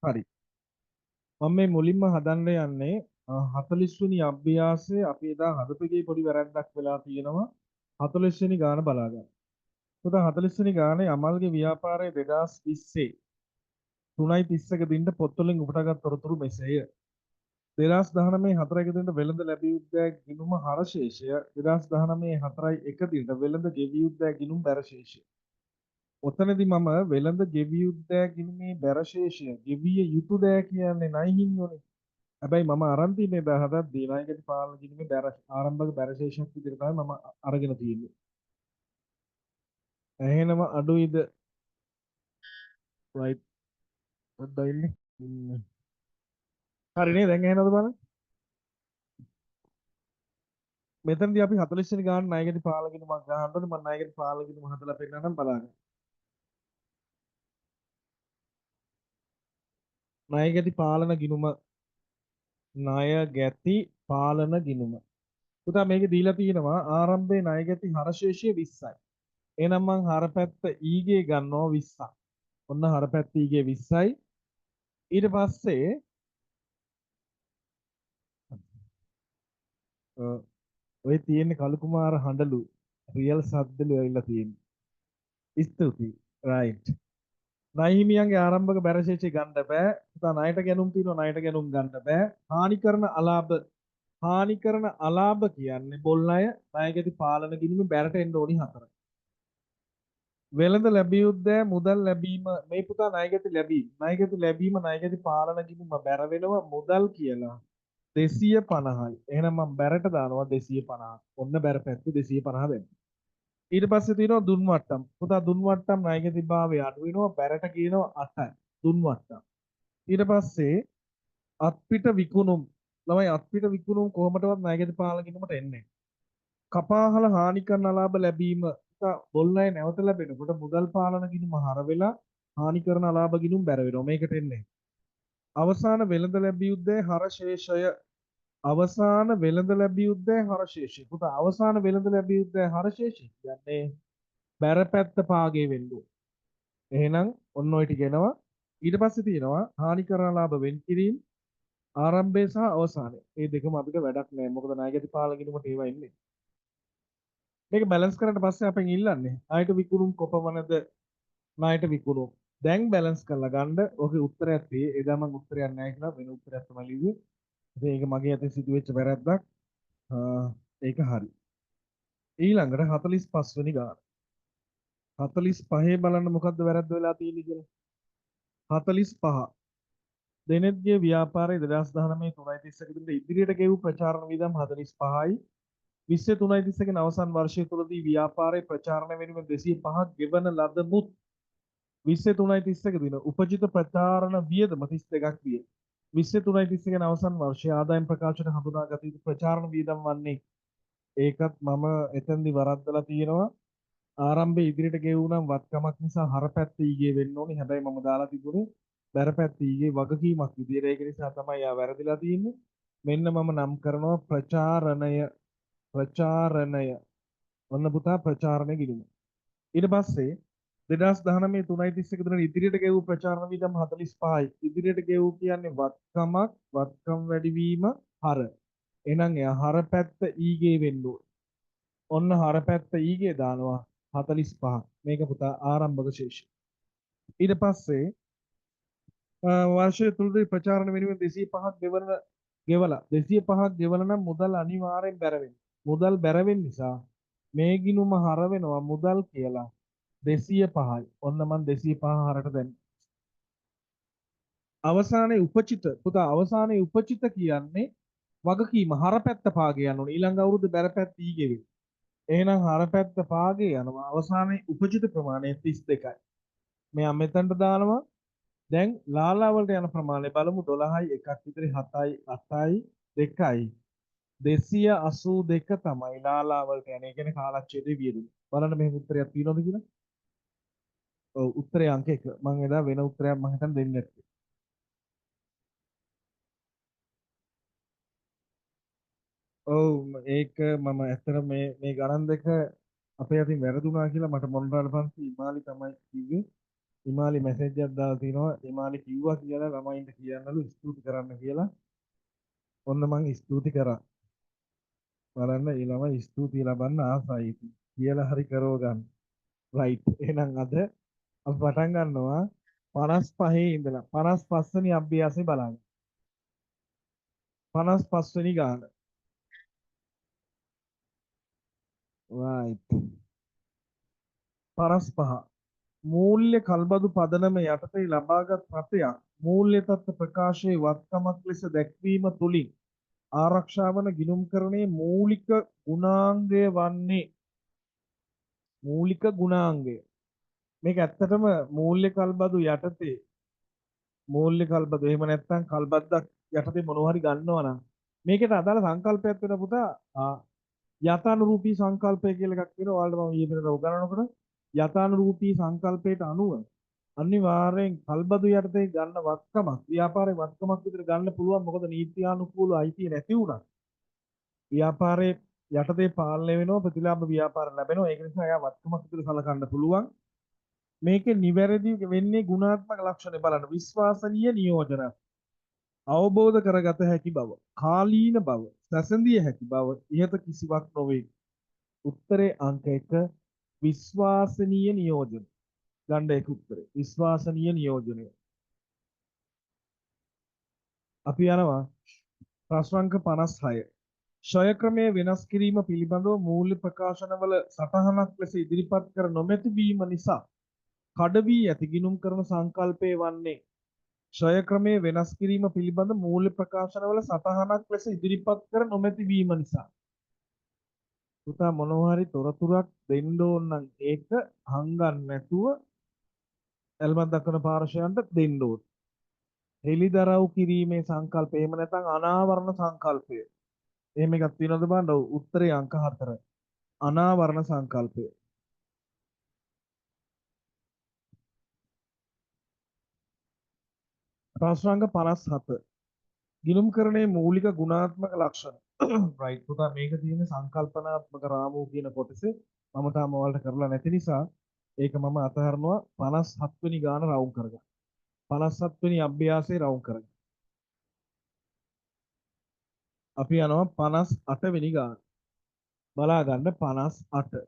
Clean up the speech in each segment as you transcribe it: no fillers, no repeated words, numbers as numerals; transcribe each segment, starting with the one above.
හරි. මම මේ මුලින්ම හදන්න යන්නේ 40 වෙනි අභ්‍යාසයේ අපි එදා හදපු එකේ පොඩි වැරැද්දක් වෙලා තියෙනවා. 40 වෙනි ගාන බලා ගන්න. පුතා 40 වෙනි ගානේ අමල්ගේ ව්‍යාපාරයේ 2020 3.31 දිනට පොත්වලින් උපුටාගත් තොරතුරු මෙසේය. 2019 4 දිනට වෙළඳ ලැබිය යුත්තේ ගිණුම හරශේෂය, 2019 4.1 දිනට වෙළඳ ගෙවිය යුත්තේ ගිණුම් බැරශේෂය. ඔතනදී මම වෙළඳ ගෙවිය යුත්තේ ගිණුමේ බැරශේෂය ගෙවිය යුතු දෑ කියන්නේ ණය හිමියෝනේ. හැබැයි මම අරන් තින්නේ එදා හදද්දී ණයගැති පාලන ගිණුමේ බැර ආරම්භක බැරශේෂයක් විදිහට තමයි මම අරගෙන තියෙන්නේ. ඇහෙනව අඩුයිද? රයිට්. පොඩ්ඩක් ඉන්න. හරි නේ, දැන් ඇහෙනවද බලන්න. මෙතනදී අපි 40 වෙනි ගාන ණයගැති පාලන ගිණුමක් ගහන්න ඕනේ. මම ණයගැති පාලන ගිණුම හදලා පෙන්නන්නම් බලන්න. ණයගැති පාලන ගිණුම, ණයගැති පාලන ගිණුම. පුතා මේකේ දීලා තියෙනවා ආරම්භයේ ණයගැති හරශේෂය 20යි. එහෙනම් මං හරපැත්ත ඊගේ ගන්නවා 20ක්. ඔන්න හරපැත්ත ඊගේ 20යි. ඊට පස්සේ ඔය තියෙන්නේ කලු කුමාර හඬලු රියල් සද්දලු ඇවිල්ලා තියෙන්නේ. ස්තුතියි. රයිට්. ණය හිමියන්ගේ ආරම්භක බැරශේෂය ගන්න බෑ. පුතා ණයට ගැනුම් තියෙනවා, ණයට ගැනුම් ගන්න බෑ. හානි කරන අලාභ, හානි කරන අලාභ කියන්නේ බොල් ණය, ණයගැති පාලන ගිණුමේ බැරට එන්න ඕනි 4. වෙළඳ ලැබිය යුත්තේ මුදල් ලැබීම. මේ පුතා ණයගැති ලැබීම, ණයගැති ලැබීම, ණයගැති පාලන ගිණුම බැර වෙනවා මුදල් කියලා 250යි. එහෙනම් මම බැරට දානවා 250. ඔන්න බැර පැත්ත 250 වෙනවා. ඊට පස්සේ තියෙනවා දුන් වට්ටම්. පුතා දුන් වට්ටම් ණයගැති භාවය අඩු වෙනවා, බැරට කියනවා 8යි. දුන් වට්ටම්. ඊට පස්සේ අත්පිට විකුණුම්. ළමයි අත්පිට විකුණුම් කොහොමදවත් ණයගැති පාලන ගිණුමට එන්නේ. කපාහල හානි කරන අලාභ ලැබීම. පුතා බොල් ණය නැවත ලැබෙනකොට මුදල් පාලන ගිණුම හර වෙලා හානි කරන අලාභ ගිණුම් බැර වෙනවා. මේකට එන්නේ. අවසාන වෙළඳ ලැබිය යුත්තේ හරශේෂය. අවසාන වෙළඳ ලැබිය යුත්තේ හරශේෂය. පුතා අවසාන වෙළඳ ලැබිය යුත්තේ හරශේෂය කියන්නේ බැරපැත්ත පාගේ වෙන්න ඕන. එහෙනම් ඔන්න ඔය ටික එනවා. ඊට පස්සේ තියෙනවා හානි කරන ලාභ වෙන් කිරීම, ආරම්භය සහ අවසානය. මේ දෙකම අපිට වැඩක් නෑ. මොකද ණයගැති පාලන ගිණුමට ඒවා එන්නේ. මේක බැලන්ස් කරාට පස්සේ අපෙන් ඉල්ලන්නේ ණයට විකුණුම් කොපමණද? ණයට විකුණුම්. දැන් බැලන්ස් කරලා ගන්න. ඔකේ උත්තරයක් තියෙයි. එදා මං උත්තරයක් නෑ කියලා වෙන උත්තරයක් තමයි ලිව්වේ. ඉතින් ඒක මගේ අතින් සිදුවෙච්ච වැරැද්දක්. ඒක හරි. ඊළඟට 45 වෙනි ගාන. 45 බලන්න මොකද්ද වැරද්ද වෙලා තියෙන්නේ කියලා. 45. දෙනෙත්ගේ ව්‍යාපාරයේ 2019 3.31 දිනට ඉදිරියට ගෙවූ ප්‍රචාරණ වියදම් 45යි. 20 3.31 න අවසන් වර්ෂය තුලදී ව්‍යාපාරයේ ප්‍රචාරණ වෙනුවෙන් 205ක් ගෙවන ලද මුත් 20 3.31 දින උපජිත ප්‍රචාරණ වියදම 32ක් විය. 20 3.31 න අවසන් වර්ෂයේ ආදායම් ප්‍රකාශන හඳුනාගත යුතු ප්‍රචාරණ වියදම් වන්නේ. ඒකත් මම එතෙන්දි වරද්දලා තියෙනවා. ආරම්භයේ ඉදිරියට ගෙවුනම් වත්කමක් නිසා හරපැත්ත ඊගේ වෙන්න ඕනි. හැබැයි මම දාලා තිබුණේ බැරපැත්ත ඊගේ වගකීමක් විදියට. ඒක නිසා තමයි යා වැරදිලා තියෙන්නේ. මෙන්න මම නම් කරනවා ප්‍රචාරණය. ප්‍රචාරණය. ඔන්න පුතා ප්‍රචාරණය ගිණුම. ඊට පස්සේ 2019 3.31 දින ඉදිරියට ගෙවූ ප්‍රචාරණ වියදම් 45යි. ඉදිරියට ගෙවූ කියන්නේ වත්කමක්, වත්කම් වැඩිවීම හර. එහෙනම් එයා හරපැත්ත ඊගේ වෙන්න ඕන. ඔන්න හරපැත්ත ඊගේ දානවා 45. මේක පුතා ආරම්භක ශේෂය. ඊට පස්සේ වර්ෂය තුලදී ප්‍රචාරණ වෙනුවෙන් 205ක් ගෙවලා 205ක් ගෙවලා නම් මුදල් අනිවාර්යෙන් බැර වෙනවා. මුදල් බැර වෙන නිසා මේ ගිණුම හර වෙනවා මුදල් කියලා 205යි. ඔන්න මං 205 හරට දැම්මා. අවසානයේ උපචිත පුතා අවසානයේ උපචිත කියන්නේ වගකීම හරපැත්ත පාගේ යන්න ඕනේ. ඊළඟ අවුරුද්ද බැරපැත්ත ඊ ගෙවේ. එහෙනම් හරපැත්ත පාගේ යනවා. අවසානයේ උපචිත ප්‍රමාණය 32යි. මෙයා මෙතනට දානවා. දැන් ලාලා වලට යන ප්‍රමාණය බලමු. 12යි එකක් විතර 7යි 8යි 2යි 282 තමයි ලාලා වලට යන්නේ. ඒ කියන්නේ කාලච්ඡේදයේ වියදම. බලන්න මෙහෙම උත්තරයක් තියෙනවද කියලා. ඔව් උත්තරේ අංක 1. මං එදා වෙන උත්තරයක් මං හිතන්නේ දෙන්නේ නැත්තේ. ඔව් ඒක මම ඇත්තටම මේ ගණන් දෙක අපේ අතින් වැරදුනා කියලා මට මොනරාල පන්ති හිමාලි තමයි කිව්වේ. හිමාලි මැසේජ් එකක් දාලා තිනවා. හිමාලි කිව්වා කියලා ළමයින්ට කියන්නලු ස්තුති කරන්න කියලා. ඔන්න මං ස්තුති කරා. බලන්න ඒ ළමයි ස්තුතිය ලබන්න ආසයි ඉතින්. කියලා හරි කරව ගන්න. රයිට්. එහෙනම් අද අපි පටන් ගන්නවා 55 ඉඳලා 55 වෙනි අභ්‍යාසය බලන්න. 55 වෙනි ගාන. රයිට්. 55 මූල්‍ය කල්බදු පදනම යටතේ ලබාගත් රථයක් මූල්‍ය තත්ත්ව ප්‍රකාශයේ වත්කමක් ලෙස දැක්වීම තුලින් ආරක්ෂා වන ගිණුම්කරණයේ මූලික ගුණාංගය වන්නේ මූලික ගුණාංගය. මේක ඇත්තටම මූල්‍ය කල්බදු යටතේ මූල්‍ය කල්බදු එහෙම නැත්නම් කල්බද්දක් යටතේ මොනවා හරි ගන්නවා නම් මේකට අදාළ සංකල්පයක් වෙන පුතා යථානුරූපී සංකල්පය කියලා එකක් තියෙනවා. ඔයාලට මම ඊයේ පෙරේදා උගන්වනකොට යථානුරූපී සංකල්පයට අනුව අනිවාර්යෙන් කල්බදු යටතේ ගන්න වත්කමක් ව්‍යාපාරයේ වත්කමක් විතර ගන්න පුළුවන්. මොකද නීත්‍යානුකූල අයිතිය නැති වුණා ව්‍යාපාරයේ යටතේ පාලනය වෙනවා, ප්‍රතිලාභ ව්‍යාපාර ලැබෙනවා. ඒක නිසා එයා වත්කමක් විතර සලකන්න පුළුවන්. මේකේ නිවැරදි වෙන්නේ ගුණාත්මක ලක්ෂණ බලන්න. විශ්වාසනීය නියෝජන, අවබෝධ කරගත හැකි බව, කාලීන බව, සැසඳිය හැකි බව ඉහත කිසිවක් නොවේ. උත්තරේ අංක 1 විශ්වාසනීය නියෝජන. ගන්න ඒක උත්තරේ. විශ්වාසනීය නියෝජනය. අපි යනවා ප්‍රශ්න අංක 56. ක්ෂය ක්‍රමය වෙනස් කිරීම පිළිබඳව මූල්‍ය ප්‍රකාශනවල සටහනක් ලෙස ඉදිරිපත් කර නොමැති වීම නිසා කඩ වී ඇති ගිණුම් කරන සංකල්පය වන්නේ ක්ෂය ක්‍රමය වෙනස් කිරීම පිළිබඳ මූල්‍ය ප්‍රකාශනවල සටහනක් ලෙස ඉදිරිපත් කර නොමැති වීම නිසා. පුතා මොනවා හරි තොරතුරක් දෙන්න ඕන නම් ඒක හංගන්න නැතුව ඇල්මක් දක්වන පාර්ශ්වයන්ට දෙන්න ඕන. හෙළිදරව් කිරීමේ සංකල්පය එහෙම නැත්නම් අනාවරණ සංකල්පය. එහෙම එකක් තියෙනවද බලන්න. ඔව් උත්තරේ අංක 4. අනාවරණ සංකල්පය. ප්‍රශ්න අංක 57. ගිණුම්කරණයේ මූලික ගුණාත්මක ලක්ෂණ. රයිට් පුතා මේක තියෙන සංකල්පනාත්මක රාමුව කියන කොටසේ මම තාම ඔයාලට කරලා නැති නිසා ඒක මම අතහරිනවා. 57 වෙනි ගාන රවුම් කරගන්න. 57 වෙනි අභ්‍යාසය රවුම් කරගන්න. අපි යනවා 58 වෙනි ගාන. බලා ගන්න 58.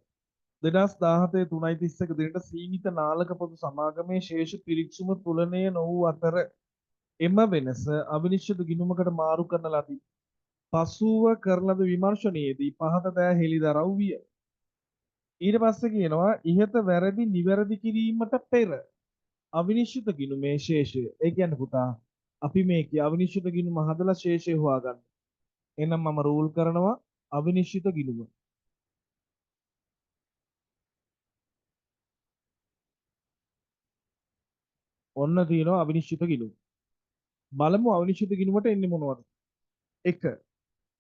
2017 3.31 දිනට සීමිත නාලක පොදු සමාගමේ ශේෂ පිරික්සුම තුලනය නොවූ අතර එම වෙනස අවිනිශ්චිත ගිණුමකට මාරු කරන ලදී. පසුව කරන ලද විමර්ශනයේදී පහත දෑ හෙළිදරව් විය. ඊට පස්සේ කියනවා ඉහත වැරදි නිවැරදි කිරීමට පෙර අවිනිශ්චිත ගිණුමේ ශේෂය. ඒ කියන්නේ පුතා අපි මේකේ අවිනිශ්චිත ගිණුම හදලා ශේෂය හොයාගන්න. එහෙනම් මම රූල් කරනවා අවිනිශ්චිත ගිණුම. ඔන්න තියෙනවා අවිනිශ්චිත ගිණුම. බලමු අවිනිශ්චිත ගිණුමට එන්නේ මොනවද? 1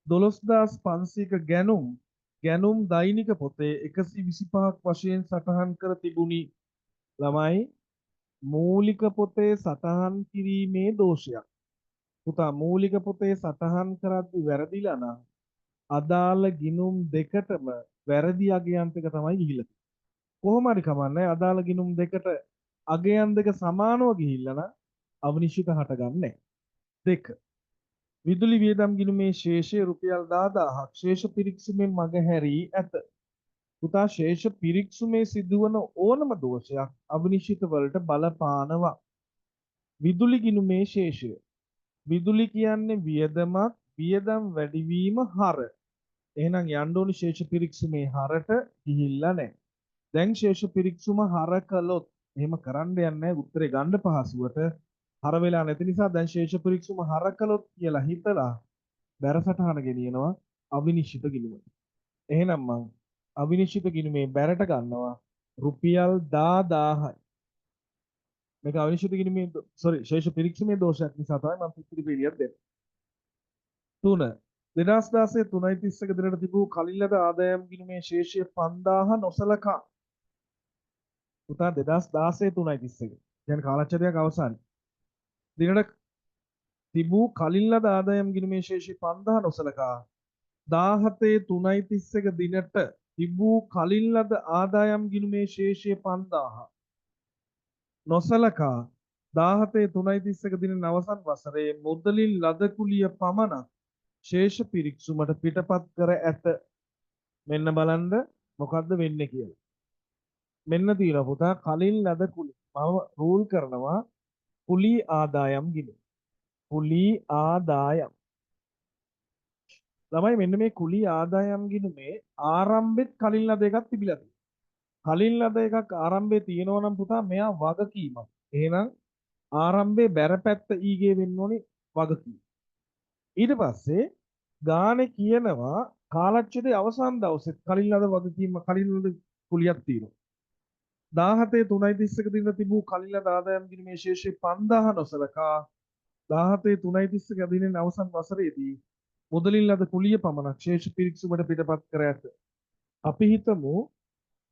12500ක ගැනුම් ගැනුම් දෛනික පොතේ 125ක් වශයෙන් සටහන් කර තිබුණි. ළමයි මූලික පොතේ සටහන් කිරීමේ දෝෂයක්. පුතා මූලික පොතේ සටහන් කරද්දි වැරදිලා නම් අදාළ ගිණුම් දෙකටම වැරදි අගයන් ටික තමයි ගිහිල්ලා තියෙන්නේ. කොහොම හරි කමන්නේ අදාළ ගිණුම් දෙකට අගයන් දෙක සමානව ගිහිල්ලා නම් අවිනිශ්චිත හටගන්නේ නැහැ. දෙක විදුලි වියදම් ගිණුමේ ශේෂය රුපියල් 10000ක් ශේෂ පිරික්සුමෙන් මගහැරී ඇත. පුතා ශේෂ පිරික්සුමේ සිදුවන ඕනම දෝෂයක් අවිනිශ්චිත වලට බලපානවා. විදුලි ගිණුමේ ශේෂය. විදුලි කියන්නේ වියදමක්, වියදම් වැඩිවීම හර. එහෙනම් යන්න ඕනි ශේෂ පිරික්සුමේ හරට ගිහිල්ලා නැහැ. දැන් ශේෂ පිරික්සුම හර කළොත් එහෙම කරන්න යන්නේ නැහැ. උත්තරේ ගන්න පහසුවට හර වෙලා නැති නිසා දැන් ශේෂ පිරික්සුම හර කළොත් කියලා හිතලා බැරසටහන ගෙනියනවා අවිනිශ්චිත ගිණුම. එහෙනම් මං අවිනිශ්චිත ගිණුමේ බැරට ගන්නවා රුපියල් 10000යි. මේක අවිනිශ්චිත ගිණුමේ සෝරි ශේෂ පිරික්සුමේ දෝෂයක් නිසා තමයි මම පිටිරි පීඩියක් දෙන්නේ. 3 2016 3.31 දිනට තිබූ කලින් ලද ආදායම් ගිණුමේ ශේෂය 5000 නොසලකා. පුතා 2016 3.31. කියන්නේ කාලච්ඡේදයක් අවසానයි. දිනට තිබූ කලින් ලද ආදායම් ගිණුමේ ශේෂය 5000 නොසලකා 17 3.31 දිනට තිබූ කලින් ලද ආදායම් ගිණුමේ ශේෂය 5000. නොසලකා 17 3.31 දින අවසන් වසරේ මුදලින් ලද කුලිය පමණක් ශේෂ පිරික්සුමට පිටපත් කර ඇත. මෙන්න බලන්න මොකද්ද වෙන්නේ කියලා. මෙන්න තියෙනවා පුතා කලින් ලද කුලි. මම රූල් කරනවා කුලී ආදායම් ගිණුම. කුලී ආදායම්. ළමයි මෙන්න මේ කුලී ආදායම් ගිණුමේ ආරම්භෙත් කලින් ලද එකක් තිබිලා තියෙනවා. කලින් ලද එකක් ආරම්භයේ තියෙනවා නම් පුතා මෙයා වගකීමක්. එහෙනම් ආරම්භයේ බැර පැත්ත ඊගේ වෙන්න ඕනේ වගකීම. ඊට පස්සේ ගානේ කියනවා කාලච්ඡේදයේ අවසාන දවසෙත් කලින් ලද වගකීම කලින් ලද කුලියක් තියෙනවා. 17 3.31 දින තිබූ කලින් ලද ආදායම් ගිණුමේ ශේෂය 5000 නොසලකා 17 3.31 දිනෙන් අවසන් වසරේදී මුදලින් ලද කුලිය පමණක් ශේෂ පිරික්සුමට පිටපත් කර ඇත. අපි හිතමු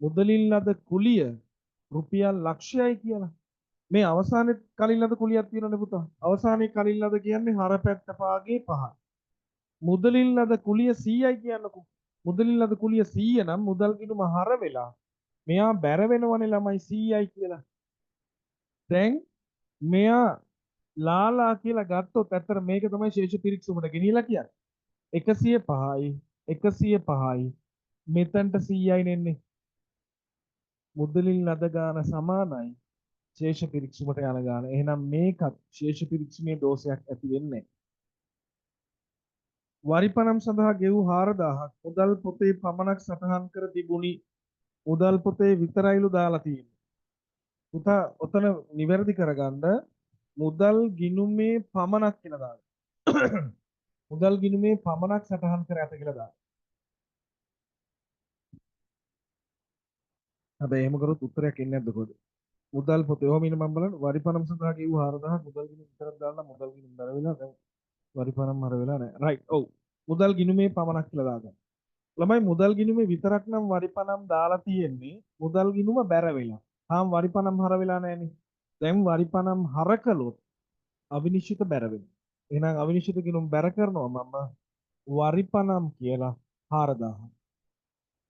මුදලින් ලද කුලිය රුපියල් ලක්ෂයයි කියලා. මේ අවසානයේ කලින් ලද කුලියක් තියෙනවනේ පුතා. අවසානයේ කලින් ලද කියන්නේ හර පැත්ත පාගේ පහ. මුදලින් ලද කුලිය 100යි කියන්නකෝ. මුදලින් ලද කුලිය 100 නම් මුදල් ගිණුම හර වෙලා මෙයා බැර වෙනවනේ ළමයි 100යි කියලා. දැන් මෙයා ලාලා කියලා ගත්තොත් ඇත්තට මේක තමයි ශේෂ පිරික්සුමට ගෙනියලා කියන්නේ. 105යි 105යි මෙතනට 100යි නෙන්නේ. මුදලින් ලද ගාන සමානයි ශේෂ පිරික්සුමට යන ගාන. එහෙනම් මේකත් ශේෂ පිරික්සුමේ දෝෂයක් ඇති වෙන්නේ නැහැ. වරිපනම් සඳහා ගෙවූ 4000ක් මුදල් පොතේ පමණක් සටහන් කර තිබුණි. මුදල් පොතේ විතරයිලු දාලා තියෙන්නේ. පුතා ඔතන නිවැරදි කරගන්න මුදල් ගිණුමේ පමණක් කියලා දාන්න. මුදල් ගිණුමේ පමණක් සටහන් කර ඇත කියලා දාන්න. හැබැයි එහෙම කරොත් උත්තරයක් එන්නේ නැද්ද කොහෙද? මුදල් පොතේ ඔහොම ඉන්න මම බලන්න වරිපනම් සඳහා ගෙවූ 4000ක් මුදල් ගිණුම විතරක් දාලා මුදල් ගිණුම බැර වෙලා දැන් වරිපනම් හර වෙලා නැහැ. රයිට් ඔව්. මුදල් ගිණුමේ පමණක් කියලා දාගන්න. ළමයි මුදල් ගිණුමේ විතරක් නම් වරිපනම් දාලා තියෙන්නේ මුදල් ගිණුම බැර වෙලා. තාම වරිපනම් හර වෙලා නැහනේ. දැන් වරිපනම් හර කළොත් අවිනිශ්චිත බැර වෙනවා. එහෙනම් අවිනිශ්චිත ගිණුම් බැර කරනවා මම වරිපනම් කියලා 4000.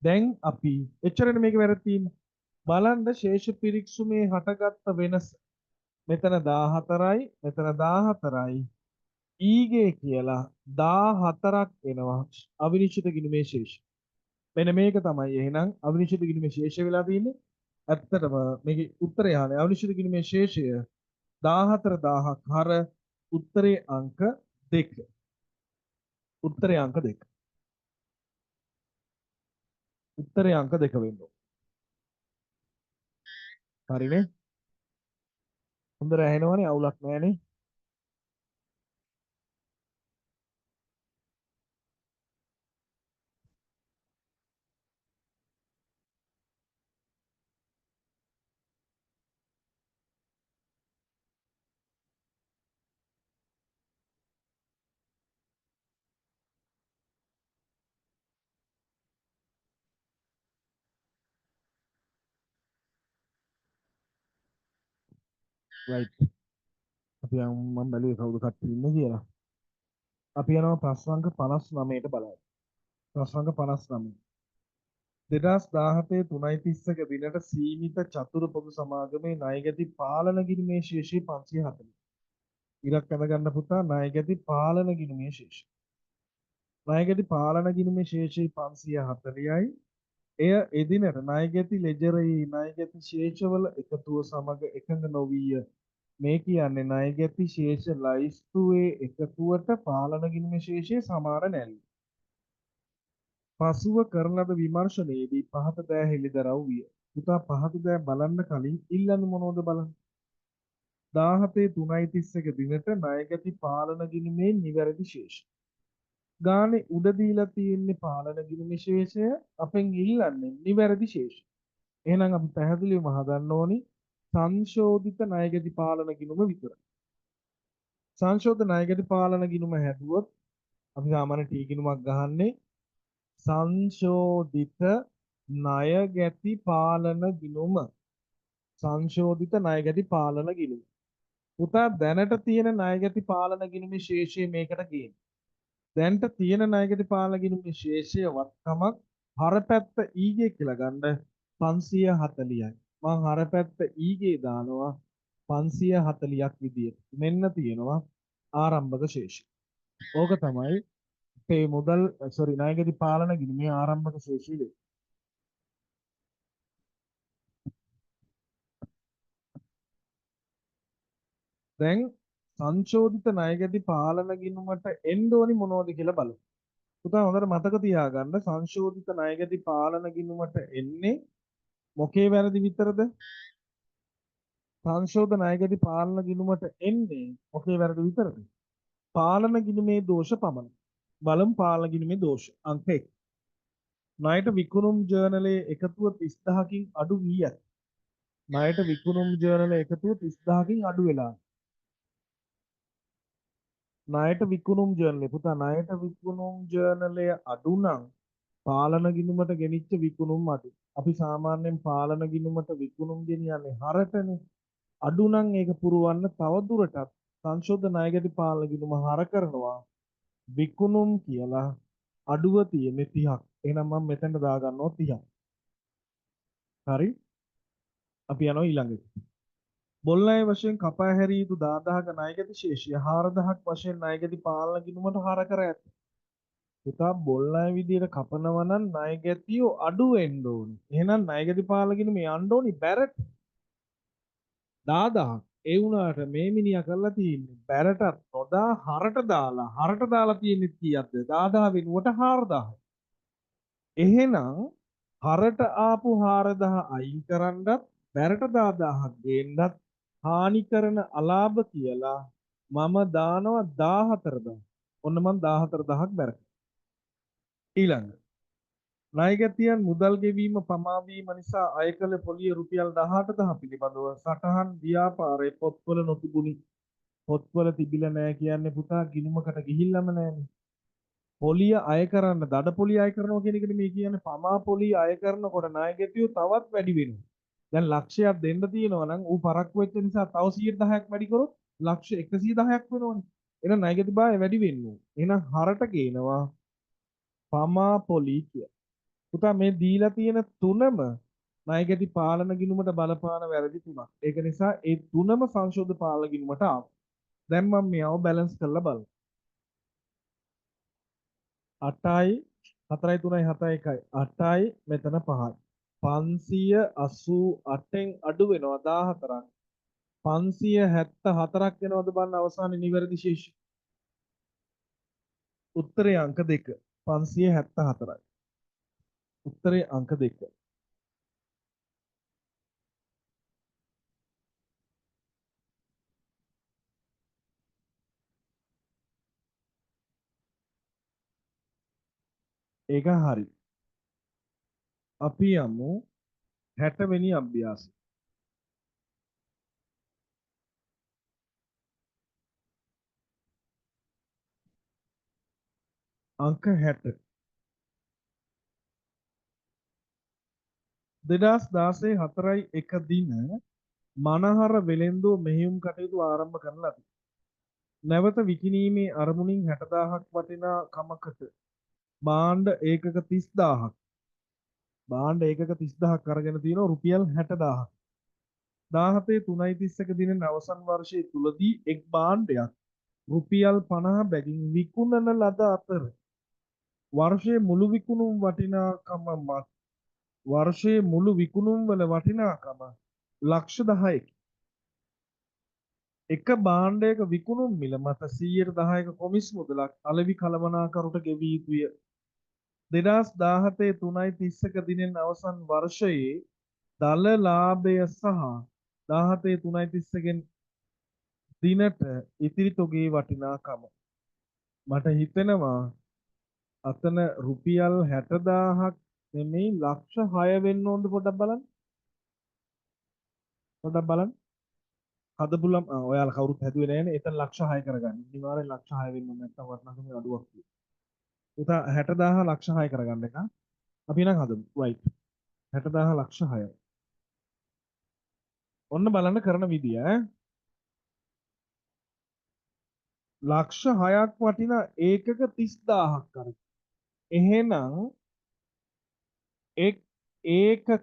දැන් අපි එච්චරනේ මේක වැරදි තියෙන්නේ. බලන්න ශේෂ පිරික්සුමේ හටගත්ත වෙනස. මෙතන 14යි මෙතන 14යි ඊගේ කියලා 14ක් එනවා අවිනිශ්චිත ගිණුමේ ශේෂ. මෙන්න මේක තමයි එහෙනම් අවිනිශ්චිත ගිණුමේ ශේෂ වෙලා තියෙන්නේ. ඇත්තටම මේකේ උත්තරය අහන්නේ අවිනිශ්චිත ගිණුමේ ශේෂය 14000ක් හර උත්තරේ අංක 2. උත්තරේ අංක 2. උත්තරේ අංක 2 වෙන්න ඕන. හරිනේ? හොඳට ඇහෙනවනේ අවුලක් නෑනේ. රයිට්. අපි යමු මම බැලුවේ කවුද කට්ටිය ඉන්නේ කියලා. අපි යනවා ප්‍රශ්න අංක 59ට බලන්න. ප්‍රශ්න අංක 59. 2017 3.31 දිනට සීමිත චතුර පොදු සමාගමේ ණයගැති පාලන ගිණුමේ ශේෂය 540. ඉරක් ඇඳ ගන්න පුතා ණයගැති පාලන ගිණුමේ ශේෂය. ණයගැති පාලන ගිණුමේ ශේෂය 540යි. එය එදිනට ණයගැති ලෙජරයේ ණයගැති ශේෂවල එකතුව සමග එකඟ නොවිය. මේ කියන්නේ ණයගැති ශේෂ ලයිස්තුවේ එකතුවට පාලන ගිණුමේ ශේෂය සමාන නැල්ලු. පසුව කරන ලද විමර්ශනයේදී පහත දෑ හෙළිදරව් විය. පුතා පහත දෑ බලන්න කලින් ඉල්ලන්නේ මොනවද බලන්න. 17 3.31 දිනට ණයගැති පාලන ගිණුමේ නිවැරදි ශේෂ. ගානේ උඩ දීලා තියෙන්නේ පාලන ගිණුමේ ශේෂය, අපෙන් ඉල්ලන්නේ නිවැරදි ශේෂය. එහෙනම් අපි පැහැදිලිවම හදන්න ඕනි සංශෝධිත ණයගැති පාලන ගිණුම විතරයි. සංශෝධිත ණයගැති පාලන ගිණුම හැදුවොත් අපි සාමාන්‍ය ටී ගිණුමක් ගහන්නේ සංශෝධිත ණයගැති පාලන ගිණුම. සංශෝධිත ණයගැති පාලන ගිණුම. පුතා දැනට තියෙන ණයගැති පාලන ගිණුමේ ශේෂය මේකට ගේන්න. දැනට තියෙන ණයගැති පාලන ගිණුමේ ශේෂය වත්කමක් හර පැත්ත ඊගේ කියලා ගන්න 540යි. මං හර පැත්ත ඊගේ දානවා 540ක් විදියට. මෙන්න තියෙනවා ආරම්භක ශේෂය. ඕක තමයි අපේ මුදල් සෝරි ණයගැති පාලන ගිණුමේ ආරම්භක ශේෂය වෙන්නේ. දැන් සංශෝධිත ණයගැති පාලන ගිණුමට එන්න ඕනි මොනවද කියලා බලමු. පුතා හොඳට මතක තියාගන්න සංශෝධිත ණයගැති පාලන ගිණුමට එන්නේ මොකේ වැරදි විතරද? සංශෝධ ණයගැති පාලන ගිණුමට එන්නේ මොකේ වැරදි විතරද? පාලන ගිණුමේ දෝෂ පමණයි. බලමු පාලන ගිණුමේ දෝෂ. අංක 1. ණයට විකුණුම් ජර්නලයේ එකතුව 30000කින් අඩු වී ඇත. ණයට විකුණුම් ජර්නලයේ එකතුව 30000කින් අඩු වෙලා. ණයට විකුණුම් ජර්නලය පුතා ණයට විකුණුම් ජර්නලය අඩු නම් පාලන ගිණුමට ගෙනිච්ච විකුණුම් අඩු. අපි සාමාන්‍යයෙන් පාලන ගිණුමට විකුණුම් ගෙනියන්නේ හරටනේ. අඩු නම් ඒක පුරවන්න තව දුරටත් සංශෝධ ණයගැති පාලන ගිණුම හර කරනවා විකුණුම් කියලා අඩුව තියෙන්නේ 30ක්. එහෙනම් මම මෙතනට දාගන්නවා 30ක්. හරි. අපි යනවා ඊළඟ එකට. බොල් ණය වශයෙන් කපා හැරිය යුතු 10000ක ණයගැති ශේෂය 4000ක් වශයෙන් ණයගැති පාලන ගිණුමට හර කර ඇත. පුතා බොල් ණය විදියට කපනවා නම් ණයගැතියෝ අඩු වෙන්න ඕනි. එහෙනම් ණයගැති පාලන ගිණුම යන්න ඕනි බැරට 10000ක්. ඒ වුණාට මේ මිනිහා කරලා තියෙන්නේ බැරටත් නොදා හරට දාලා හරට දාලා තියෙන්නේ කීයක්ද? 10000 වෙනුවට 4000. එහෙනම් හරට ආපු 4000 අයින් කරන්නත් බැරට 10000ක් ගේන්නත් හානි කරන අලාභ කියලා මම දානවා 14000. ඔන්න මං 14000ක් බැර. ඊළඟ ණයගැතියන් මුදල් ගෙවීම පමා වීම නිසා අය කළ පොලිය රුපියල් 18000 පිළිබඳව සටහන් ව්‍යාපාරයේ පොත්වල නොතිබුණි. පොත්වල තිබිලා නෑ කියන්නේ පුතා ගිණුමකට ගිහිල්ලාම නෑනේ. පොලිය අය කරන්න දඩ පොලිය අය කරනවා කියන එකනේ මේ කියන්නේ. පමා පොලිය අය කරනකොට ණයගැතියෝ තවත් වැඩි වෙනවා. දැන් ලක්ෂයක් දෙන්න තියෙනවා නම් ඌ පරක්කු වෙච්ච නිසා තව 110ක් වැඩි කරොත් ලක්ෂ 110ක් වෙනවනේ. එහෙනම් ණයගැති භාවය වැඩි වෙන්න ඕන. එහෙනම් හරට ගේනවා පමා පොලි කිය. පුතා මේ දීලා තියෙන තුනම ණයගැති පාලන ගිණුමට බලපාන වැරදි තුනක්. ඒක නිසා ඒ තුනම සංශෝධ පාලන ගිණුමට ආවා. දැන් මම මෙයාව බැලන්ස් කරලා බලමු. 8යි 4යි 3යි 7යි 1යි 8යි මෙතන 5යි. 588න් අඩු වෙනවා 14ක්. 574ක් වෙනවද බලන්න අවසානයේ නිවැරදි ශේෂය. උත්තරේ අංක 2. 574යි. උත්තරේ අංක 2. ඒක හරි. අපි යමු 60 වෙනි අභ්‍යාසය. අංක 60. 2016 4යි 1 දින මනහර වෙළෙන්දුව මෙහෙයුම් කටයුතු ආරම්භ කරන ලදී. නැවත විකිණීමේ අරමුණින් 60000ක් වටිනා කමකට භාණ්ඩ ඒකක 30000ක් භාණ්ඩ ඒකක 30000ක් අරගෙන තියෙනවා රුපියල් 60000ක්. 17 3.31 දින අවසන් වර්ෂයේ තුලදී එක් භාණ්ඩයක් රුපියල් 50 බැගින් විකුණන ලද අතර වර්ෂයේ මුළු විකුණුම් වටිනාකම මත වර්ෂයේ මුළු විකුණුම් වල වටිනාකම ලක්ෂ 10කි. එක භාණ්ඩයක විකුණුම් මිල මත 10%ක කොමිස් මුදලක් අලෙවි කළමනාකරුට ගෙවිය යුතුය. 2017 3.31 දිනෙන් අවසන් වර්ෂයේ දල ලාභය සහ 17 3.31 දිනට ඉතිරි තොගේ වටිනාකම. මට හිතෙනවා අතන රුපියල් 60000ක් නෙමෙයි ලක්ෂ 6 වෙන්න ඕනද පොඩ්ඩක් බලන්න. පොඩ්ඩක් බලන්න. හදපුලම් ඔයාලා කවුරුත් හැදුවේ නෑනේ. එතන ලක්ෂ 6 කරගන්න. අනිවාර්යෙන් ලක්ෂ 6 වෙන්න ඕන නැත්නම් වටිනාකමේ අඩුවක් තියෙනවා. පුතා 60000 ලක්ෂ 6 කරගන්න එක. අපි නම් හදමු. රයිට්. 60000 ලක්ෂ 6. ඔන්න බලන්න කරන විදිය ඈ. ලක්ෂ 6ක් වටිනා ඒකක 30000ක් අරගෙන. එහෙනම් එක් ඒකකයක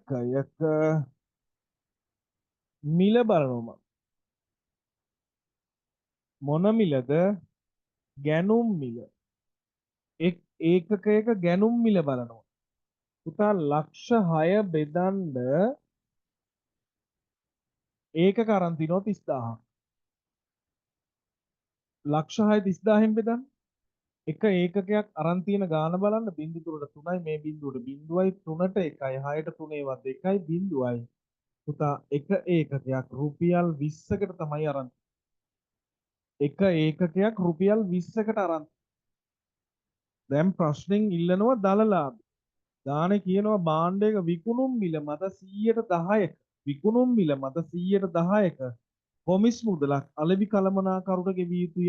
මිල බලනවා මම. මොන මිලද? ගැනුම් මිල. එක් ඒකකයක ගැනුම් මිල බලනවා. පුතා ලක්ෂ 6 බෙදන්න ඒකක අරන් තිනවා 30000ක්. ලක්ෂ 6 30000න් බෙදන්න. එක ඒකකයක් අරන් තියෙන ගාන බලන්න. බිංදු තුනට 3යි, මේ බිංදුවට බිංදුවයි, තුනට 1යි, 6ට 3 ඒවා 2යි, බිංදුවයි. පුතා එක ඒකකයක් රුපියල් 20කට තමයි අරන්. එක ඒකකයක් රුපියල් 20කට අරන්. දැන් ප්‍රශ්නෙන් ඉල්ලනවා දල ලාභ. ගානේ කියනවා භාණ්ඩයක විකුණුම් මිල මත 110ක විකුණුම් මිල මත 110ක කොමිස් මුදලක් අලෙවි කළමනාකරුට ගෙවිය යුතුය.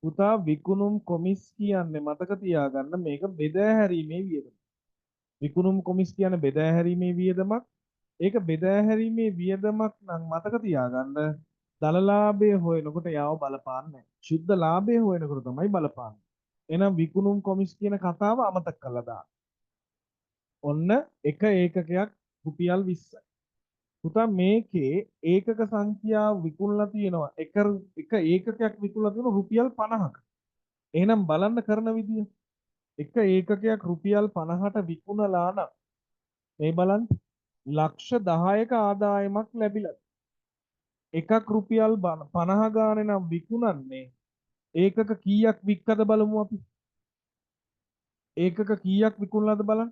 පුතා විකුණුම් කොමිස් කියන්නේ මතක තියාගන්න මේක බෙදා හැරීමේ වියදම. විකුණුම් කොමිස් කියන්නේ බෙදා හැරීමේ වියදමක්. ඒක බෙදා හැරීමේ වියදමක් නම් මතක තියාගන්න දල ලාභය හොයනකොට යාව බලපාන්නේ නැහැ. ශුද්ධ ලාභය හොයනකොට තමයි බලපාන්නේ. එහෙනම් විකුණුම් කොමිස් කියන කතාව අමතක කරලා දාන්න. ඔන්න එක ඒකකයක් රුපියල් 20යි. පුතා මේකේ ඒකක සංඛ්‍යාව විකුණලා තියෙනවා. එක ඒකකයක් විකුණලා තියෙනවා රුපියල් 50ක. එහෙනම් බලන්න කරන විදිය. එක ඒකකයක් රුපියල් 50ට විකුණලා නම් මේ බලන්න ලක්ෂ 10ක ආදායමක් ලැබිලා. එකක් රුපියල් 50 ගානේ නම් විකුණන්නේ ඒකක කීයක් වික්කද බලමු අපි. ඒකක කීයක් විකුණලාද බලන්න.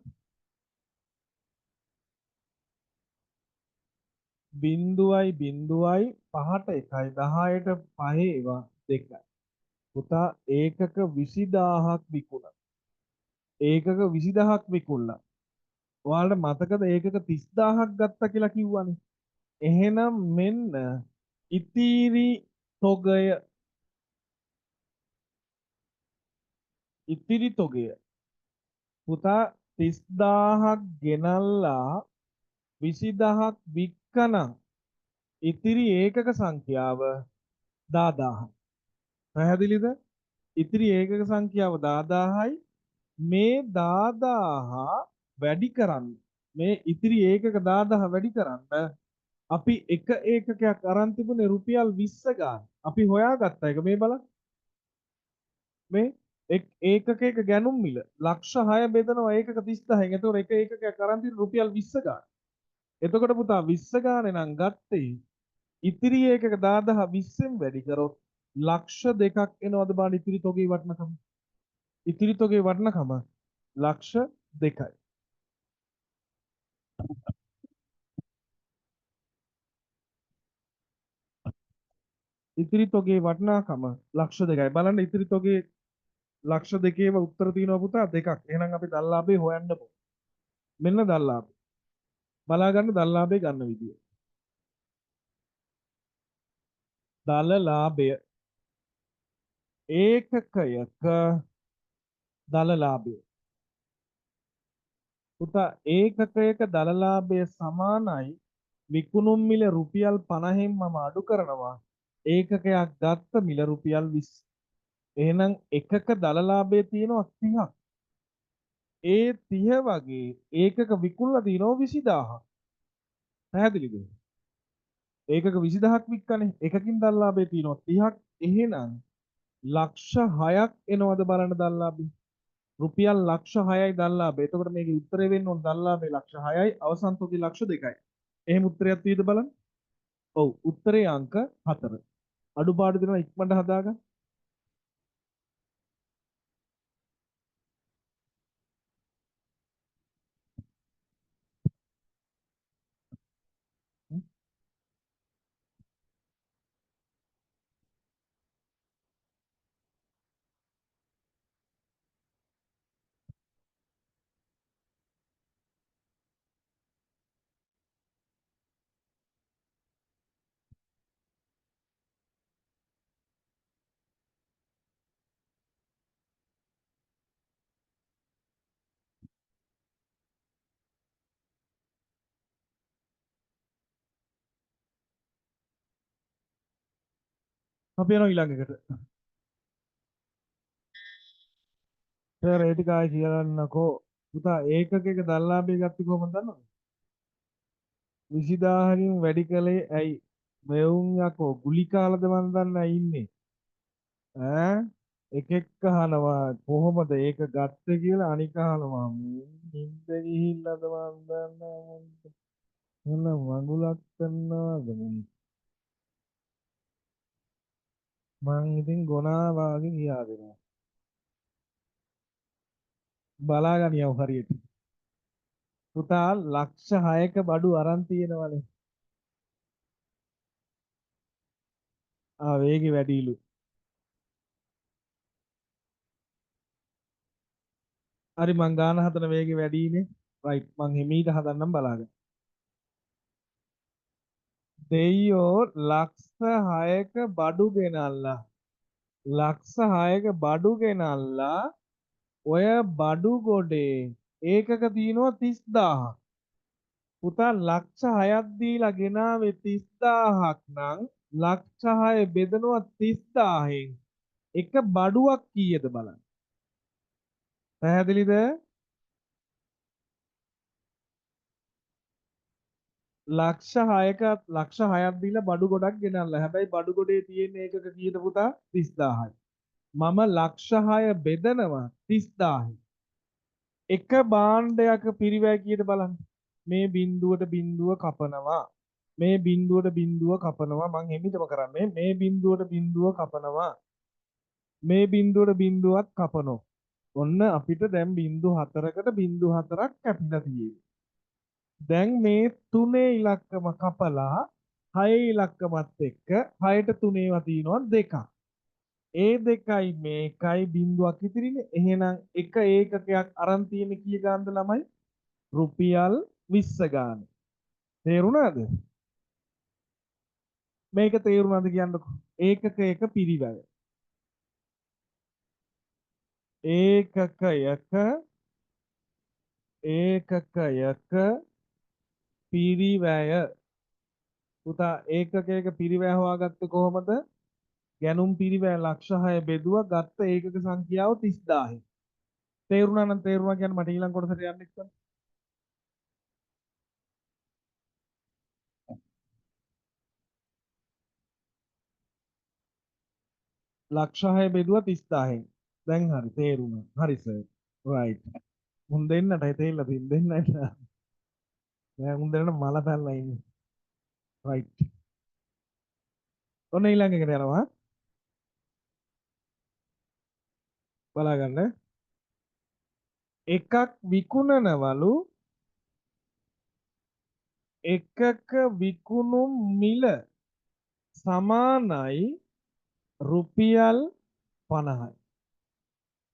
බිංදුවයි බිංදුවයි පහට එකයි දහයට පහේ ඒවා දෙකයි. පුතා ඒකක 20000ක් විකුණා. ඒකක 20000ක් විකුණලා. ඔයාලට මතකද ඒකක 30000ක් ගත්තා කියලා කිව්වනේ. එහෙනම් මෙන්න ඉතිරි තොගය. ඉතිරි තොගය. පුතා 30000ක් ගෙනල්ලා 20000ක් වික්කනම් ඉතිරි ඒකක සංඛ්‍යාව 10000යි. පැහැදිලිද? ඉතිරි ඒකක සංඛ්‍යාව 10000යි. මේ 10000 වැඩි කරන්න, මේ ඉතිරි ඒකක 10000 වැඩි කරන්න අපි එක ඒකකයක් අරන් තිබුණේ රුපියල් 20 ගාන. අපි හොයාගත්ත එක මේ බලන්න. මේ එක් ඒකකයක ගැනුම් මිල ලක්ෂ 6 බෙදනවා ඒකක 30000න්. එතකොට එක ඒකකයක් අරන් තියෙන රුපියල් 20 ගාන. එතකොට පුතා 20 ගානේ නම් ගත්තේ ඉතිරි ඒකක 10000 20න් වැඩි කරොත් ලක්ෂ 2ක් එනවද බලන්න ඉතිරි තොගේ වටිනකම. ඉතිරි තොගේ වටිනකම ලක්ෂ 2යි. ඉතිරි තොගේ වටිනාකම ලක්ෂ 2යි. බලන්න ඉතිරි තොගේ ලක්ෂ දෙකේම උත්තර තියෙනවා පුතා දෙකක්. එහෙනම් අපි දල ලාභේ හොයන්න ඕන. මෙන්න දල ලාභේ. බලා ගන්න දල ලාභේ ගන්න විදිය. දල ලාභය ඒකකයක දල ලාභය. පුතා ඒකකයක දල ලාභය සමානයි විකුණුම් මිල රුපියල් 50න් මම අඩු කරනවා ඒකකයක් ගත්ත මිල රුපියල් 20. එහෙනම් එකක දල ලාභය තියෙනවා 30ක්. ඒ 30 වගේ ඒකක විකුණලා තියෙනවා 20000ක්. පැහැදිලිද? ඒකක 20000ක් වික්කනේ. එකකින් දල ලාභය තියෙනවා 30ක්. එහෙනම් ලක්ෂ 6ක් එනවද බලන්න දල ලාභය. රුපියල් ලක්ෂ 6යි දල ලාභය. එතකොට මේකේ උත්තරේ වෙන්න ඕන දල ලාභය ලක්ෂ 6යි අවසන් තොගේ ලක්ෂ 2යි. එහෙම උත්තරයක් තියෙද බලන්න. ඔව් උත්තරේ අංක 4. අඩුපාඩු දෙනවා ඉක්මනට හදාගන්න. අපි යනවා ඊළඟ එකට. සර් ඒ ටික ආයෙ කියන්නකෝ. පුතා ඒකක එක දල්ලාභය ගත්තේ කොහොමද දන්නවද? 20000කින් වැඩි කළේ ඇයි? මෙවුන් යකෝ ගුලි කාලද මන් දන්නේ ඇයි ඉන්නේ. ඈ එකෙක් අහනවා කොහොමද ඒක ගත්තේ කියලා, අනික අහනවා මුන් නින්ද ගිහිල්ලාද මන් දන්නේ මොන මගුලක් කරනවද මුන්. මං ඉතින් ගොනා වාගේ කියා දෙනවා. බලාගනියව හරියට. පුතා ලක්ෂ 6ක බඩු අරන් තියෙනවනේ. ආ වේගෙ වැඩිලු. හරි මං ගාන හදන වේගෙ වැඩිනේ. රයිට් මං හිමීට හදන්නම් බලාගන්න. දෙයියෝ ලක්ෂ 6ක බඩු ගෙනල්ලා, ලක්ෂ 6ක බඩු ගෙනල්ලා ඔය බඩු ගොඩේ ඒකක තියෙනවා 30,000ක්. පුතා ලක්ෂ 6ක් දීලා ගෙනාවේ 30,000ක් නම් ලක්ෂ 6 බෙදනවා 30,000න්. එක බඩුවක් කීයද බලන්න. පැහැදිලිද? ලක්ෂ 6ක ලක්ෂ 6ක් දීලා බඩු ගොඩක් ගෙනල්ලා. හැබැයි බඩු ගොඩේ තියෙන ඒකක කීයද පුතා? 30,000යි. මම ලක්ෂ 6 බෙදනවා 30,000යි. එක භාණ්ඩයක පිරිවැය කීයද බලන්න. මේ බිඳුවට බිඳුව කපනවා. මේ බිඳුවට බිඳුව කපනවා. මං හිමිටම කරන්නේ. මේ බිඳුවට බිඳුව කපනවා. මේ බිඳුවට බිඳුවක් කපනවා. ඔන්න අපිට දැන් බිඳු 4කට බිඳු 4ක් කැපිලා තියෙන්නේ. දැන් මේ 3 ඉලක්කම කපලා 6 ඉලක්කමත් එක්ක 6ට 3 තියෙනවා දෙකක්. ඒ දෙකයි මේකයි බිඳුවක් ඉතිරිනේ. එහෙනම් එක ඒකකයක් අරන් තියෙන කීය ගානද ළමයි? රුපියල් 20 ගාන. තේරුණාද? මේක තේරුණාද කියන්නකෝ. ඒකකයක පිරිවැය. ඒකකයක ඒකකයක පිරිවැය. පුතා ඒකකයක පිරිවැය හොයාගත්තේ කොහොමද? ගැනුම් පිරිවැය ලක්ෂ 6 බෙදුවා, ගත්ත ඒකක සංඛ්‍යාව 30,000. තේරුණා නම් තේරුණා කියන්න මට ඊළඟ කොටසට යන්න ඉස්සෙල්ලා. ලක්ෂ 6 බෙදුවා 30,000න්. දැන් හරි තේරුණා. හරි සර්. රයිට්. මුන් දෙන්නටයි තේරිලා තියෙන්නේ. දෙන්නයි. නෑ මුන් දෙන්නට මල පැනලා ඉන්නේ. රයිට්. ඔන්න ඊළඟ එකට යනවා. බලා ගන්න. එකක් විකුණනවලු එකක විකුණුම් මිල සමානයි රුපියල් 50යි.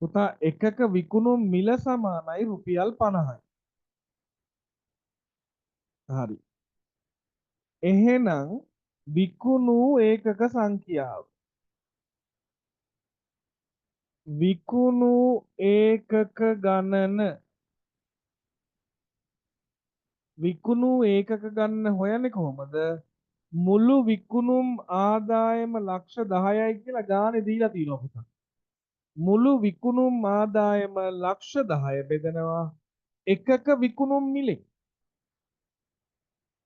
පුතා එකක විකුණුම් මිල සමානයි රුපියල් 50යි. හරි. එහෙනම් විකුණූ ඒකක සංඛ්‍යාව. විකුණූ ඒකක ගණන. විකුණූ ඒකක ගණන හොයන්නේ කොහොමද? මුළු විකුණුම් ආදායම ලක්ෂ 10යි කියලා ගානේ දීලා තියෙනවා පුතා. මුළු විකුණුම් ආදායම ලක්ෂ 10 බෙදනවා එකක විකුණුම් මිලෙන්.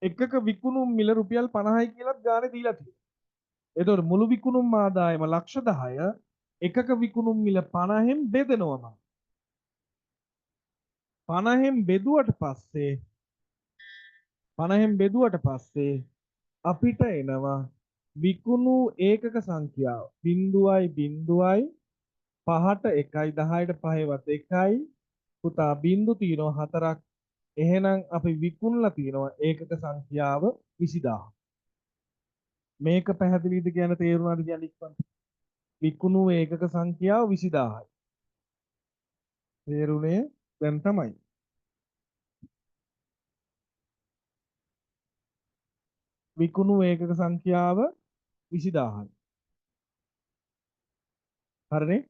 එකක විකුණුම් මිල රුපියල් 50යි කියලාත් ගානේ දීලා තියෙනවා. එතකොට මුළු විකුණුම් ආදායම ලක්ෂ 10 එකක විකුණුම් මිල 50න් බෙදනවා මම. 50න් බෙදුවට පස්සේ 50න් බෙදුවට පස්සේ අපිට එනවා විකුණු ඒකක සංඛ්‍යාව බිංදුවයි බිංදුවයි පහට එකයි දහයට පහේවත් එකයි පුතා බිංදු තියෙනවා 4ක්. එහෙනම් අපි විකුණලා තියෙනවා ඒකක සංඛ්‍යාව 20000. මේක පැහැදිලිද කියන තේරුණාද කියන ඉක්මනට? විකුණු ඒකක සංඛ්‍යාව 20000යි. තේරුණේ දැන් තමයි. විකුණු ඒකක සංඛ්‍යාව 20000යි. හරිනේ?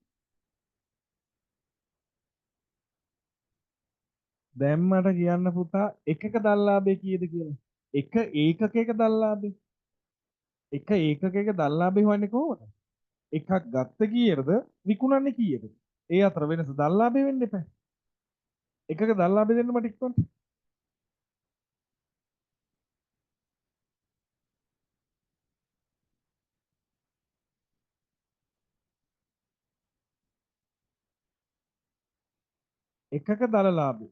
දැන් මට කියන්න පුතා එකක දල්ලාභය කීයද කියලා? එක ඒකකයක දල්ලාභය. එක ඒකකයක දල්ලාභය හොයන්නේ කොහොමද? එකක් ගත්ත කීයටද විකුණන්නේ කීයටද? ඒ අතර වෙනස දල්ලාභය වෙන්න එපා. එකක දල්ලාභය දෙන්න මට ඉක්මනට. එකක දල ලාභය.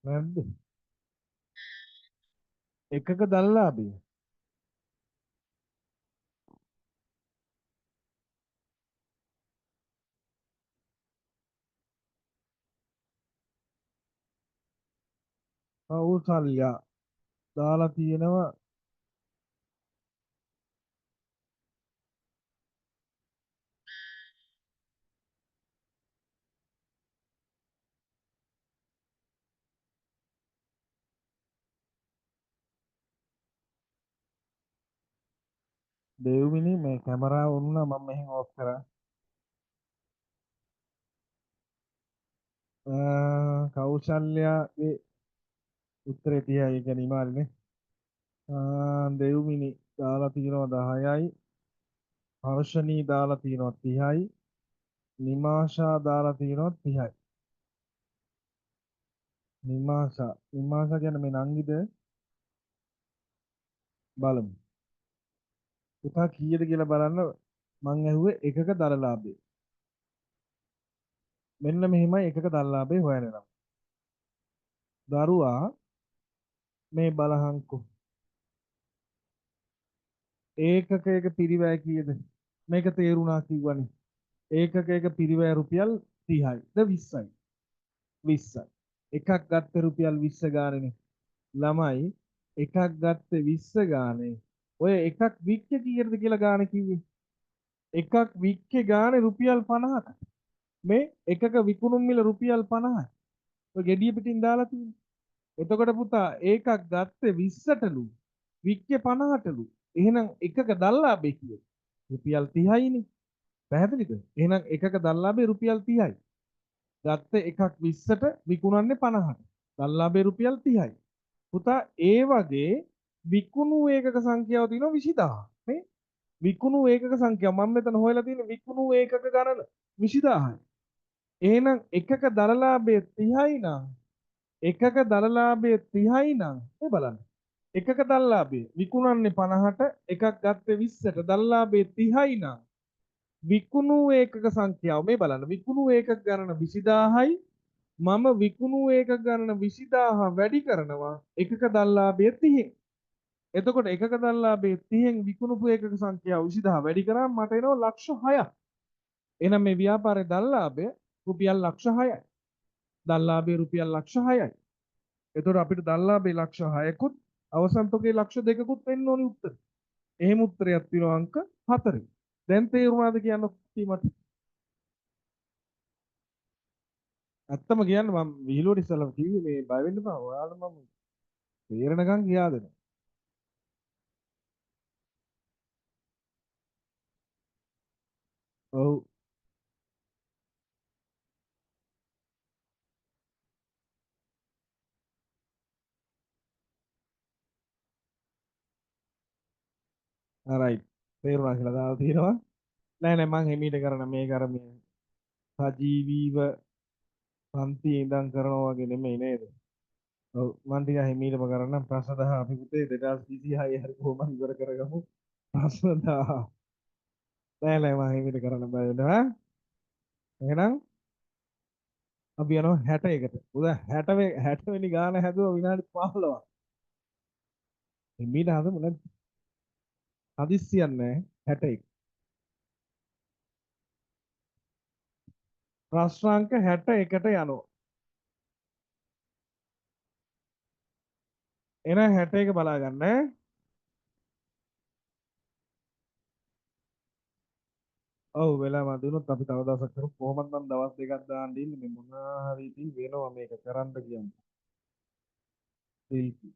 නැද්ද? එකක දල ලාභය. කෞසල්‍යා දාලා තියෙනවා දෙව්මිනි මේ කැමරාව වුණා මම මෙහෙන් ඔෆ් කරා. කෞශල්‍යාගේ උත්තරේ 30යි. ඒ කියන්නේ ඉමාලිනේ. දෙව්මිනි දාලා තියෙනවා 10යි. හර්ෂණී දාලා තියෙනවා 30යි. නිමාෂා දාලා තියෙනවා 30යි. නිමාෂා නිමාෂා කියන්නේ මේ නංගිද? බලමු. පුතා කීයද කියලා බලන්න. මං ඇහුවේ එකක දල ලාභය. මෙන්න මෙහෙමයි එකක දල ලාභය හොයන්න නම්. දරුවා මේ බලහන්කෝ. ඒකකයක පිරිවැය කීයද? මේක තේරුණා කිව්වනේ. ඒකකයක පිරිවැය රුපියල් 30යි ද 20යි? 20යි. එකක් ගත්ත රුපියල් 20 ගානේනේ. ළමයි එකක් ගත්තේ 20 ගානේ. ඔය එකක් වික්කේ කීයටද කියලා ගාන කිව්වේ? එකක් වික්කේ ගානේ රුපියල් 50කට. මේ එකක විකුණුම් මිල රුපියල් 50යි. ඔය ගෙඩිය පිටින් දාලා තියෙන්නේ. එතකොට පුතා ඒකක් ගත්තේ 20ටලු වික්කේ 50ටලු. එහෙනම් එකක දල්ලාභේ කීයද? රුපියල් 30යිනේ. පැහැදිලිද? එහෙනම් එකක දල්ලාභේ රුපියල් 30යි. ගත්තේ එකක් 20ට විකුණන්නේ 50ට. දල්ලාභේ රුපියල් 30යි. පුතා ඒ වගේ විකුණු ඒකක සංඛ්‍යාව තියෙනවා 20000. නේ? විකුණු ඒකක සංඛ්‍යාව මම මෙතන හොයලා තියෙන්නේ විකුණු ඒකක ගණන 20000යි. එහෙනම් එකක දලලාභය 30යි නම් එකක දලලාභය 30යි නම් මේ බලන්න. එකක දලලාභය විකුණන්නේ 50ට එකක් ගත්තේ 20ට දලලාභය 30යි නම් විකුණු ඒකක සංඛ්‍යාව මේ බලන්න. විකුණු ඒකක ගණන 20000යි. මම විකුණු ඒකක ගණන 20000 වැඩි කරනවා එකක දලලාභය 30න්. එතකොට එකක දලලාභය 30න් විකුණපු ඒකක සංඛ්‍යාව 20000 වැඩි කරාම මට එනවා ලක්ෂ 6ක්. එහෙනම් මේ ව්‍යාපාරයේ දලලාභය රුපියල් ලක්ෂ 6යි. දලලාභය රුපියල් ලක්ෂ 6යි. එතකොට අපිට දලලාභය ලක්ෂ 6කුත් අවසන් තොගේ ලක්ෂ 2කුත් වෙන්න ඕනි උත්තර. එහෙම උත්තරයක් තියෙනවා අංක 4. දැන් තේරුණාද කියන්න මට? ඇත්තම කියන්න මම විහිළුවට ඉස්සෙල්ලාම කිව්වේ මේ බය වෙන්න එපා. ඔයාලා මම තේරෙනකන් කියා දෙනවා. ඔව්. රයිට්. තේරුණා කියලා දාලා තියෙනවා. නෑ නෑ මං හිමීට කරන මේක අර මේ සජීවීව පන්තියේ ඉඳන් කරනවා වගේ නෙමෙයි නේද? ඔව් මං ටිකක් හිමීටම කරන්නම්. ප්‍රශ්න 10 අපි පුතේ 2026 හරි කොහොම හරි ඉවර කරගමු. ප්‍රශ්න 10. නෑ නෑ මං හිමීට කරන්න බය වෙනවා. එහෙනම් අපි යනවා 61ට. උදා 60 වෙනි ගාන හැදුවා විනාඩි 15ක්. හිමීට හදමු නැද්ද? හදිස්සියක් නෑ 61. ප්‍රශ්න අංක 61ට යනවා. එහෙනම් 61 බලා ගන්න ඈ. ඔව් වෙලා මදි වුණොත් අපි තව දවසක් කරමු. කොහොමද මම දවස් දෙකක් දාන්න ඉන්නේ මේ මොනවා හරි ඉතින් වෙනවා මේක කරන්න කියන්නේ. සිල්පි.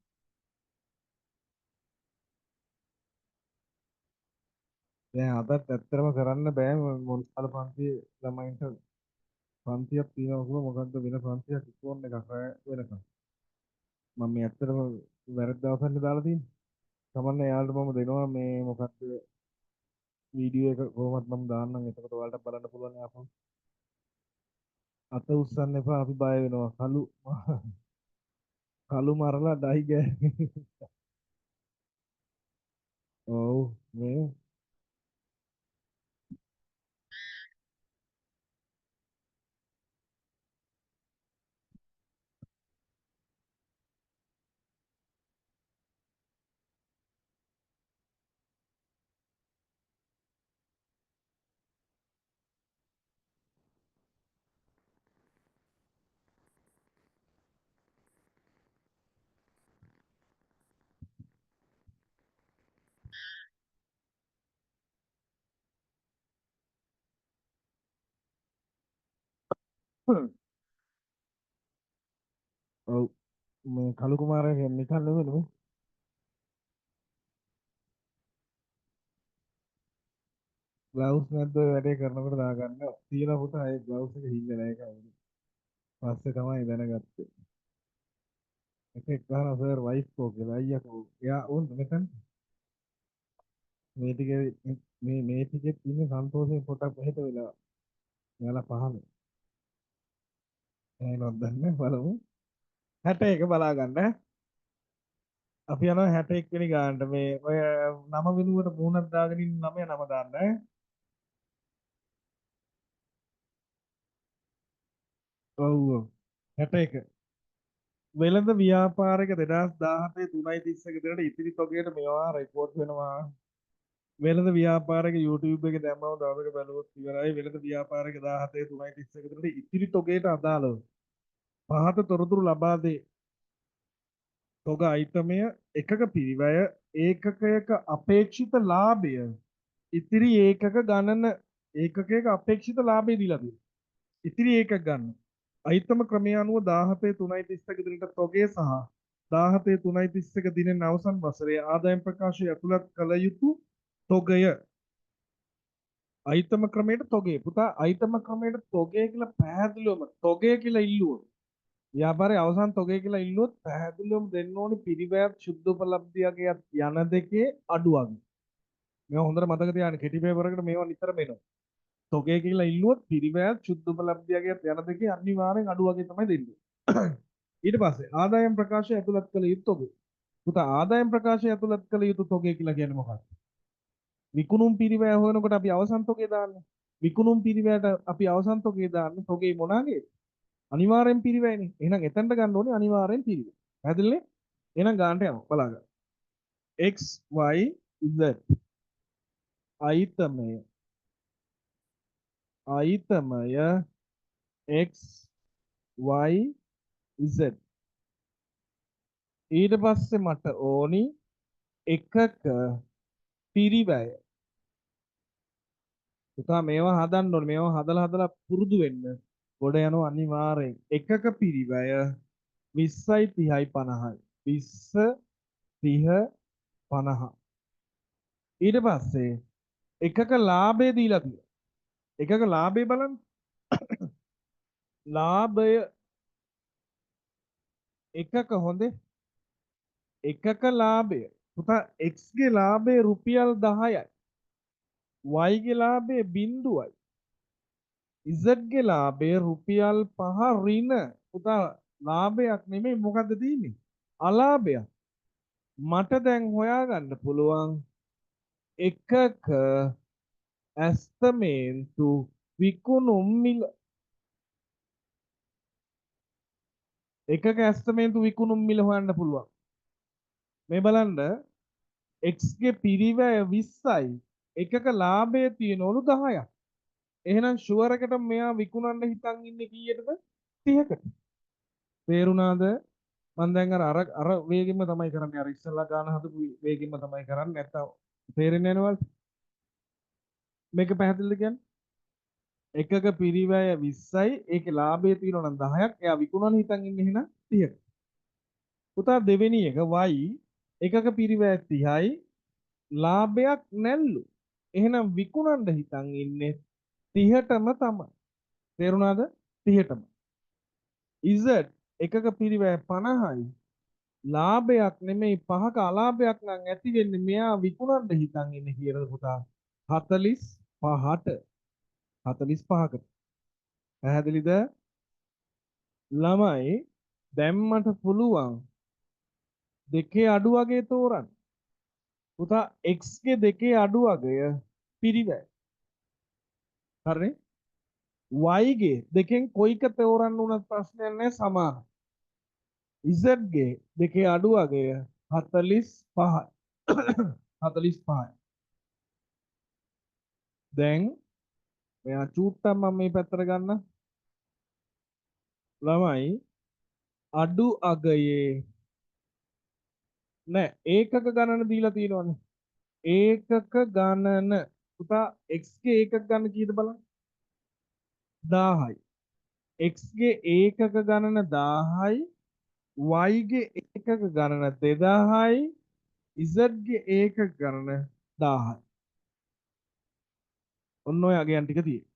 දැන් අදත් ඇත්තටම කරන්න බෑ මොනසාල පන්තියේ ළමයින්ට පන්තියක් තියෙනවා කිව්වා. මොකද්ද වෙන පන්තියක් ඉක්මන එකක් රැ වෙනකම්. මම මේ ඇත්තටම වැරදි දවසක් නේ දාලා තියෙන්නේ. කමන්නේ යාළුවට මම දෙනවා මේ මොකද්ද වීඩියෝ එක කොහොමත් මම දාන්නම්, එතකොට ඔයාලට බලන්න පුළුවන් ආපහු. අත උස්සන්න එපා, අපි බය වෙනවා. කළු කළු මරලා ඩයි ගෑ. ඔව් මේ ඔව් මේ කළු කුමාරයා කියන්නේ නිකන් නෙමෙයි නේ. ග්ලව්ස් නැද්ද ඔය වැඩේ කරනකොට දාගන්න. තියෙන පුතා ඒ ග්ලව්ස් එක හිල් වෙලා ඒකයි. පස්සේ තමයි දැනගත්තේ. එකෙක් ගහනවා සර් වයිෆ් කෝ කියලා. අයියා කෝ. එයා උන් මෙතන මේ ටික මේ මේ ටිකෙත් ඉන්නේ සන්තෝෂයෙන් පොඩක් මෙහෙට වෙලා. එයාලා පහළ. එහෙනම් දන්නේ බලමු. 61 බලා ගන්න ඈ. අපි යනවා 61 වෙනි ගානට. මේ ඔය නම වෙනුවට මූණක් දාගෙන ඉන්න ළමයා නම දාන්න ඈ. ඔව් ඔව් 61. වෙළඳ ව්‍යාපාරික 2017 3.31 දිනට ඉතිරි තොගයට මේවා රෙකෝඩ් වෙනවා. වෙළඳ ව්‍යාපාරික YouTube එකේ දැම්මම දවසක බැලුවොත් ඉවරයි. වෙළඳ ව්‍යාපාරික 17 3.31 දිනට ඉතිරි තොගයට අදාළව පහත තොරතුරු ලබා දේ. තොග අයිතමය එකක පිරිවැය ඒකකයක අපේක්ෂිත ලාභය ඉතිරි ඒකක ගණන ඒකකයක අපේක්ෂිත ලාභය දීලා තියෙනවා. ඉතිරි ඒකක ගන්න. අයිතම ක්‍රමය අනුව 17 3.31 දිනට තොගය සහ 17 3.31 දිනෙන් අවසන් වසරේ ආදායම් ප්‍රකාශය ඇතුළත් කළ යුතු තොගය. අයිතම ක්‍රමයට තොගය. පුතා අයිතම ක්‍රමයට තොගය කියලා පැහැදිලිවම තොගය කියලා ඉල්ලුවොත් ව්‍යාපාරයේ අවසන් තොගය කියලා ඉල්ලුවොත් පැහැදිලිවම දෙන්න ඕනි පිරිවැයත් ශුද්ධ උපලබ්ධියගේත් යන දෙකේ අඩුවක්. මේවා හොඳට මතක තියාගන්න. කෙටි පේපර් එකට මේවා නිතරම එනවා. තොගය කියලා ඉල්ලුවොත් පිරිවැයත් ශුද්ධ උපලබ්ධියගේත් යන දෙකේ අනිවාර්යෙන් අඩු වගේ තමයි දෙන්නේ. ඊට පස්සේ ආදායම් ප්‍රකාශය ඇතුළත් කළ යුතු තොගය. පුතා ආදායම් ප්‍රකාශය ඇතුළත් කළ යුතු තොගය කියලා කියන්නේ මොකක්ද? විකුණුම් පිරිවැය හොයනකොට අපි අවසන් තොගය දාන්නේ. විකුණුම් පිරිවැයට අපි අවසන් තොගය දාන්නේ තොගේ මොනාගේ? අනිවාර්යෙන් පිරිවැයනේ. එහෙනම් එතනට ගන්න ඕනේ අනිවාර්යෙන් පිරිවැය. පැහැදිලිනේ? එහෙනම් ගන්නට යමු. බලාගන්න. X Y Z අයිතමය අයිතමය X Y Z ඊට පස්සේ මට ඕනි එකක පිරිවැය. පුතා මේවා හදන්න ඕනේ. මේවා හදලා හදලා පුරුදු වෙන්න. ගොඩ යනවා අනිවාර්යෙන්. එකක පිරිවැය 20යි 30යි 50යි. 20 30 50. ඊට පස්සේ එකක ලාභය දීලා තියෙනවා. එකක ලාභය බලන්න. ලාභය එකක හොඳේ. එකක ලාභය. පුතා X ගේ ලාභය රුපියල් 10යි. Y ගේ ලාභය බිංදුවයි. Z ගේ ලාභය රුපියල් 5 ඍණ. පුතා ලාභයක් නෙමෙයි මොකද්ද තියෙන්නේ? අලාභයක්. මට දැන් හොයාගන්න පුළුවන් එකක ඇස්තමේන්තු විකුණුම් මිල. එකක ඇස්තමේන්තු විකුණුම් මිල හොයන්න පුළුවන්. මේ බලන්න X ගේ පිරිවැය 20යි එකක ලාභය තියෙනවලු 10ක්. එහෙනම් ෂුවර් එකට මෙයා විකුණන්න හිතන් ඉන්නේ කීයටද? 30කට. තේරුණාද? මං දැන් අර වේගෙම තමයි කරන්නේ. අර ඉස්සෙල්ලා ගාන හදපු වේගෙම තමයි කරන්නේ. නැත්තම් තේරෙන්නේ නැහැ නේද? මේක පැහැදිලිද කියන්නේ? එකක පිරිවැය 20යි ඒකේ ලාභය තියෙනවා නම් 10ක්. එයා විකුණන්න හිතන් ඉන්නේ එහෙනම් 30කට. පුතා දෙවෙනි එක Y එකක පිරිවැය 30යි ලාභයක් නැල්ලු. එහෙනම් විකුණන්න හිතන් ඉන්නේ 30ටම තමයි. තේරුණාද? 30ටම. Z එකක පිරිවැය 50යි ලාභයක් නෙමෙයි 5ක අලාභයක් නම් ඇති වෙන්නේ මෙයා විකුණන්න හිතන් ඉන්නේ කියලාද පුතා? 45ට. 45කට. පැහැදිලිද ළමයි? දැන් මට පුළුවන් දෙකේ අඩු වගේ තෝරන්න. පුතා x ගේ දෙකේ අඩු වගය පිරිවැය. හරිනේ? y ගේ දෙකෙන් කොයික තෝරන්න උනත් ප්‍රශ්නයක් නෑ, සමානයි. z ගේ දෙකේ අඩු වගය 45යි. 45යි. දැන් මෙයා චූට්ටක් මම මේ පැත්තට ගන්න. ළමයි අඩු අගයේ නෑ ඒකක ගණන දීලා තියෙනවනේ. ඒකක ගණන පුතා x ගේ ඒකක ගණන කීයද බලන්න. 1000යි. x ගේ ඒකක ගණන 1000යි, y ගේ ඒකක ගණන 2000යි, z ගේ ඒකක ගණන 1000යි. ඔන්න ඔය අගයන් ටික තියෙන්නේ.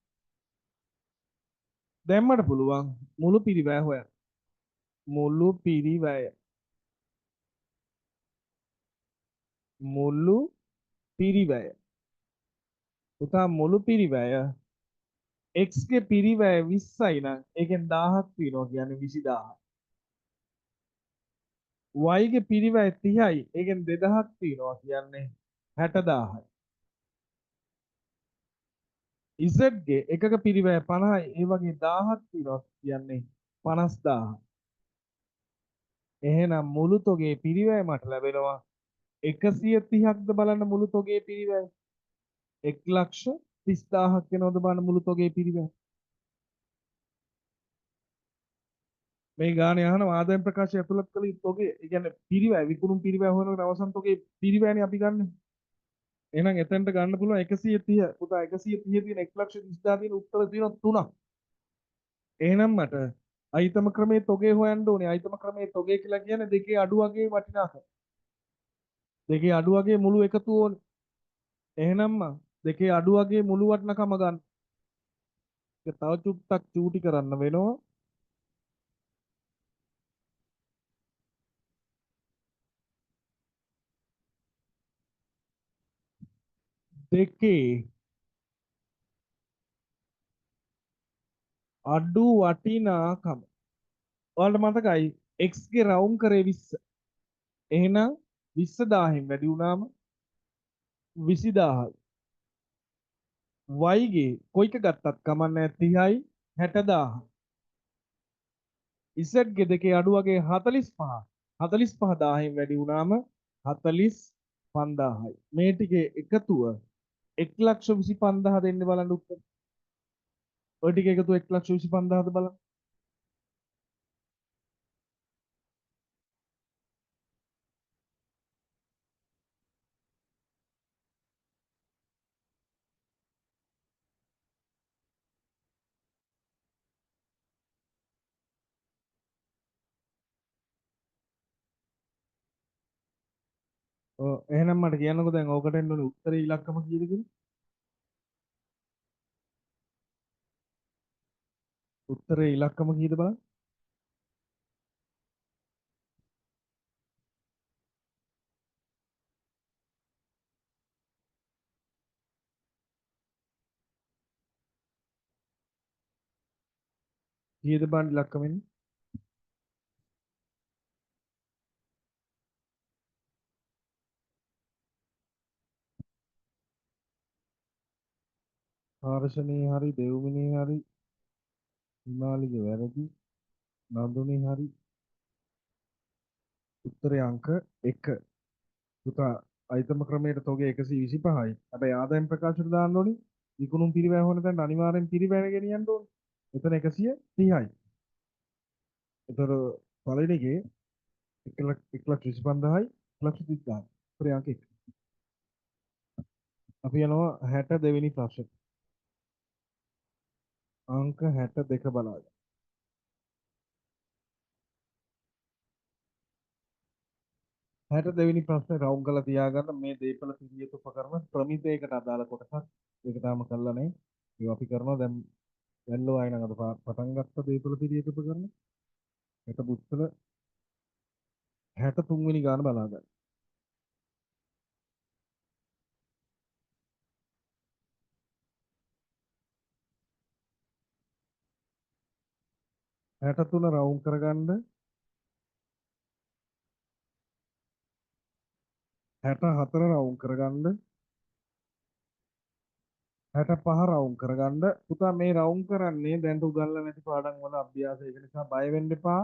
දැන් මට පුළුවන් මුළු පිරිවැය හොයන්න. මුළු පිරිවැය. මුළු පිරිවැය. පුතා මුළු පිරිවැය x ගේ පිරිවැය 20යි නම් ඒකෙන් 1000ක් තියෙනවා කියන්නේ 20000යි. y ගේ පිරිවැය 30යි ඒකෙන් 2000ක් තියෙනවා කියන්නේ 60000යි. z ගේ එකක පිරිවැය 50යි ඒ වගේ 1000ක් තියෙනවා කියන්නේ 50000යි. එහෙනම් මුළු තොගේ පිරිවැය මට ලැබෙනවා 130ක්ද බලන්න මුළු තොගේ පිරිවැය. 1,30,000ක් වෙනවද බලන්න මුළු තොගේ පිරිවැය. මේ ගානේ අහනවා ආදායම් ප්‍රකාශය ඇතුළත් කළ යුතු තොගේ, ඒ කියන්නේ පිරිවැය, විකුණුම් පිරිවැය හොයනකොට අවසන් තොගේ පිරිවැයනේ අපි ගන්නෙ. එහෙනම් එතනට ගන්න පුළුවන් 130. පුතා 130 තියෙන 1,30,000 තියෙන උත්තර තියෙනවා තුනක්. එහෙනම් මට අයිතම ක්‍රමයේ තොගේ හොයන්න ඕනේ. අයිතම ක්‍රමයේ තොගේ කියලා කියන්නේ දෙකේ අඩු වගේ වටිනාකම. දෙකේ අඩු වගේ මුළු එකතු ඕනේ. එහෙනම් මං දෙකේ අඩු වගේ මුළු වටිනාකම ගන්න. ඒක තව චුට්ටක් චූටි කරන්න වෙනවා. දෙකේ අඩු වටිනාකම. ඔයාලට මතකයි x ගේ රවුම් කරේ 20. එහෙනම් 20000න් වැඩි වුණාම 20000යි. y ගේ කොයික ගත්තත් කමක් නෑ 30යි 60000යි. z ගේ දෙකේ අඩු වගේ 45. 45000න් වැඩි වුණාම 45000යි. මේ ටිකේ එකතුව 1,25,000 දෙන්න බලන්න උත්තර. ඔය ටික එකතුව 1,25,000ද බලන්න. ඔව් එහෙනම් මට කියන්නකෝ දැන් ඕකට එන්න ඕනේ උත්තරේ ඉලක්කම කීයද කියලා? උත්තරේ ඉලක්කම කීයද බලන්න? කීයද බලන්න ඉලක්කම එන්නේ? හර්ෂණී හරි දෙව්මිනී හරි හිමාලිගේ වැරදි නන්දුනී හරි උත්තරේ අංක 1. පුතා අයිතම ක්‍රමයට තොගේ 125යි. හැබැයි ආදායම් ප්‍රකාශයට දාන්න ඕනි විකුණුම් පිරිවැය හොයන තැනට අනිවාර්යෙන් පිරිවැය ගෙනියන්න ඕනි. එතන 130යි. එතකොට පළවෙනි එකේ 1,25,000යි 1,30,000යි. උත්තරේ අංක 1. අපි යනවා 62 වෙනි ප්‍රශ්නෙට. අංක 62 බලාගන්න. 62 වෙනි ප්‍රශ්නේ රවුම් කරලා තියාගන්න. මේ දීපල පිළියෙත උපකරණ ප්‍රමිතයකට අදාළ කොටසක්. ඒක තාම කරලා නැහැ. ඒවා අපි කරනවා දැන්. වැල්ලෝ ආයෙ නම් අද පටන් ගත්ත දීපල පිළියෙත උපකරණ. හෙට බුත්තල 63 වෙනි ගාන බලාගන්න. 63 රවුම් කරගන්න. 64 රවුම් කරගන්න. 65 රවුම් කරගන්න. පුතා මේ රවුම් කරන්නේ දැන්ට උගන්ලා නැති පාඩම් වල අභ්‍යාස. ඒක නිසා බය වෙන්න එපා.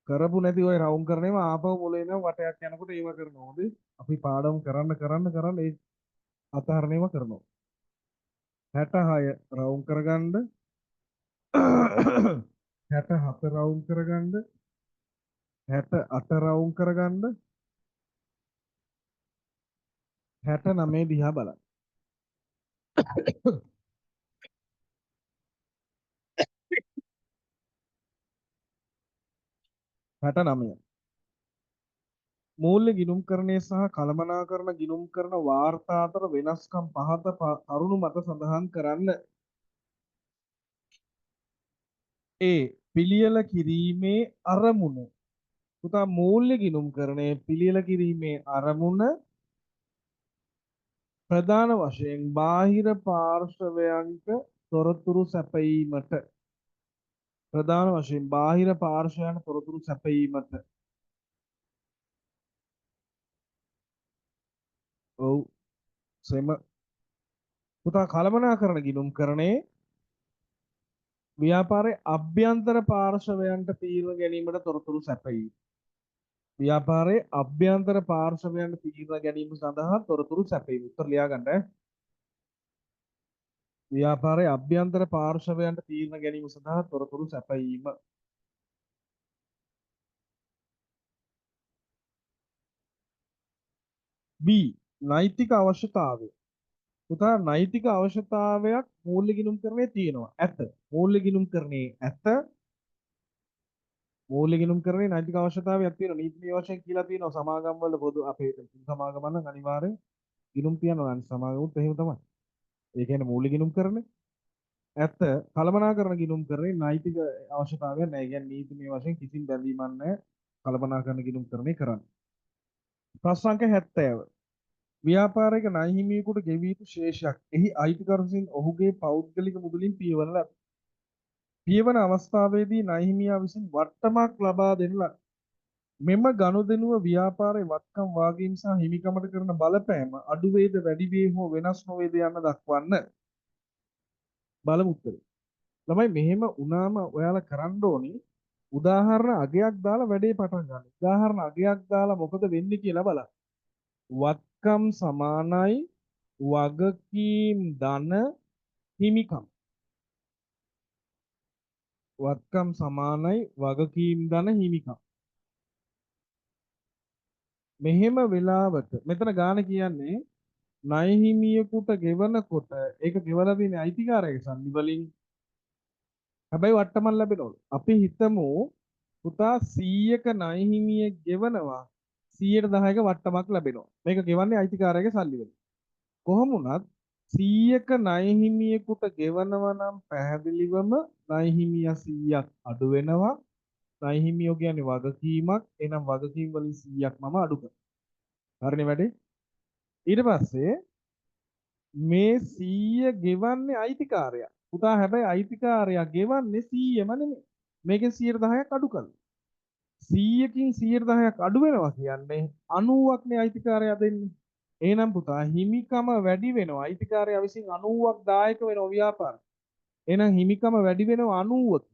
කරපු නැති ඔය රවුම් කරන ඒවා ආපහු මුල ඉඳන් වටයක් යනකොට ඒව කරනවා. හොඳේ. අපි පාඩම් කරන්න කරන්න කරන්න ඒ අතහරින ඒවා කරනවා. 66 රවුම් කරගන්න. 67 රවුම් කරගන්න. 68 රවුම් කරගන්න. 69 දිහා බලන්න. 69. මූල්‍ය ගිණුම්කරණය සහ කළමනාකරණ ගිණුම්කරණ වාර්තා අතර වෙනස්කම් පහත කරුණු මත සඳහන් කරන්න. ඒ පිළියෙල කිරීමේ අරමුණ. පුතා මූල්‍ය ගිණුම්කරණය පිළියෙල කිරීමේ අරමුණ ප්‍රධාන වශයෙන් බාහිර පාර්ශවයන්ට තොරතුරු සැපයීමට. ප්‍රධාන වශයෙන් බාහිර පාර්ශවයන්ට තොරතුරු සැපයීමට. ඔව් සෙම. පුතා කළමනාකරණ ගිණුම්කරණේ ව්‍යාපාරයේ අභ්‍යන්තර පාර්ශවයන්ට තීරණ ගැනීමට තොරතුරු සැපයීම. ව්‍යාපාරයේ අභ්‍යන්තර පාර්ශවයන්ට තීරණ ගැනීම සඳහා තොරතුරු සැපයීම. උත්තර ලියා ගන්න ඈ. ව්‍යාපාරයේ අභ්‍යන්තර පාර්ශවයන්ට තීරණ ගැනීම සඳහා තොරතුරු සැපයීම. B නෛතික අවශ්‍යතාවය. පුතා නෛතික අවශ්‍යතාවයක් මූල්‍ය ගිණුම්කරණයේ තියෙනවා. ඇත. මූල්‍ය ගිණුම්කරණයේ ඇත. මූල්‍ය ගිණුම්කරණයේ නෛතික අවශ්‍යතාවයක් තියෙනවා. නීතිමය වශයෙන් කියලා තියෙනවා සමාගම් වල පොදු අපේ සමාගම නම් අනිවාර්යෙන් ගිණුම් තියනවා. අනිත් සමාගමුත් එහෙම තමයි. ඒ කියන්නේ මූල්‍ය ගිණුම්කරණේ ඇත. කළමනාකරණ ගිණුම්කරණයේ නෛතික අවශ්‍යතාවයක් නැහැ. ඒ කියන්නේ නීතිමය වශයෙන් කිසිම බැඳීමක් නැහැ කළමනාකරණ ගිණුම්කරණේ කරන්න. ප්‍රශ්න අංක 70. ව්‍යාපාරික ණයහිමියෙකුට ගෙවිය යුතු ශේෂයක් එහි අයිතිකරු විසින් ඔහුගේ පෞද්ගලික මුදලින් පියවන ලද. පියවන අවස්ථාවේදී ණයහිමියා විසින් වට්ටමක් ලබා දෙන ලද. මෙම ගනුදෙනුව ව්‍යාපාරයේ වත්කම් වාගීම් සහ හිමිකමට කරන බලපෑම අඩු වේද වැඩි වේ හෝ වෙනස් නොවේද යන්න දක්වන්න. බලමු උත්තරේ. ළමයි මෙහෙම වුණාම ඔයාලා කරන්න ඕනි උදාහරණ අගයක් දාලා වැඩේ පටන් ගන්න. උදාහරණ අගයක් දාලා මොකද වෙන්නේ කියලා බලන්න. වත්කම් සමානයි වගකීම් ධන හිමිකම්. වත්කම් සමානයි වගකීම් ධන හිමිකම්. මෙහෙම වෙලාවට මෙතන ගාන කියන්නේ ණය හිමියෙකුට ගෙවනකොට ඒක ගෙවලා තියෙන අයිතිකාරයාගේ සල්ලි වලින්. හැබැයි වට්ටමක් ලැබෙනවලු. අපි හිතමු පුතා 100ක ණය හිමියෙක් ගෙවනවා 110ක වට්ටමක් ලැබෙනවා. මේක ගෙවන්නේ අයිතිකාරයාගේ සල්ලි වලින්. කොහොම වුණත් 100ක ණය හිමියෙකුට ගෙවනවා නම් පැහැදිලිවම ණය හිමියා 100ක් අඩු වෙනවා. ණය හිමියෝ කියන්නේ වගකීමක්. එහෙනම් වගකීම් වලින් 100ක් මම අඩු කරනවා. හරිනේ වැඩේ? ඊට පස්සේ මේ 100 ගෙවන්නේ අයිතිකාරයා. පුතා හැබැයි අයිතිකාරයා ගෙවන්නේ 100ම නෙමෙයි. මේකෙන් 10%ක් අඩු කරලා. 100කින් 10%ක් අඩු වෙනවා කියන්නේ 90ක් නේ අයිතිකාරයා දෙන්නේ. එහෙනම් පුතා හිමිකම වැඩි වෙනවා. අයිතිකාරයා විසින් 90ක් දායක වෙනවා ව්‍යාපාර. එහෙනම් හිමිකම වැඩි වෙනවා 90ක.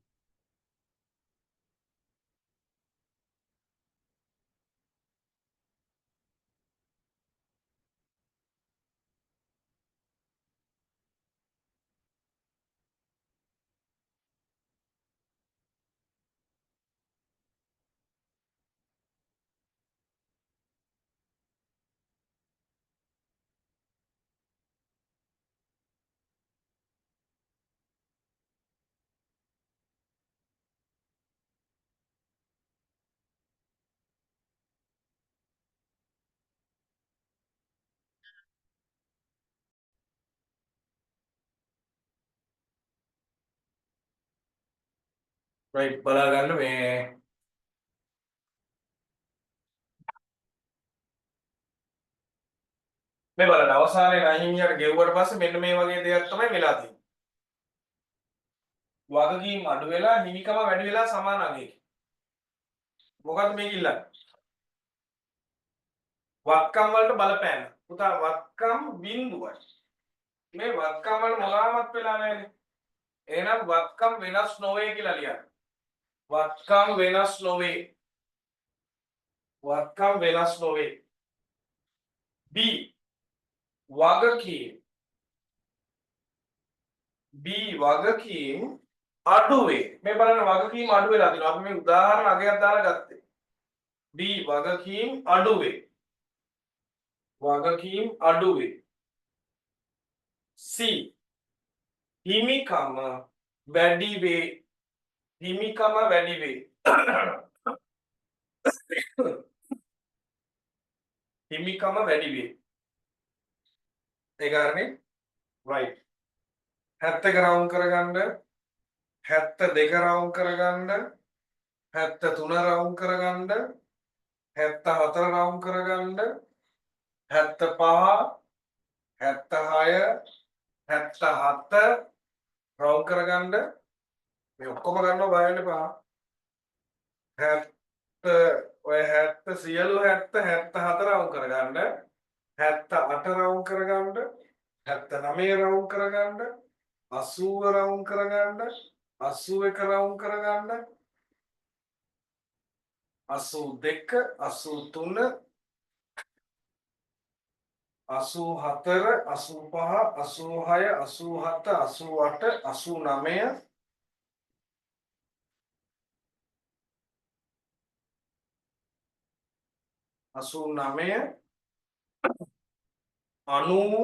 රයිට් බලා ගන්න මේ මේ බලන්න අවසානයේ ණය හිමියාට ගෙව්වට පස්සේ මෙන්න මේ වගේ දෙයක් තමයි වෙලා තියෙන්නේ. වගකීම් අඩු වෙලා හිමිකම වැඩි වෙලා සමාන අගයකින්. මොකද්ද මේක ඉල්ලන්නේ? වත්කම් වලට බලපෑම. පුතා වත්කම් බිඳුවයි. මේ වත්කම් වල මොනවාවත් වෙලා නැහැනේ. එහෙනම් වත්කම් වෙනස් නොවේ කියලා ලියන්න. වත්කම් වෙනස් නොවේ. වත්කම් වෙනස් නොවේ. B වගකීම්. B වගකීම් අඩු වේ. මේ බලන්න වගකීම් අඩු වෙලා තියෙනවා. අපි මේ උදාහරණ අගයක් දාලා ගත්තේ. B වගකීම් අඩු වේ. වගකීම් අඩු වේ. C හිමිකම වැඩි වේ. හිමිකම වැඩි වේ. හිමිකම වැඩි වේ. ඒ කාරණේ රයිට්. 71 රවුම් කරගන්න, 72 රවුම් කරගන්න, 73 රවුම් කරගන්න, 74 රවුම් කරගන්න, 75, 76, 77 රවුම් කරගන්න. මේ ඔක්කොම ගන්නවා බය වෙන්න එපා. 70 ඔය 70 සියලු 70 74 රවුම් කරගන්න, 78 රවුම් කරගන්න, 79 රවුම් කරගන්න, 80 රවුම් කරගන්න, 81 රවුම් කරගන්න, 82, 83, 84, 85, 86, 87, 88, 89, 89, 90,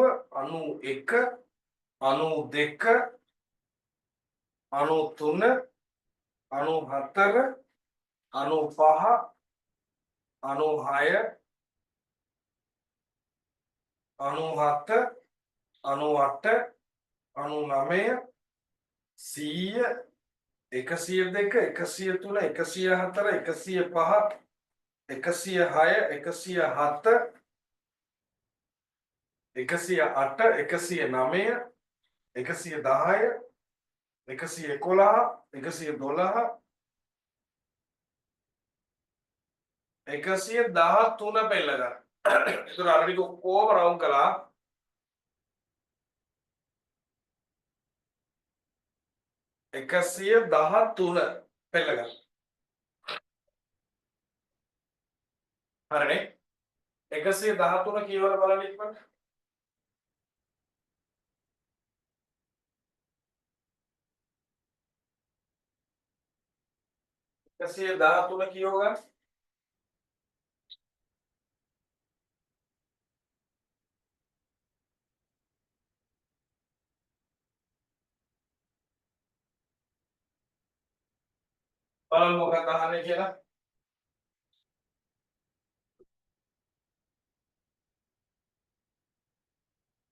91, 92, 93, 94, 95, 96, 97, 98, 99, 100, 102, 103, 104, 105, 106, 107, 108, 109, 110, 111, 112, 113 පෙළ ගන්න. ඒතර අර ටික ඔක්කොම රවුම් කළා. 113 පෙළ ගන්න. හරිනේ? 113 කියවලා බලන්න ඉක්මනට. 113 කියව ගන්න. බලමු මොකක්ද අහන්නේ කියලා.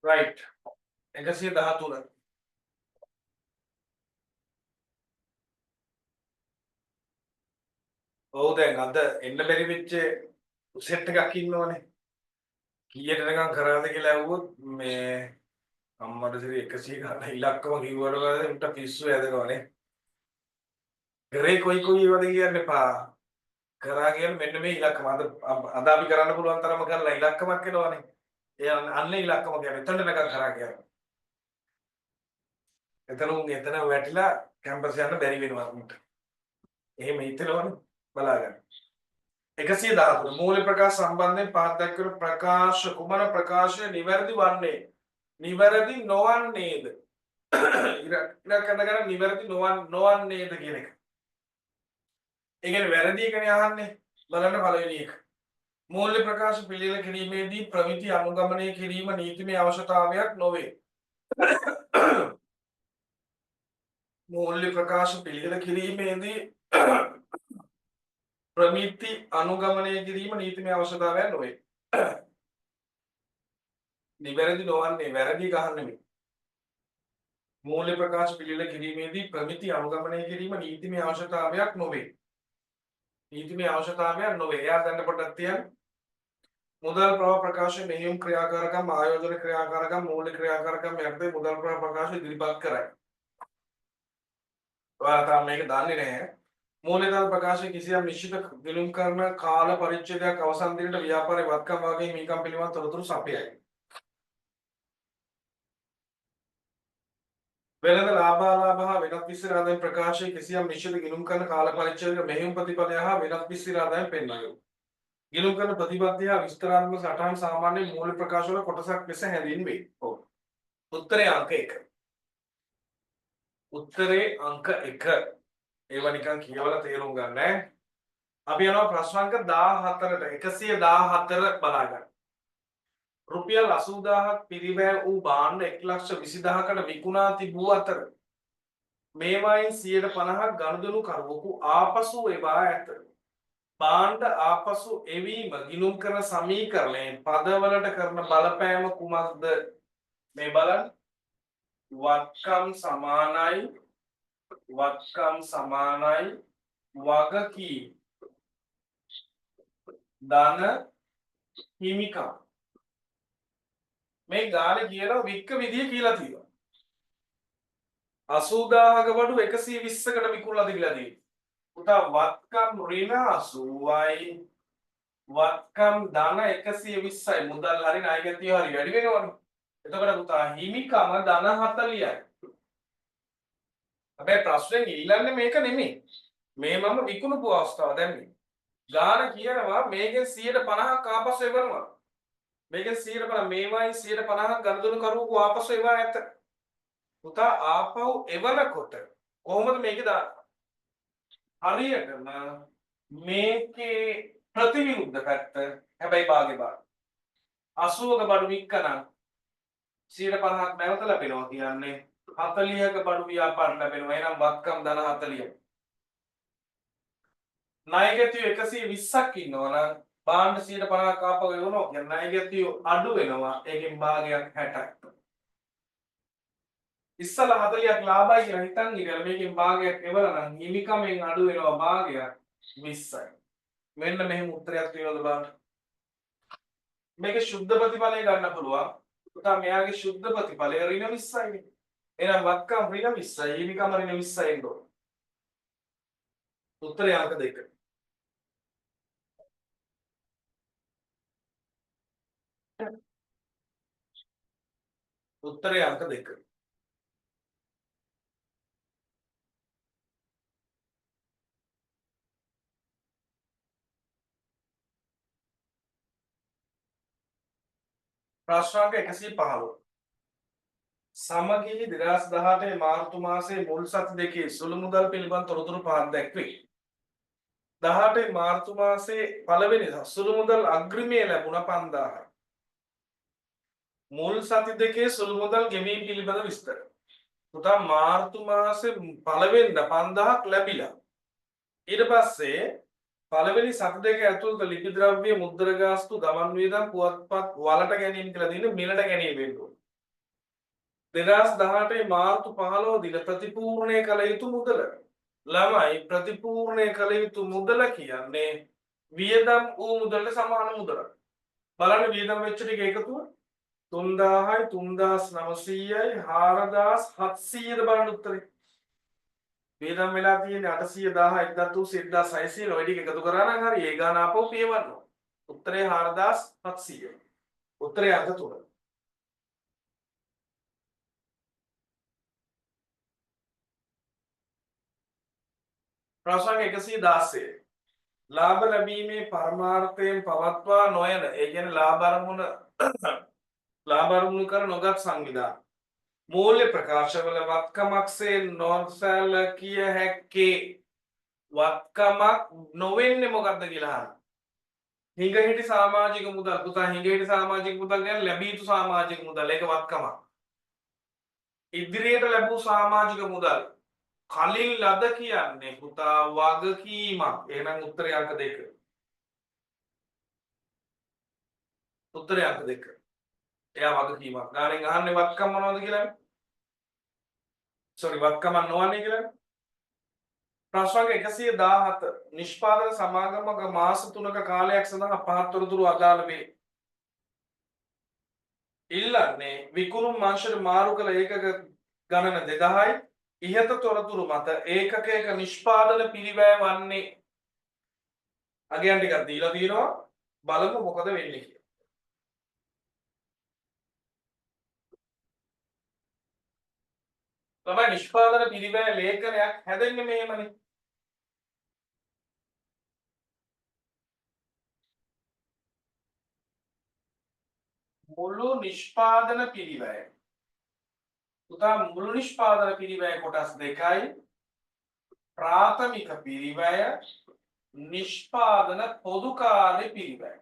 රයිට්. 113. ඔව් දැන් අද එන්න බැරි වෙච්ච සෙට් එකක් ඉන්නවනේ. කීයට එනකන් කරාද කියලා ඇහුවොත් මේ අම්මට සිරි 100 ගන්න ඉලක්කම කිව්වට පස්සේ උන්ට පිස්සු ඇදෙනවනේ. කරේ කොයි කොයි ඒවාද කියන්න එපා. කරා කියන්නේ මෙන්න මේ ඉලක්කම. අද අපි කරන්න පුළුවන් තරම කරලා ඉලක්කමක් එනවනේ. ඒ අන්න ඉලක්කම කියන්නේ එතනට එනකන් කරා කියන්නේ. එතන උන් එතන වැටිලා කැම්පස් යන්න බැරි වෙනවා උන්ට. එහෙම හිතනවනේ බලාගන්න. 113 මූල්‍ය ප්‍රකාශ සම්බන්ධයෙන් පහත් දැක්වෙන ප්‍රකාශ කුමන ප්‍රකාශය නිවැරදි වන්නේ? නිවැරදි නොවන්නේද? ඉරක් අඳගෙන නිවැරදි නොවන්නේද කියන එක. ඒ කියන්නේ වැරදි එකනේ අහන්නේ. බලන්න පළවෙනි එක. මූල්‍ය ප්‍රකාශ පිළියෙල කිරීමේදී ප්‍රමිති අනුගමනය කිරීම නීතිමය අවශ්‍යතාවයක් නොවේ. මූල්‍ය ප්‍රකාශ පිළියෙල කිරීමේදී ප්‍රමිති අනුගමනය කිරීම නීතිමය අවශ්‍යතාවයක් නොවේ. නිවැරදි නොවන්නේ වැරදි ගහන්න නෙමෙයි. මූල්‍ය ප්‍රකාශ පිළියෙල කිරීමේදී ප්‍රමිති අනුගමනය කිරීම නීතිමය අවශ්‍යතාවයක් නොවේ. නීතිමය අවශ්‍යතාවයක් නොවේ. එයා දැන් පොඩ්ඩක් තියන්න. මුදල් ප්‍රවාහ ප්‍රකාශ මෙහෙයුම් ක්‍රියාකාරකම් ආයෝජන ක්‍රියාකාරකම් මූල්‍ය ක්‍රියාකාරකම් යටතේ මුදල් ප්‍රවාහ ප්‍රකාශ ඉදිරිපත් කරයි. ඔයාලා තාම මේක දන්නේ නැහැ. මූල්‍ය ප්‍රකාශය කිසියම් නිශ්චිත ගිණුම් කරන කාල පරිච්ඡේදයක් අවසන් දිනට ව්‍යාපාරයේ වත්කම් වගේ හිමිකම් පිළිබඳ තොරතුරු සපයයි. වෙළඳ ලාභාලාභ හා වෙනත් විස්තර ආදායම් ප්‍රකාශය කිසියම් නිශ්චිත ගිණුම් කරන කාල පරිච්ඡේදයක මෙහෙයුම් ප්‍රතිඵලය හා වෙනත් විස්තර ආදායම් පෙන්වයි. ගිණුම් කරන ප්‍රතිපත්ති හා විස්තරාත්මක සටහන් සාමාන්‍ය මූල්‍ය ප්‍රකාශ වල කොටසක් ලෙස හැඳින්වේ. ඔව්. උත්තරේ අංක 1. උත්තරේ අංක 1. ඒවා නිකන් කියවලා තේරුම් ගන්න ඈ. අපි යනවා ප්‍රශ්න අංක 14ට 114 බලා ගන්න. රුපියල් 80000ක් පිරිවැය වූ භාණ්ඩ 1,20,000කට විකුණා තිබූ අතර මේවායින් 50%ක් ගනුදෙනු කරුවෙකු ආපසු එවා ඇත. භාණ්ඩ ආපසු එවීම ගිණුම් කරන සමීකරණයෙන් පදවලට කරන බලපෑම කුමක්ද? මේ බලන්න. වත්කම් සමානයි වත්කම් සමානයි වගකීම් ධන හිමිකම්. මේ ගානේ කියලා වික්ක විදිය කියලා තියෙනවා. 80000ක බඩු 120කට විකුණලා දීලා තියෙනවා. පුතා වත්කම් ඍණ 80යි වත්කම් ධන 120යි. මුදල් හරි ණයගැතිය හරි වැඩි වෙනවනේ. එතකොට පුතා හිමිකම ධන 40යි. හැබැයි ප්‍රශ්නෙන් ඉල්ලන්නේ මේක නෙමෙයි. මේ මම විකුණපු අවස්ථාව දැන් මේ. ගාන කියනවා මේකෙන් 50%ක් ආපසු එවනවා. මේකෙන් 150 මේවායින් 50%ක් ගනුදෙනු කරුවෙකු ආපසු එවා ඇත. පුතා ආපහු එවනකොට කොහොමද මේක දාන්නේ? හරියටම මේකේ ප්‍රතිවිරුද්ධ පැත්ත හැබැයි භාගේ භාග. 80ක බඩු වික්කනම් 50%ක් නැවත ලැබෙනවා කියන්නේ 40ක බඩු ව්‍යාපාර ලැබෙනවා. එහෙනම් වත්කම් ධන 40. ණයගැතියෝ 120ක් ඉන්නවා නම් භාණ්ඩ 50%ක් ආපහු එවනවා කියන්නේ ණයගැතියෝ අඩු වෙනවා. ඒකෙන් භාගයක් 60ක්. ඉස්සලා 40ක් ලාභයි කියලා හිතන් ඉඳලා මේකෙන් භාගයක් එවලා නම් හිමිකමෙන් අඩු වෙනවා භාගයක් 20යි. මෙන්න මෙහෙම උත්තරයක් තියෙනවද බලන්න. මේකේ ශුද්ධ ප්‍රතිඵලය ගන්න පුළුවන්. පුතා මෙයාගේ ශුද්ධ ප්‍රතිඵලය ඍණ 20යි. එහෙනම් වත්කම් ඍණ 20යි හිමිකම ඍණ 20යි එන්න ඕන. උත්තරය අංක 2. උත්තරය අංක 2. ප්‍රශ්න අංක 115. සමගිහි 2018 මාර්තු මාසයේ මුල් සති දෙකේ සුළු මුදල් පිළිබඳ තොරතුරු පහක් දැක්වේ. 18 මාර්තු මාසයේ පළවෙනි සුළු මුදල් අග්‍රිමය ලැබුණා 5000යි. මුල් සති දෙකේ සුළු මුදල් ගෙවීම පිළිබඳ විස්තර. පුතා මාර්තු මාසේ පළවෙනිදා 5000ක් ලැබිලා. ඊට පස්සේ පළවෙනි සති දෙක ඇතුළත ලිපි ද්‍රව්‍ය මුද්‍ර ගාස්තු ගමන් වියදම් පුවත්පත් වලට ගැනීම කියලා තියෙන මිලට ගැනීම වෙන්න ඕන. 2018 මාර්තු 15 දින ප්‍රතිපූර්ණය කළ යුතු මුදල. ළමයි ප්‍රතිපූර්ණය කළ යුතු මුදල කියන්නේ වියදම් වූ මුදලට සමාන මුදලක්. බලන්න වියදම් වෙච්ච ටික එකතුව 3000යි 3900යි 4700ද බලන්න උත්තරේ. වියදම් වෙලා තියෙන්නේ 810 1300 1600 ඔය ටික එකතු කරා නම් හරි ඒ ගාන ආපහු පියවන්න ඕන. උත්තරේ 4700. උත්තරේ අංක 3. ප්‍රශ්න 116. ලාභ ලැබීමේ පරමාර්ථයෙන් පවත්වා නොයන, ඒ කියන්නේ ලාභ අරමුණු කර නොගත් සංවිධාන මූල්‍ය ප්‍රකාශවල වත්කමක්සේ නොසැලකිය හැක්කේ වත්කමක් නොවෙන්නේ මොකද්ද කියලා අහනවා. හිඟහිටි සමාජික මුදල්. පුතා හිඟහිටි සමාජික මුදල් කියන්නේ ලැබිය යුතු සමාජික මුදල්. ඒක වත්කමක්. ඉදිරියට ලැබූ සමාජික මුදල් කලින් ලද කියන්නේ පුතා වගකීමක්. එහෙනම් උත්තරය අංක 2. උත්තරය අංක 2. එයා වගකීමක්. ගානෙන් අහන්නේ වත්කම් මොනවද කියලානේ. සෝරි වත්කමක් නොවන්නේ කියලානේ. ප්‍රශ්න අංක 117. නිෂ්පාදන සමාගමක මාස 3ක කාලයක් සඳහා පහත් තොරතුරු අදාළ වේ. ඉල්ලන්නේ විකුණුම් අංශයට මාරු කළ ඒකක ගණන 2000යි, ඉහත තොරතුරු මත ඒකකයක නිෂ්පාදන පිරිවැය වන්නේ අගයන් ටිකක් දීලා තියෙනවා. බලමු මොකද වෙන්නේ කියලා. තමයි නිෂ්පාදන පිරිවැය ලේඛනයක් හැදෙන්නේ මෙහෙමනේ. මුළු නිෂ්පාදන පිරිවැය. පුතා මුළු නිෂ්පාදන පිරිවැය කොටස් දෙකයි. ප්‍රාථමික පිරිවැය, නිෂ්පාදන පොදු කාර්ය පිරිවැය.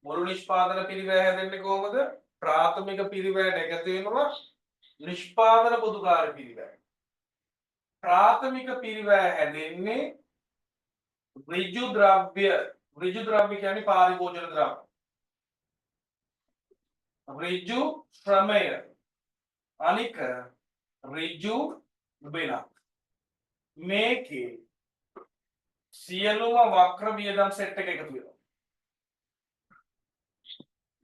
මුළු නිෂ්පාදන පිරිවැය හැදෙන්නේ කොහොමද? ප්‍රාථමික පිරිවැයට එකතු වෙනවා නිෂ්පාදන පොදු කාර්ය පිරිවැය. ප්‍රාථමික පිරිවැය හැදෙන්නේ ඍජු ද්‍රව්‍ය. ඍජු ද්‍රව්‍ය කියන්නේ පාරිභෝජන ද්‍රව්‍ය. ඍජු ශ්‍රමය, අනික ඍජු වෙනක්. මේකේ සියලුම වක්‍ර වියදම් සෙට් එක එකතු වෙනවා.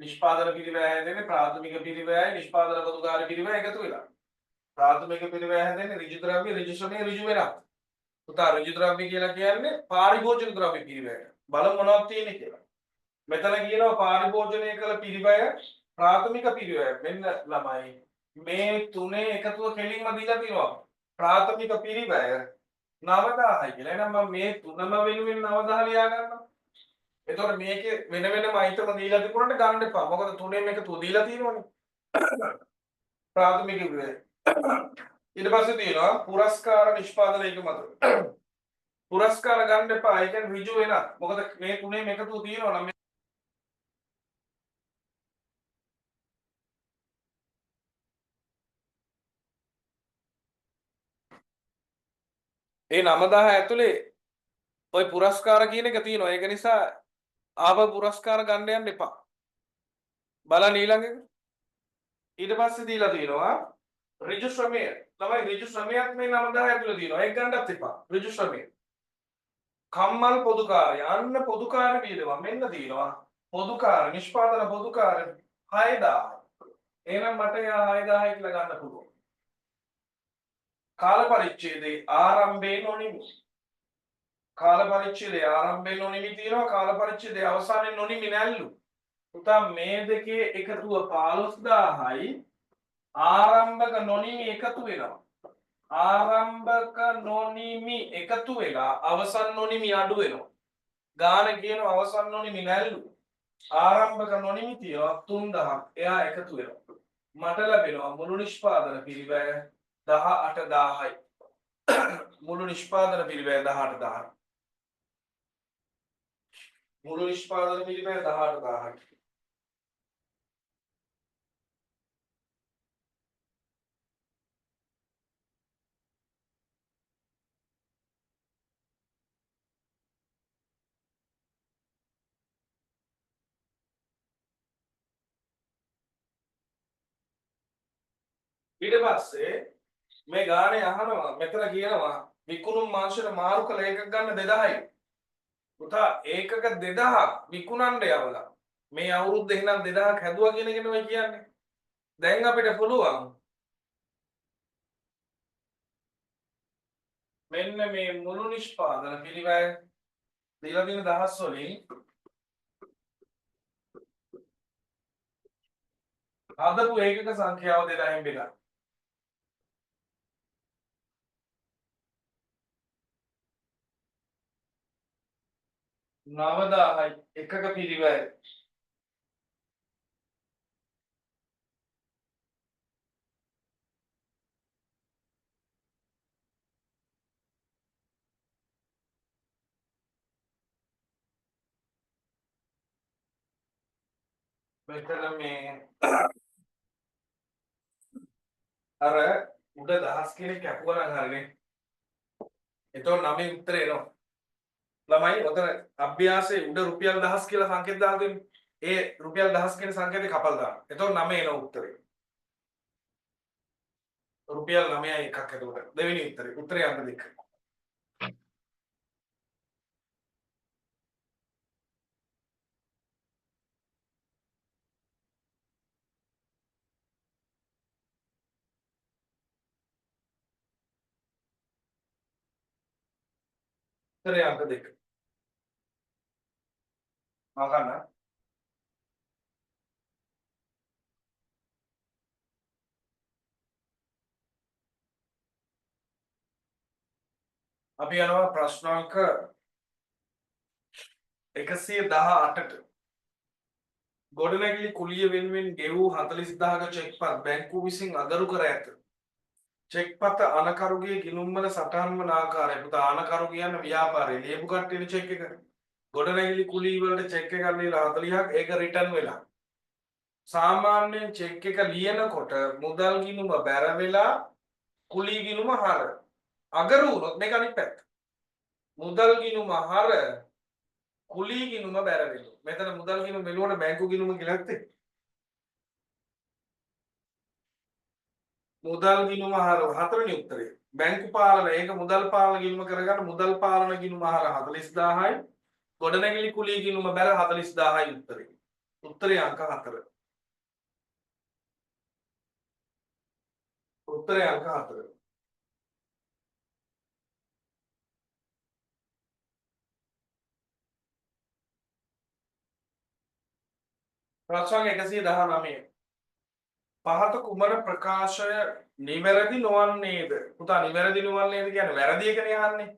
නිෂ්පාදන පිරිවැය හැදෙන්නේ ප්‍රාථමික පිරිවැයයි නිෂ්පාදන පොදු කාර්ය පිරිවැය එකතු වෙලා. ප්‍රාථමික පිරිවැය හැදෙන්නේ ඍජු ද්‍රව්‍ය, ඍජු ශ්‍රමය, ඍජු වෙනක්. පුතා ඍජු ද්‍රව්‍ය කියලා කියන්නේ පාරිභෝජන ද්‍රව්‍ය පිරිවැය. බලමු මොනවද තියෙන්නේ කියලා. මෙතන කියනවා පාරිභෝජනය කළ පිරිවැය ප්‍රාථමික පිරිවැය. මෙන්න ළමයි මේ තුනේ එකතුව කෙලින්ම දීලා තියෙනවා. ප්‍රාථමික පිරිවැය 9000යි කියලා. එහෙනම් මම මේ තුනම වෙනුවෙන් 9000 ලියා ගන්නවා. එතකොට මේකේ වෙන වෙනම අයිටම දීලා තිබුණාට ගන්න එපා. මොකද තුනෙන් එකතුව දීලා තියෙනවනේ. ප්‍රාථමික පිරිවැය. ඊට පස්සේ තියෙනවා පුරස්කාර නිෂ්පාදන ඒකම මත. පුරස්කාර ගන්න එපා. ඒ කියන්නේ ඍජු වෙනත්. මොකද මේ තුනේම එකතුව තියෙනවා නම් ඒ 9000 ඇතුලේ ඔය පුරස්කාර කියන එක තියෙනවා. ඒක නිසා ආපහු පුරස්කාර ගන්න යන්න එපා. බලන්න ඊළඟ එක. ඊට පස්සේ දීලා තියෙනවා ඍජු ශ්‍රමය. තමයි ඍජු ශ්‍රමයක් මේ 9000 ඇතුලේ තියෙනවා. ඒක ගන්නත් එපා. ඍජු ශ්‍රමය. කම්මල් පොදු කාර්ය. අන්න පොදු කාර්ය වියදම මෙන්න තියෙනවා. පොදු කාර්ය නිෂ්පාදන පොදු කාර්ය 6000. එහෙනම් මට එයා 6000 කියලා ගන්න පුළුවන්. කාල පරිච්ඡේදයේ ආරම්භයේ නොනිමි. කාල පරිච්ඡේදයේ ආරම්භයේ නොනිමි තියෙනවා. කාල පරිච්ඡේදයේ අවසානයේ නොනිමි නැල්ලු. පුතා මේ දෙකේ එකතුව 15000යි. ආරම්භක නොනිමි එකතු වෙනවා. ආරම්භක නොනිමි එකතු වෙලා අවසන් නොනිමි අඩු වෙනවා. ගාන කියනවා අවසන් නොනිමි නැල්ලු. ආරම්භක නොනිමි තියෙනවා 3000ක්. එයා එකතු වෙනවා. මට ලැබෙනවා මුළු නිෂ්පාදන පිරිවැය 18000යි. මුළු නිෂ්පාදන පිරිවැය 18000යි. මුළු නිෂ්පාදන පිරිවැය 18000යි. ඊට පස්සේ මේ ගානේ අහනවා මෙතන කියනවා විකුණුම් මාංශයට මාරු කළ ඒකක ගන්න 2000යි. පුතා ඒකක 2000ක් විකුණන්න යවලා මේ අවුරුද්ද එහෙනම් 2000ක් හැදුවා කියන එක නෙවෙයි කියන්නේ. දැන් අපිට පුළුවන් මෙන්න මේ මුළු නිෂ්පාදන පිළිවෙය දීලා තියෙන දහස් වලින් හදපු ඒකක සංඛ්‍යාව 2000න් බෙදා. 9000යි එකක පිරිවැය. මෙතන මේ අර උඩ දහස් කෙනෙක් කැපුවා නම් හරිනේ. එතකොට නවයේ උත්තරේ එනවා. ළමයි ඔතන අභ්‍යාසයේ උඩ රුපියල් 1000 කියලා සංකේත දාලා දෙන්නේ. ඒ රුපියල් 1000 කියන සංකේතේ කපලා දාන්න. එතකොට 9 එන උත්තරේ. රුපියල් 9යි එකක් එතකොට. දෙවෙනි උත්තරේ. උත්තරේ අංක දෙක. උත්තරේ අංක 2. මම ගන්න. අපි යනවා ප්‍රශ්න අංක 118ට. ගොඩනැගිලි කුලිය වෙනුවෙන් ගෙවූ 40000ක චෙක්පත් බැංකුව විසින් අගරු කර ඇත. චෙක්පත අනකරුගේ ගිණුම්වල සටහන් වන ආකාරය. පුතා අනකරු කියන්නේ ව්‍යාපාරය. ලියපු කට්ටියනේ චෙක් එක. ගොඩනැගිලි කුලී වලට චෙක් එකක් ලියලා 40ක් ඒක රිටර්න් වෙලා. සාමාන්‍යයෙන් චෙක් එක ලියනකොට මුදල් ගිණුම බැර වෙලා කුලී ගිණුම හර. අගරු වුණොත් මේක අනිත් පැත්ත. මුදල් ගිණුම හර කුලී ගිණුම බැර වෙනවා. මෙතන මුදල් ගිණුම වෙනුවට බැංකු ගිණුම කියලා ඇත්තේ. මුදල් ගිණුම හර හතරවෙනි උත්තරය. බැංකු පාලන ඒක මුදල් පාලන ගිණුම කරගන්න මුදල් පාලන ගිණුම හර 40000යි. ගොඩනැගිලි කුලී ගිණුම බැර 40000යි උත්තරේ. උත්තරේ අංක 4. උත්තරේ අංක 4. ප්‍රශ්න 119. පහත කුමන ප්‍රකාශය නිවැරදි නොවන්නේද? පුතා නිවැරදි නොවන්නේද කියන්නේ වැරදි එකනේ අහන්නේ.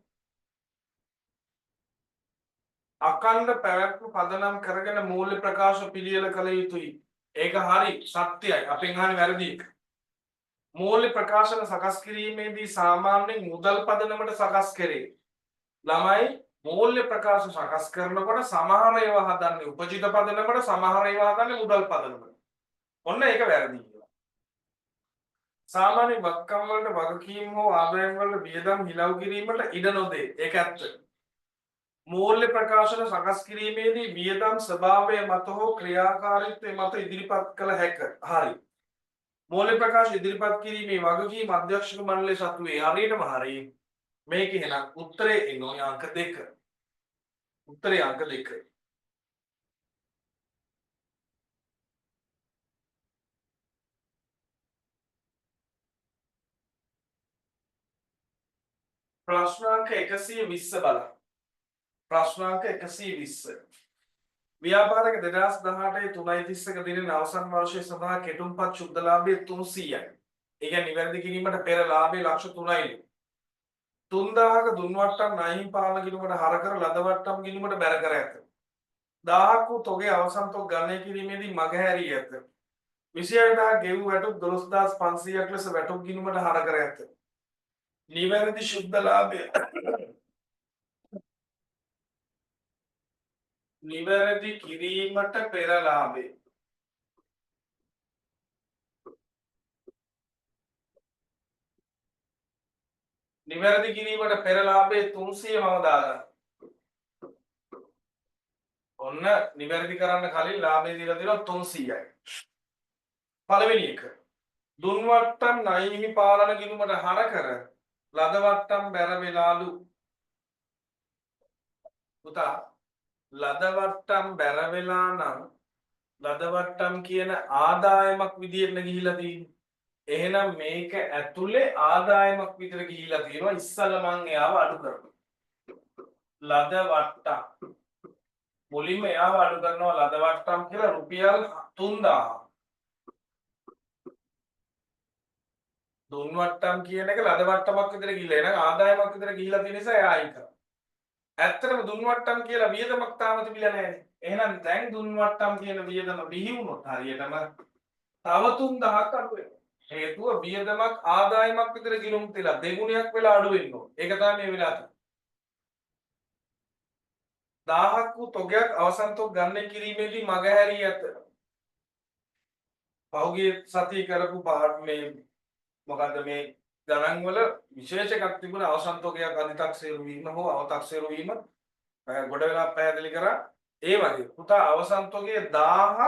අඛණ්ඩ පැවැත්ම පදනම් කරගෙන මූල්‍ය ප්‍රකාශ පිළියෙල කළ යුතුයි. ඒක හරි සත්‍යයි. අපෙන් අහන්නේ වැරදි එක. මූල්‍ය ප්‍රකාශන සකස් කිරීමේදී සාමාන්‍යයෙන් මුදල් පදනමට සකස් කෙරේ. ළමයි මූල්‍ය ප්‍රකාශ සකස් කරනකොට සමහර ඒවා හදන්නේ උපජිත පදනමට, සමහර ඒවා හදන්නේ මුදල් පදනමට. ඔන්න ඒක වැරදි කියලා. සාමාන්‍ය වත්කම් වලට වගකීම් හෝ ආදායම් වලට වියදම් හිලව් කිරීමට ඉඩ නොදේ. ඒක ඇත්ත. මූල්‍ය ප්‍රකාශන සකස් කිරීමේදී වියදම් ස්වභාවය මත හෝ ක්‍රියාකාරීත්වය මත ඉදිරිපත් කළ හැක. හරි. මූල්‍ය ප්‍රකාශ ඉදිරිපත් කිරීමේ වගකීම අධ්‍යක්ෂක මණ්ඩලය සතු වේ. හරියටම හරි. මේක එහෙනම් උත්තරේ එන්න ඕනේ අංක 2. උත්තරේ අංක 2. ප්‍රශ්න අංක 120 බලන්න. ප්‍රශ්න අංක 120. ව්‍යාපාරක 2018 3.31 දින අවසන් වර්ෂය සඳහා කෙටුම්පත් ශුද්ධ ලාභය 300යි. ඒ කියන්නේ නිවැරදි කිරීමට පෙර ලාභය ලක්ෂ 3යිලු. 3000ක දුන් වට්ටම් ණයින් පාලන ගිණුමට හර කර ලද වට්ටම් ගිණුමට බැර කර ඇත. 1000ක් වූ තොගේ අවසන් තොග ගණනය කිරීමේදී මගහැරී ඇත. 26000 ගෙවූ වැටුප් 12500ක් ලෙස වැටුප් ගිණුමට හර කර ඇත. නිවැරදි ශුද්ධ ලාභය නිවැරදි කිරීමට පෙර ලාභය නිවැරදි කිරීමට පෙර ලාභය 300 මම දාගන්න. ඔන්න නිවැරදි කරන්න කලින් ලාභය දීලා තියෙනවා 300යි. පළවෙනි එක දුන් වට්ටම් ණය හිමි පාලන ගිණුමට හර කර ලද වට්ටම් බැර වෙලාලු. පුතා ලද වට්ටම් බැර වෙලා නම් ලද වට්ටම් කියන ආදායමක් විදියට ගිහිලා තියෙන්නේ. එහෙනම් මේක ඇතුලේ ආදායමක් විතර ගිහිලා තියෙනවා. ඉස්සල්ලා මං එයාව අඩු කරනවා. ලද වට්ටම් මුලින්ම එයාව අඩු කරනවා ලද වට්ටම් කියලා රුපියල් 3000. දුන් වට්ටම් කියන එක ලද වට්ටමක් විතර ගිහිල්ලා එහෙනම් ආදායමක් විතර ගිහිලා තියෙන නිසා එයා අයින් කරා. ඇත්තටම දුන් වට්ටම් කියලා වියදමක් තාම තිබිලා නැහැ. එහෙනම් දැන් දුන් වට්ටම් කියන වියදම බිහි වුණොත් හරියටම තව 3000ක් අඩු වෙනවා. හේතුව වියදමක් ආදායමක් විතර ගිණුම් තියලා දෙගුණයක් වෙලා අඩු වෙන්න ඕන. ඒක තමයි මේ වෙලාව තියෙන්නේ. 1000ක් වූ තොගයක් අවසන් තොග ගණනය කිරීමේදී මගහැරී ඇත. පහුගිය සතියේ කරපු මේ මොකද්ද මේ ගණන් වල විශේෂ එකක් තිබුණා අවසන් තොගයක් අධිතක්සේරු වීම හෝ අවතක්සේරු වීම ගොඩ වෙලා පැහැදිලි කරා. ඒ වගේ පුතා අවසන් තොගයේ 1000ක්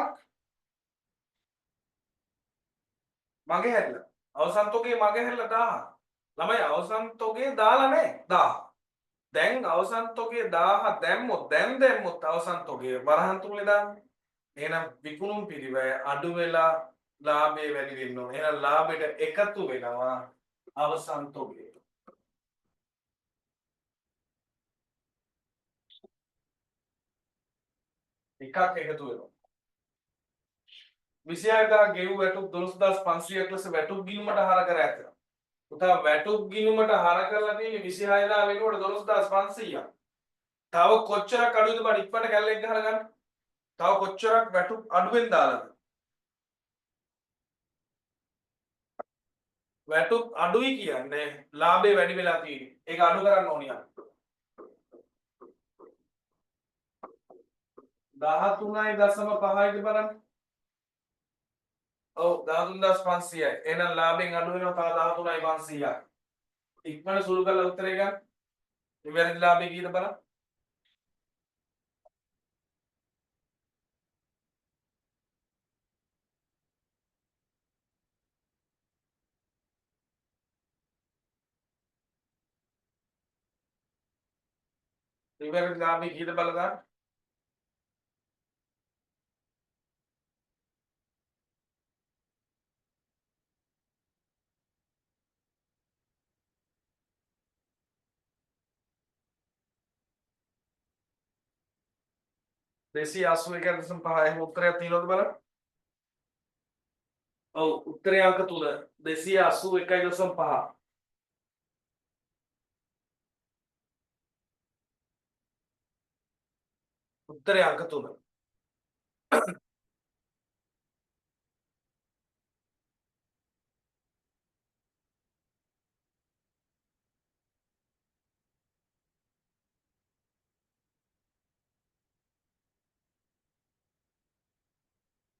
මගහැරිලා. අවසන් තොගයේ මගහැරිලා 1000ක්. ළමයි අවසන් තොගයේ දාලා නැහැ 1000. දැන් අවසන් තොගයේ 1000 දැම්මොත් දැන් දැම්මොත් අවසන් තොගයේ වරහන් තුනේ දාන්නේ. එහෙනම් විකුණුම් පිරිවැය අඩු වෙලා ලාභය වැඩි වෙන්න ඕන. එහෙනම් ලාභයට එකතු වෙනවා අවසන් තොගය. එකක් එකතු වෙනවා. 26000 ගෙව් වැටුප් 12500ක් ලෙස වැටුප් ගිණුමට හර කර ඇත. පුතා වැටුප් ගිණුමට හර කරලා තියෙන්නේ 26000 වෙනුවට 12500ක්. තව කොච්චරක් අඩුයිද බලන්න ඉක්මනට කැලලෙක් ගහලා ගන්න. තව කොච්චරක් වැටුප් අඩුවෙන් දාලාද? වැටුප් අඩුයි කියන්නේ ලාභේ වැඩි වෙලා තියෙන්නේ. ඒක අඩු කරන්න ඕනියා. 13.5යිද බලන්න. ඔව් 13500යි. එහෙනම් ලාභෙන් අඩු වෙනවා තව 13500ක්. ඉක්මනට සුළු කරලා උත්තරේ ගන්න. නිවැරදි ලාභය කීයද බලන්න. නිවැරදි ලාභය කීයද බලලා දාන්න. 281.5 එහෙම උත්තරයක් තියෙනවද බලන්න. ඔව් උත්තරය අංක 3 281.5. උත්තරය අංක 3.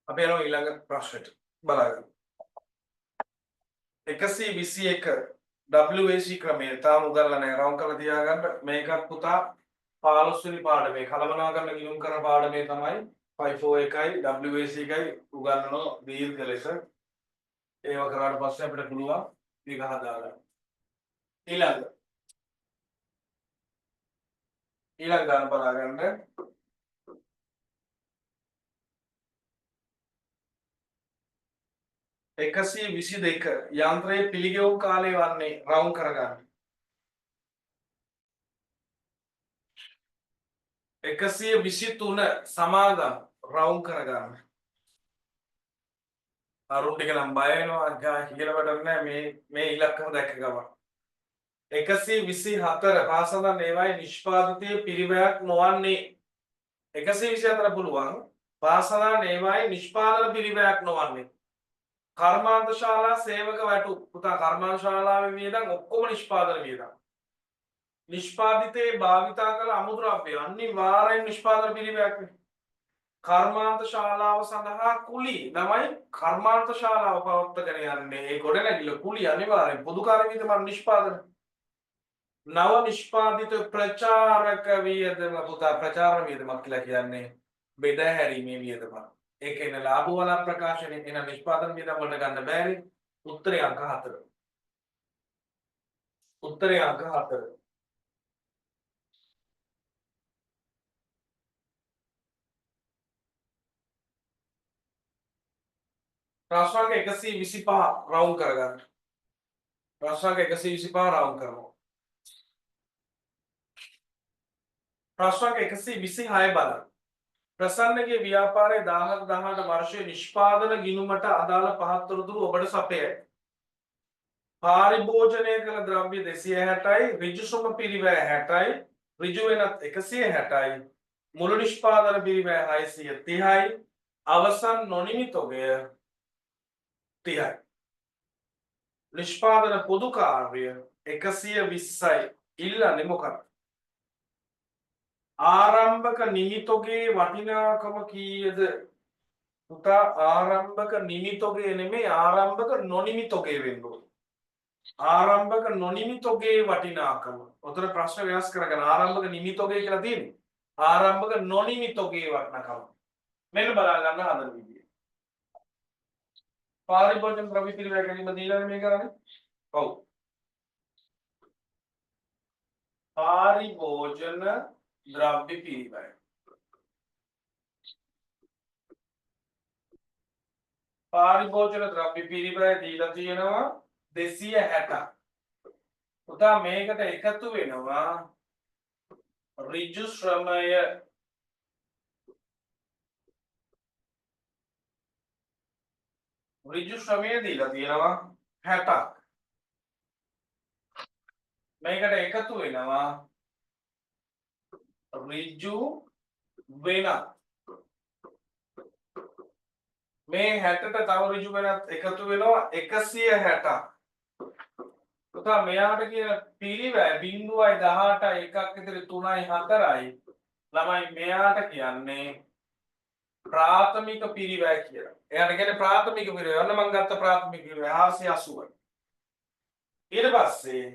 අපි යනවා ඊළඟ ප්‍රශ්නෙට බලන්න. 121 WAC ක්‍රමය තාම උගන්ලා නැහැ. රවුම් කරලා තියාගන්න. මේකත් පුතා 15 වෙනි පාඩමේ කළමනාකරන ගිණුම් කරන පාඩමේ තමයි 541යි WAC එකයි උගන්වන දීර්ඝ ලෙස. ඒව කරාට පස්සේ අපිට පුළුවන් මේක හදාගන්න. ඊළඟ ඊළඟ ගන්න බලාගන්න. 122 යන්ත්‍රයේ පිළිගෙවුම් කාලය වන්නේ රවුම් කරගන්න. 123 සමාගම් රවුම් කරගන්න. අරුන් ටික නම් බය වෙනවා කියලා වැඩක් නෑ මේ මේ ඉලක්කම දැක්ක ගමන්. 124 පාසඳන් ඒවායේ නිෂ්පාදිතයේ පිරිවැයක් නොවන්නේ. 124 පුළුවන් පාසඳන් ඒවායේ නිෂ්පාදන පිරිවැයක් නොවන්නේ. කර්මාන්ත ශාලා සේවක වැටුප් පුතා කර්මාන්ත ශාලාවේ වියදම් ඔක්කොම නිෂ්පාදන වියදම්. නිෂ්පාදිතයේ භාවිතා කළ අමුද්‍රව්‍ය අනිවාර්යෙන් නිෂ්පාදන පිරිවැයක් නේ. කර්මාන්ත ශාලාව සඳහා කුලි ළමයි කර්මාන්ත ශාලාව පවත්වාගෙන යන්නේ ඒ ගොඩනැගිල්ල කුලි අනිවාර්යෙන් පොදු කාර්ය වියදම නිෂ්පාදන. නව නිෂ්පාදිත ප්‍රචාරක වියදම පුතා ප්‍රචාරණ වියදමක් කියලා කියන්නේ බෙදා හැරීමේ වියදමක්. ඒක එන ලාභ වල ප්‍රකාශනය එන නිෂ්පාදන වියදම් වලට ගන්න බෑනේ. උත්තරේ අංක 4. උත්තරේ අංක 4. ප්‍රශ්න අංක 125 රවුම් කරගන්න. ප්‍රශ්න අංක 125 රවුම් කරනවා. ප්‍රශ්න අංක 126 බලන්න. ප්‍රසන්නගේ ව්‍යාපාරයේ 17 18 වර්ෂයේ නිෂ්පාදන ගිණුමට අදාළ පහත් තොරතුරු ඔබට සපයයි. පාරිභෝජනය කළ ද්‍රව්‍ය 260යි, ඍජු ශ්‍රම පිරිවැය 60යි, ඍජු වෙනත් 160යි, මුළු නිෂ්පාදන පිරිවැය 630යි, අවසන් නොනිමි තොගය 30යි. නිෂ්පාදන පොදු කාර්ය 120යි. ඉල්ලන්නේ මොකක්ද? ආරම්භක නිමිතොගේ වටිනාකම කීයද? පුතා ආරම්භක නිමිතොගේ නෙමෙයි ආරම්භක නොනිමිතොගේ වෙන්න ඕන. ආරම්භක නොනිමිතොගේ වටිනාකම. ඔතන ප්‍රශ්න වෙනස් කරගන්න. ආරම්භක නිමිතොගේ කියලා තියෙන්නේ. ආරම්භක නොනිමිතොගේ වටිනාකම. මෙන්න බලා ගන්න හදන විදිය. පාරිභෝජන ද්‍රව්‍ය පිරිවැය ගැනීම දීලානේ මේ කරන්නේ. ඔව්. පාරිභෝජන ද්‍රව්‍ය පිරිවැය. පාරිභෝජන ද්‍රව්‍ය පිරිවැය දීලා තියෙනවා 260ක්. පුතා මේකට එකතු වෙනවා ඍජු ශ්‍රමය ඍජු ශ්‍රමය දීලා තියෙනවා 60ක්. මේකට එකතු වෙනවා ඍජු වෙනත්. මේ 60ට තව ඍජු වෙනත් එකතු වෙනවා 160ක්. පුතා මෙයාට කියන පිරිවැය 0.18යි එකක් ඉතිරි 3යි 4යි. ළමයි මෙයාට කියන්නේ ප්‍රාථමික පිරිවැය කියලා. එයාට කියන්නේ ප්‍රාථමික පිරිවැය. ඔන්න මං ගත්ත ප්‍රාථමික පිරිවැය 480යි. ඊට පස්සේ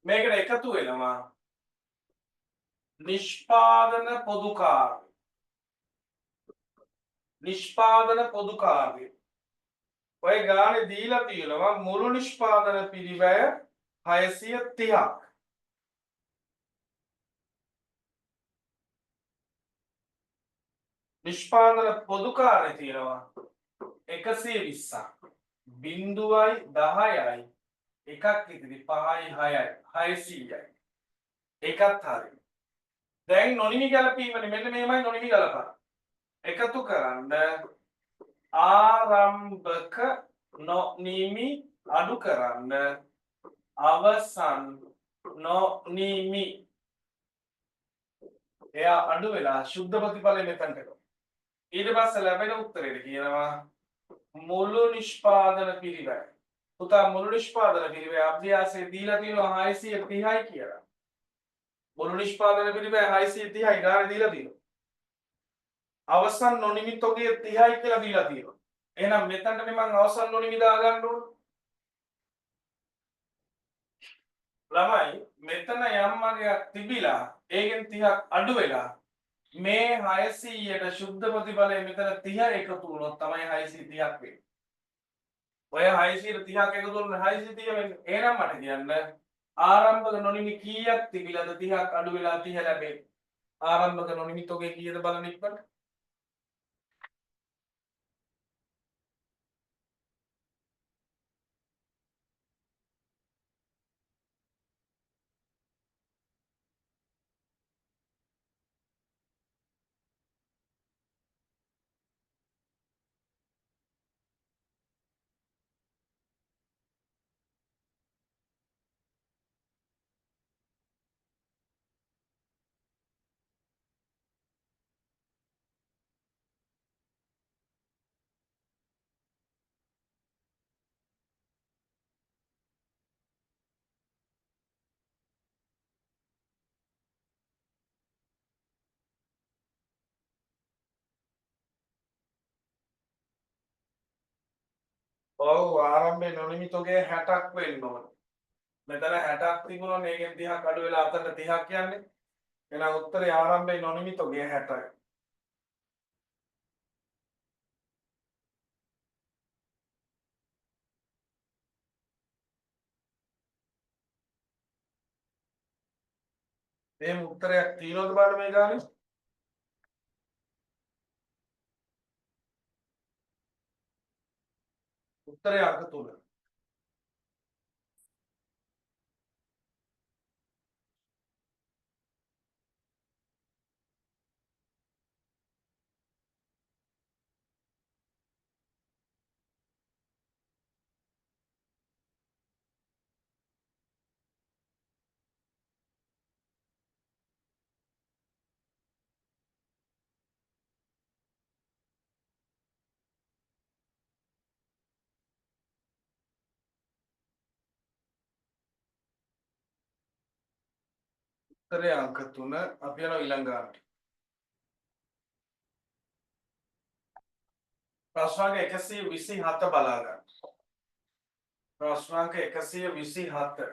මේකට එකතු වෙනවා නිෂ්පාදන පොදු කාර්ය. නිෂ්පාදන පොදු කාර්ය. ඔය ගානේ දීලා තියෙනවා මුළු නිෂ්පාදන පිරිවැය 630ක්. නිෂ්පාදන පොදු කාර්ය තියෙනවා 120ක්. 0.10යි එකක් ඉතිරි 5යි 6යි 600යි. ඒකත් හරි. දැන් නොනිමි ගැලපීමනේ. මෙන්න මෙහෙමයි නොනිමි ගලපන්න. එකතු කරන්න ආරම්භක නොනිමි අඩු කරන්න අවසන් නොනිමි. එයා අඩු වෙලා ශුද්ධ ප්‍රතිඵලය මෙතනට එනවා. ඊට පස්සේ ලැබෙන උත්තරේට කියනවා මුළු නිෂ්පාදන පිරිවැය. පුතා මුළු නිෂ්පාදන පිරිවැය අභ්‍යාසයේ දීලා තියෙනවා 630යි කියලා. මුළු නිෂ්පාදන පිරිවැය 630යි ගානේ දීලා තියෙනවා. අවසන් නොනිමි තොගය 30යි කියලා දීලා තියෙනවා. එහෙනම් මෙතනට මං අවසන් නොනිමි දාගන්න ඕන. ළමයි මෙතන යම් අගයක් තිබිලා ඒකෙන් 30ක් අඩු වෙලා මේ 600ට ශුද්ධ ප්‍රතිඵලය මෙතන 30 එකතු වුණොත් තමයි 630ක් වෙන්නේ. ඔය 630ක් එකතු වුණොත් 630 වෙන්නේ. එහෙනම් මට කියන්න ආරම්භක නොනිමි කීයක් තිබිලාද 30ක් අඩු වෙලා 30 ලැබෙන්නේ? ආරම්භක නොනිමි තොගේ කීයද බලන්න ඉක්මනට. ඔව් ආරම්භයේ නොනිමි තොගේ 60ක් වෙන්න ඕන. මෙතන 60ක් තිබුණොත් මේකෙන් 30ක් අඩු වෙලා අතට 30ක් යන්නේ. එහෙනම් උත්තරේ ආරම්භයේ නොනිමි තොගේ 60යි. එහෙම උත්තරයක් තියෙනවද බලන්න මේ ගානේ? උත්තරය අංක 3. උත්තරය අංක 3. අපි යනවා ඊළඟ ගානට. ප්‍රශ්න අංක 127 බලා ගන්න. ප්‍රශ්න අංක 127.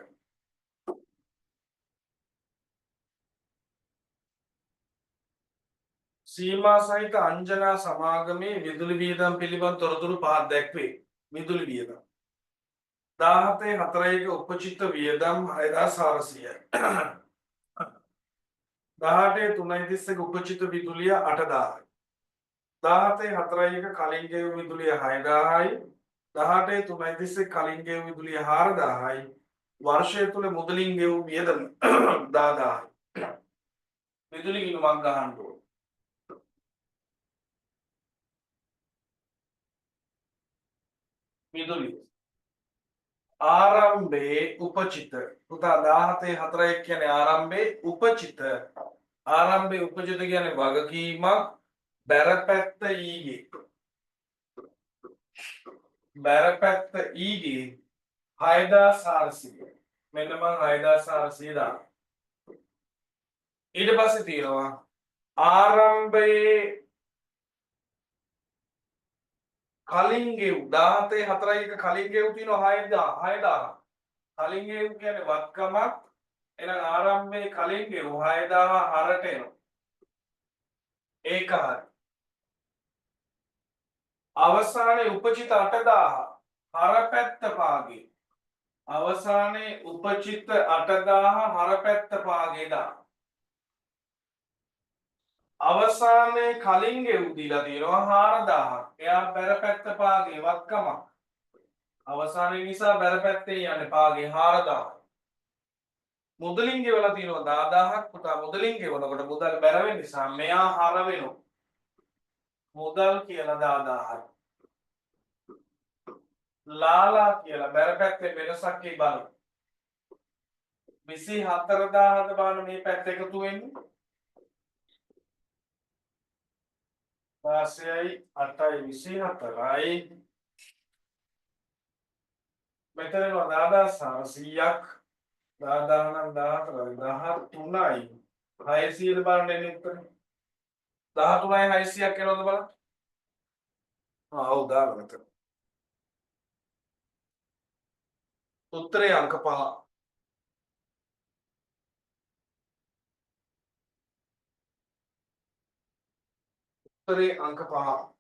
සීමා සහිත අංජනා සමාගමේ විදුලි වියදම් පිළිබඳ තොරතුරු පහක් දැක්වේ. විදුලි වියදම් 17 4 උපචිත වියදම් 6400යි. 18 3.31 උපචිත විදුලිය 8000යි. 17 4 කලින් ගෙවු විදුලිය 6000යි. 18 3.31 කලින් ගෙවු විදුලිය 4000යි. වර්ෂය තුල මුදලින් ගෙවු වියදම 10000යි. විදුලි ගිණුමක් ගහන්න ඕන. විදුලිය. ආරම්භයේ උපචිත. පුතා 17 4 කියන්නේ ආරම්භයේ උපචිත. ආරම්භයේ උපචිත කියන්නේ වගකීමක් බැරපැත්ත ඊගේ. බැරපැත්ත ඊගේ 6400. මෙන්න මං 6400 දානවා. ඊට පස්සේ තියෙනවා ආරම්භයේ කලින් ගෙව් 17 4 එක කලින් ගෙව් තියෙනවා 6000. කලින් ගෙව් කියන්නේ වත්කමක්. එහෙනම් ආරම්භයේ කලින් ගෙව් 6000 හරට එනවා. ඒක හරි. අවසානයේ උපචිත 8000 හර පැත්ත පාගේ. අවසානයේ උපචිත 8000 හර පැත්ත පාගේ දා. අවසානයේ කලින් ගෙව් දීලා තියෙනවා 4000ක්. එයා බැර පැත්ත පාගේ වත්කමක්. අවසානයේ නිසා බැර පැත්තේ යන්නේ පාගේ 4000. මුදලින් ගෙවලා තියෙනවා 10000ක්. පුතා මුදලින් ගෙවනකොට මුදල් බැර වෙන නිසා මෙයා හර වෙනවා. මුදල් කියලා 10000යි. ලාලා කියලා බැර පැත්තේ වෙනසක් ඒ බලමු. 24000ද බලන්න මේ පැත්ත එකතු වෙන්නේ. 16යි 8යි 24යි. මෙතන එනවා 10400ක්. 10000 නම් 14යි 13යි 600ද බලන්න එන්නේ උත්තරේ. 13යි 600ක් එනවද බලන්න. ආ ඔව් දාලා මෙතන. උත්තරේ අංක 5. උත්තරේ අංක 5.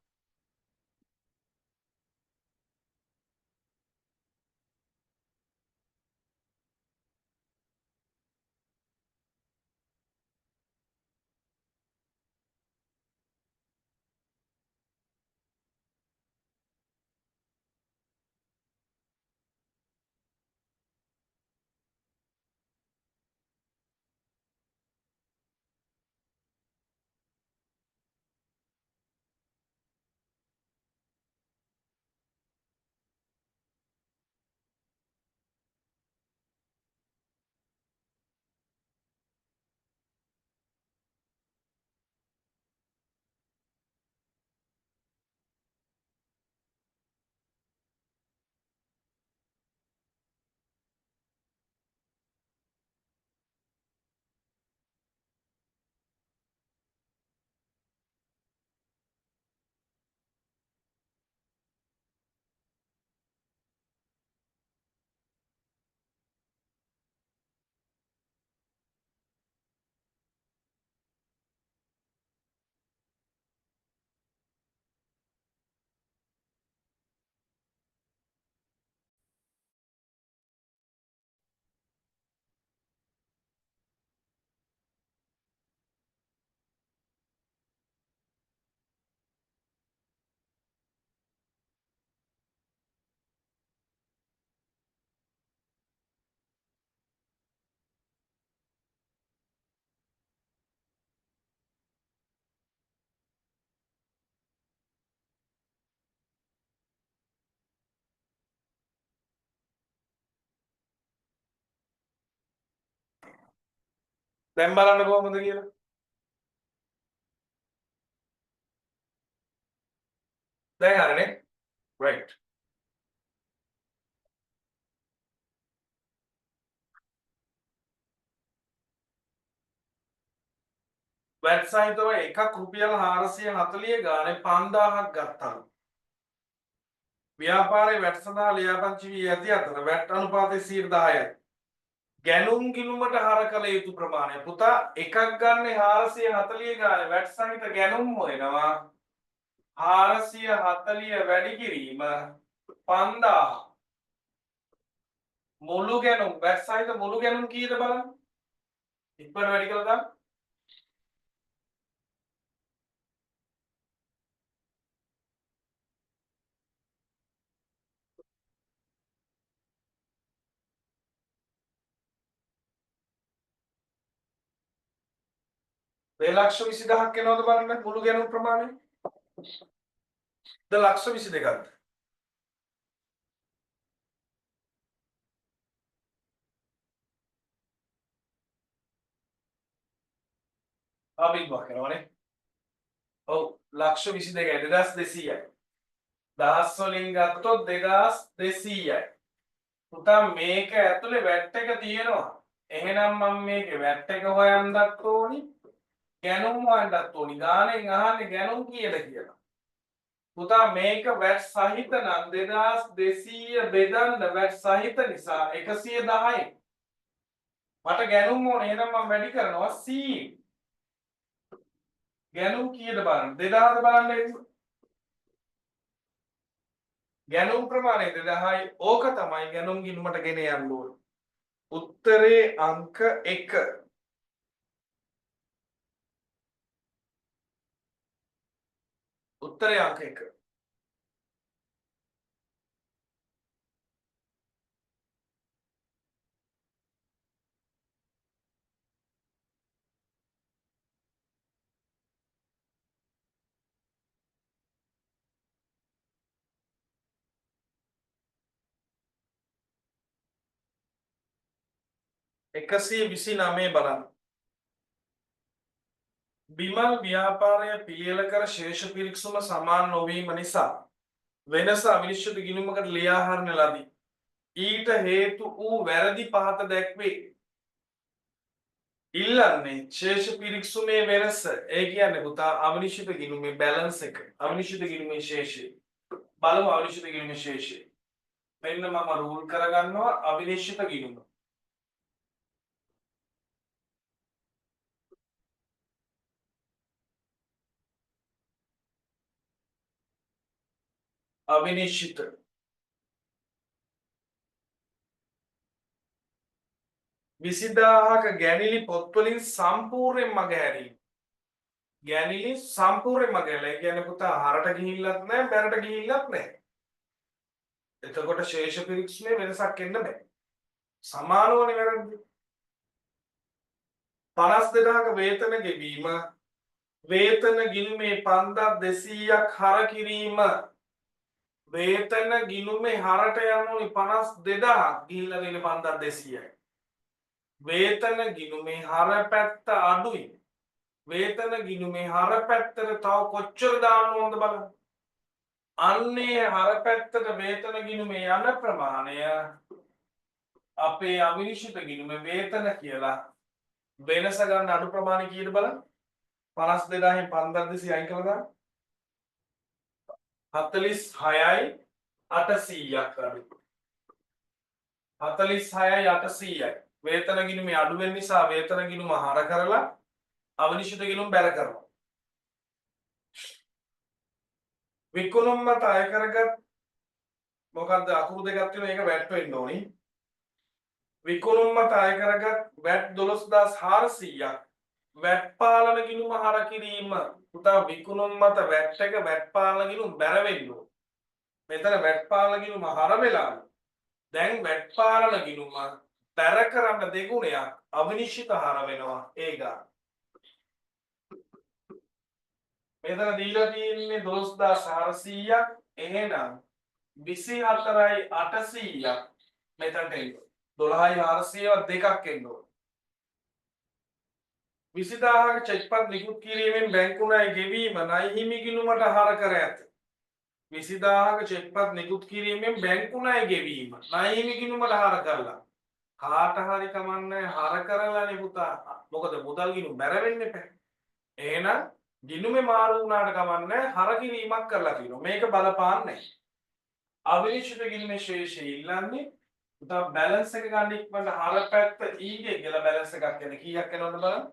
දැන් බලන්න කොහොමද කියලා. දැන් හරිනේ. රයිට්. වැට් සහිතව එකක් රුපියල් 440 ගානේ 5000ක් ගත්තලු. ව්‍යාපාරයේ වැට් සඳහා ලියාපදිංචි වී ඇති අතර වැට් අනුපාතය 10%යි. ගැනුම් ගිණුමට හර කළ යුතු ප්‍රමාණය. පුතා එකක් ගන්න 440 ගානේ වැට් සහිත ගැනුම් හොයනවා. 440 වැඩි කිරීම 5000. මුළු ගැනුම් වැට් සහිත මුළු ගැනුම් කීයද බලන්න. ඉක්මනට වැඩි කරලා දාන්න. 2,20,000ක් එනවද බලන්න මුළු ගැනුම් ප්‍රමාණය? ද 1,22,000ක්ද? තව බිංදුවක් එනවනේ. ඔව් ලක්ෂ 22යි 2200යි. දහස් වලින් ගත්තොත් 2200යි. පුතා මේක ඇතුලේ වැට් එක තියෙනවා. එහෙනම් මම මේකේ වැට් එක හොයන්නත් ඕනි. ගැනුම් හොයන්නත් ඕනි. ගානෙන් අහන්නේ ගැනුම් කීයද කියලා. පුතා මේක වැට් සහිත නම් 2200 බෙදන්න වැට් සහිත නිසා 110යි. මට ගැනුම් ඕනේ. එහෙනම් මම වැඩි කරනවා 100. ගැනුම් කීයද බලන්න. 2000ද බලන්න එන්න. ගැනුම් ප්‍රමාණය 2000යි. ඕක තමයි ගැනුම් ගිණුමට ගෙන යන්න ඕනේ. උත්තරේ අංක 1. උත්තරේ අංක 1. 129 බලන්න. බිමල් ව්‍යාපාරය පිළියෙල කර ශේෂ පිරික්සුම සමාන නොවීම නිසා වෙනස අවිනිශ්චිත ගිණුමකට ලියා හරින ලදී. ඊට හේතු වූ වැරදි පහත දැක්වේ. ඉල්ලන්නේ ශේෂ පිරික්සුමේ වෙනස. ඒ කියන්නේ පුතා අවිනිශ්චිත ගිණුමේ බැලන්ස් එක. අවිනිශ්චිත ගිණුමේ ශේෂය. බලමු අවිනිශ්චිත ගිණුමේ ශේෂය. මෙන්න මම රූල් කරගන්නවා අවිනිශ්චිත ගිණුම. අවිනිශ්චිත 20000ක ගැනිලි පොත්වලින් සම්පූර්ණයෙන් මගහැරීම. ගැනිලි සම්පූර්ණයෙන් මගහැරලා. ඒ කියන්නේ පුතා හරට ගිහිල්ලත් නැහැ, බැරට ගිහිල්ලත් නැහැ. එතකොට ශේෂ පිරික්සුමේ වෙනසක් එන්න බෑ. සමානවනේ වැරද්ද. 52000ක වේතන ගෙවීම වේතන ගිණුමේ 5200ක් හර කිරීම. වේතන ගිණුමේ හරට යන්න ඕනි 52000ක් ගිහිල්ලා දෙන්නේ 5200යි. වේතන ගිණුමේ හර පැත්ත අඩුයි. වේතන ගිණුමේ හර පැත්තට තව කොච්චර දාන්න ඕනද බලන්න. අන්නේ හර පැත්තට වේතන ගිණුමේ යන ප්‍රමාණය අපේ අවිනිශ්චිත ගිණුමේ වේතන කියලා වෙනස ගන්න අඩු ප්‍රමාණය කීයද බලන්න. 52000න් 5200 අයින් කරලා දාන්න. 46යි 800ක් අඩු. 46යි 800යි. වේතන ගිණුමේ අඩු වෙන නිසා වේතන ගිණුම හර කරලා අවිනිශ්චිත ගිණුම් බැර කරනවා. විකුණුම් මත අය කරගත් මොකද්ද අකුරු දෙකක් තියෙනවා ඒක වැට් වෙන්න ඕනි. විකුණුම් මත අය කරගත් වැට් 12400ක් වැට් පාලන ගිණුම හර කිරීම. පුතා විකුණුම් මත වැට් එක වැට් පාලන ගිණුම් බැර වෙන්න ඕන. මෙතන වැට් පාලන ගිණුම හර වෙලා. දැන් වැට් පාලන ගිණුම බැර කරන්න දෙගුණයක් අවිනිශ්චිත හර වෙනවා ඒ ගාන. මෙතන දීලා තියෙන්නේ 12400ක්. එහෙනම් 24800ක් මෙතනට එන්න. 12400 දෙකක් එන්න ඕන. 20000ක චෙක්පත් නිකුත් කිරීමෙන් බැංකු ණය ගෙවීම ණය හිමි ගිණුමට හර කර ඇත. 20000ක චෙක්පත් නිකුත් කිරීමෙන් බැංකු ණය ගෙවීම ණය හිමි ගිණුමට හර කරලා. කාට හරි කමන්නේ හර කරලානේ පුතා. මොකද මුදල් ගිණුම් බැර වෙන්න එපා. එහෙනම් ගිණුමේ මාරු වුණාට කමන්නේ හර කිරීමක් කරලා තියෙනවා. මේක බලපාන්නේ නැහැ. අවිනිශ්චිත ගිණුමේ ශේෂය ඉල්ලන්නේ පුතා බැලන්ස් එක ගන්න ඉක්මනට හර පැත්ත ඊගේ කියලා බැලන්ස් එකක් එන කීයක් එනවද බලන්න.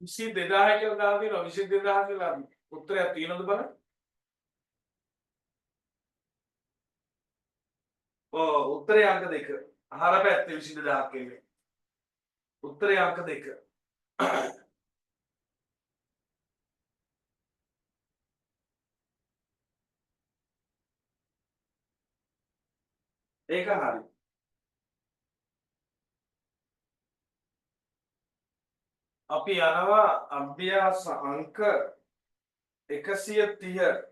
22000 කියලා දාලා තියෙනවා. 22000 කියලා උත්තරයක් තියෙනවද බලන්න. ඔව්, උත්තරේ අංක 2. හර පැත්තේ 22,000ක් එන්නේ. උත්තරේ අංක 2. ඒක හරි. අපි යනවා අභ්‍යාස අංක 130.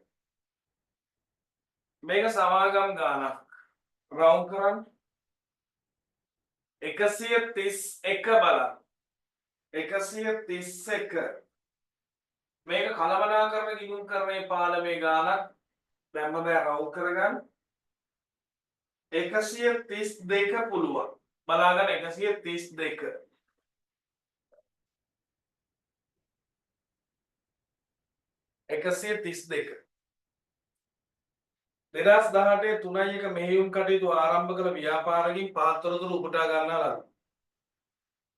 මේක සමාගම් ගානක්. රවුන්ඩ් කරන්න. 131 බලන්න. 131. මේක කළමනාකරණ ගිණුම්කරණයේ පාලමේ ගානක්. දැම්ම බෑ රවුන්ඩ් කරගන්න. 132 පුළුවන්. බලාගන්න 132. 132. 2018 3.1 මෙහෙයුම් කටයුතු ආරම්භ කළ ව්‍යාපාරකින් පහත් තොරතුරු උපුටා ගන්නා ලදී.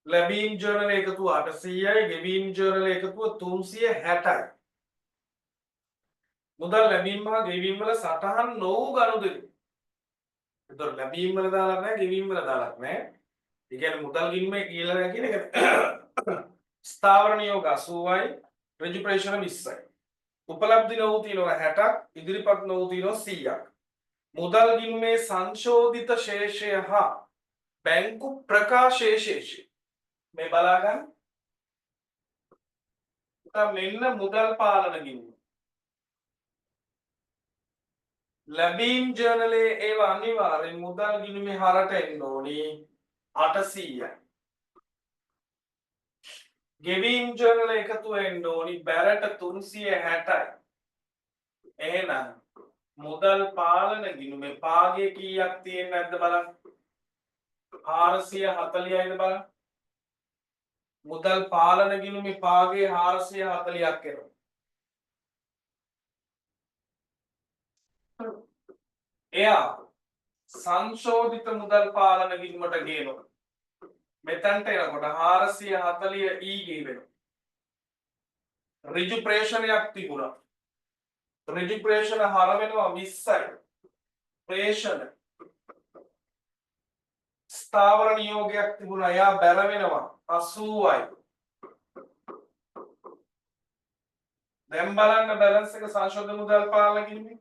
ලැබීම් ජර්නල් එකතුව 800යි, ගෙවීම් ජර්නල් එකතුව 360යි. මුදල් ලැබීම් හා ගෙවීම් වල සටහන් නොවූ ගනුදෙනු. එතකොට ලැබීම් වල දාලක් නැහැ, ගෙවීම් වල දාලක් නැහැ. ඒ කියන්නේ මුදල් ගිණුමේ කියලා නැහැ කියන එක. ස්ථාවර නියෝග 80යි, ඍජු ප්‍රේෂණ 20යි. උපලබ්ධි නොවූ තියෙනවා 60ක්, ඉදිරිපත් නොවූ තියෙනවා 100ක්. මුදල් ගිණුමේ සංශෝධිත ශේෂය හා බැංකු ප්‍රකාශයේ ශේෂය. මේ බලා ගන්න. මෙන්න මුදල් පාලන ගිණුම. ලැබීම් ජර්නලේ ඒවා අනිවාර්යෙන් මුදල් ගිණුමේ හරට එන්න ඕනි 800යි. ගෙවීම් ජර්නල එකතු වෙන්න ඕනි බැරට 360යි. එහෙනම් මුදල් පාලන ගිණුමේ භාගය කීයක් තියෙන්නේ නැද්ද බලන්න. 440යිද බලන්න. මුදල් පාලන ගිණුමේ භාගය 440ක් එනවා. එයා සංශෝධිත මුදල් පාලන ගිණුමට ගේනවා. මෙතනට එනකොට 440 ඊ ගේ වෙනවා. ඍජු ප්‍රේෂණයක් තිබුණා. ඍජු ප්‍රේෂණ හර වෙනවා 20යි. ප්‍රේෂණ ස්ථාවර නියෝගයක් තිබුණා. එයා බැර වෙනවා 80යි. දැන් බලන්න බැලන්ස් එක සංශෝධන මුදල් පාලන ගිණුමේ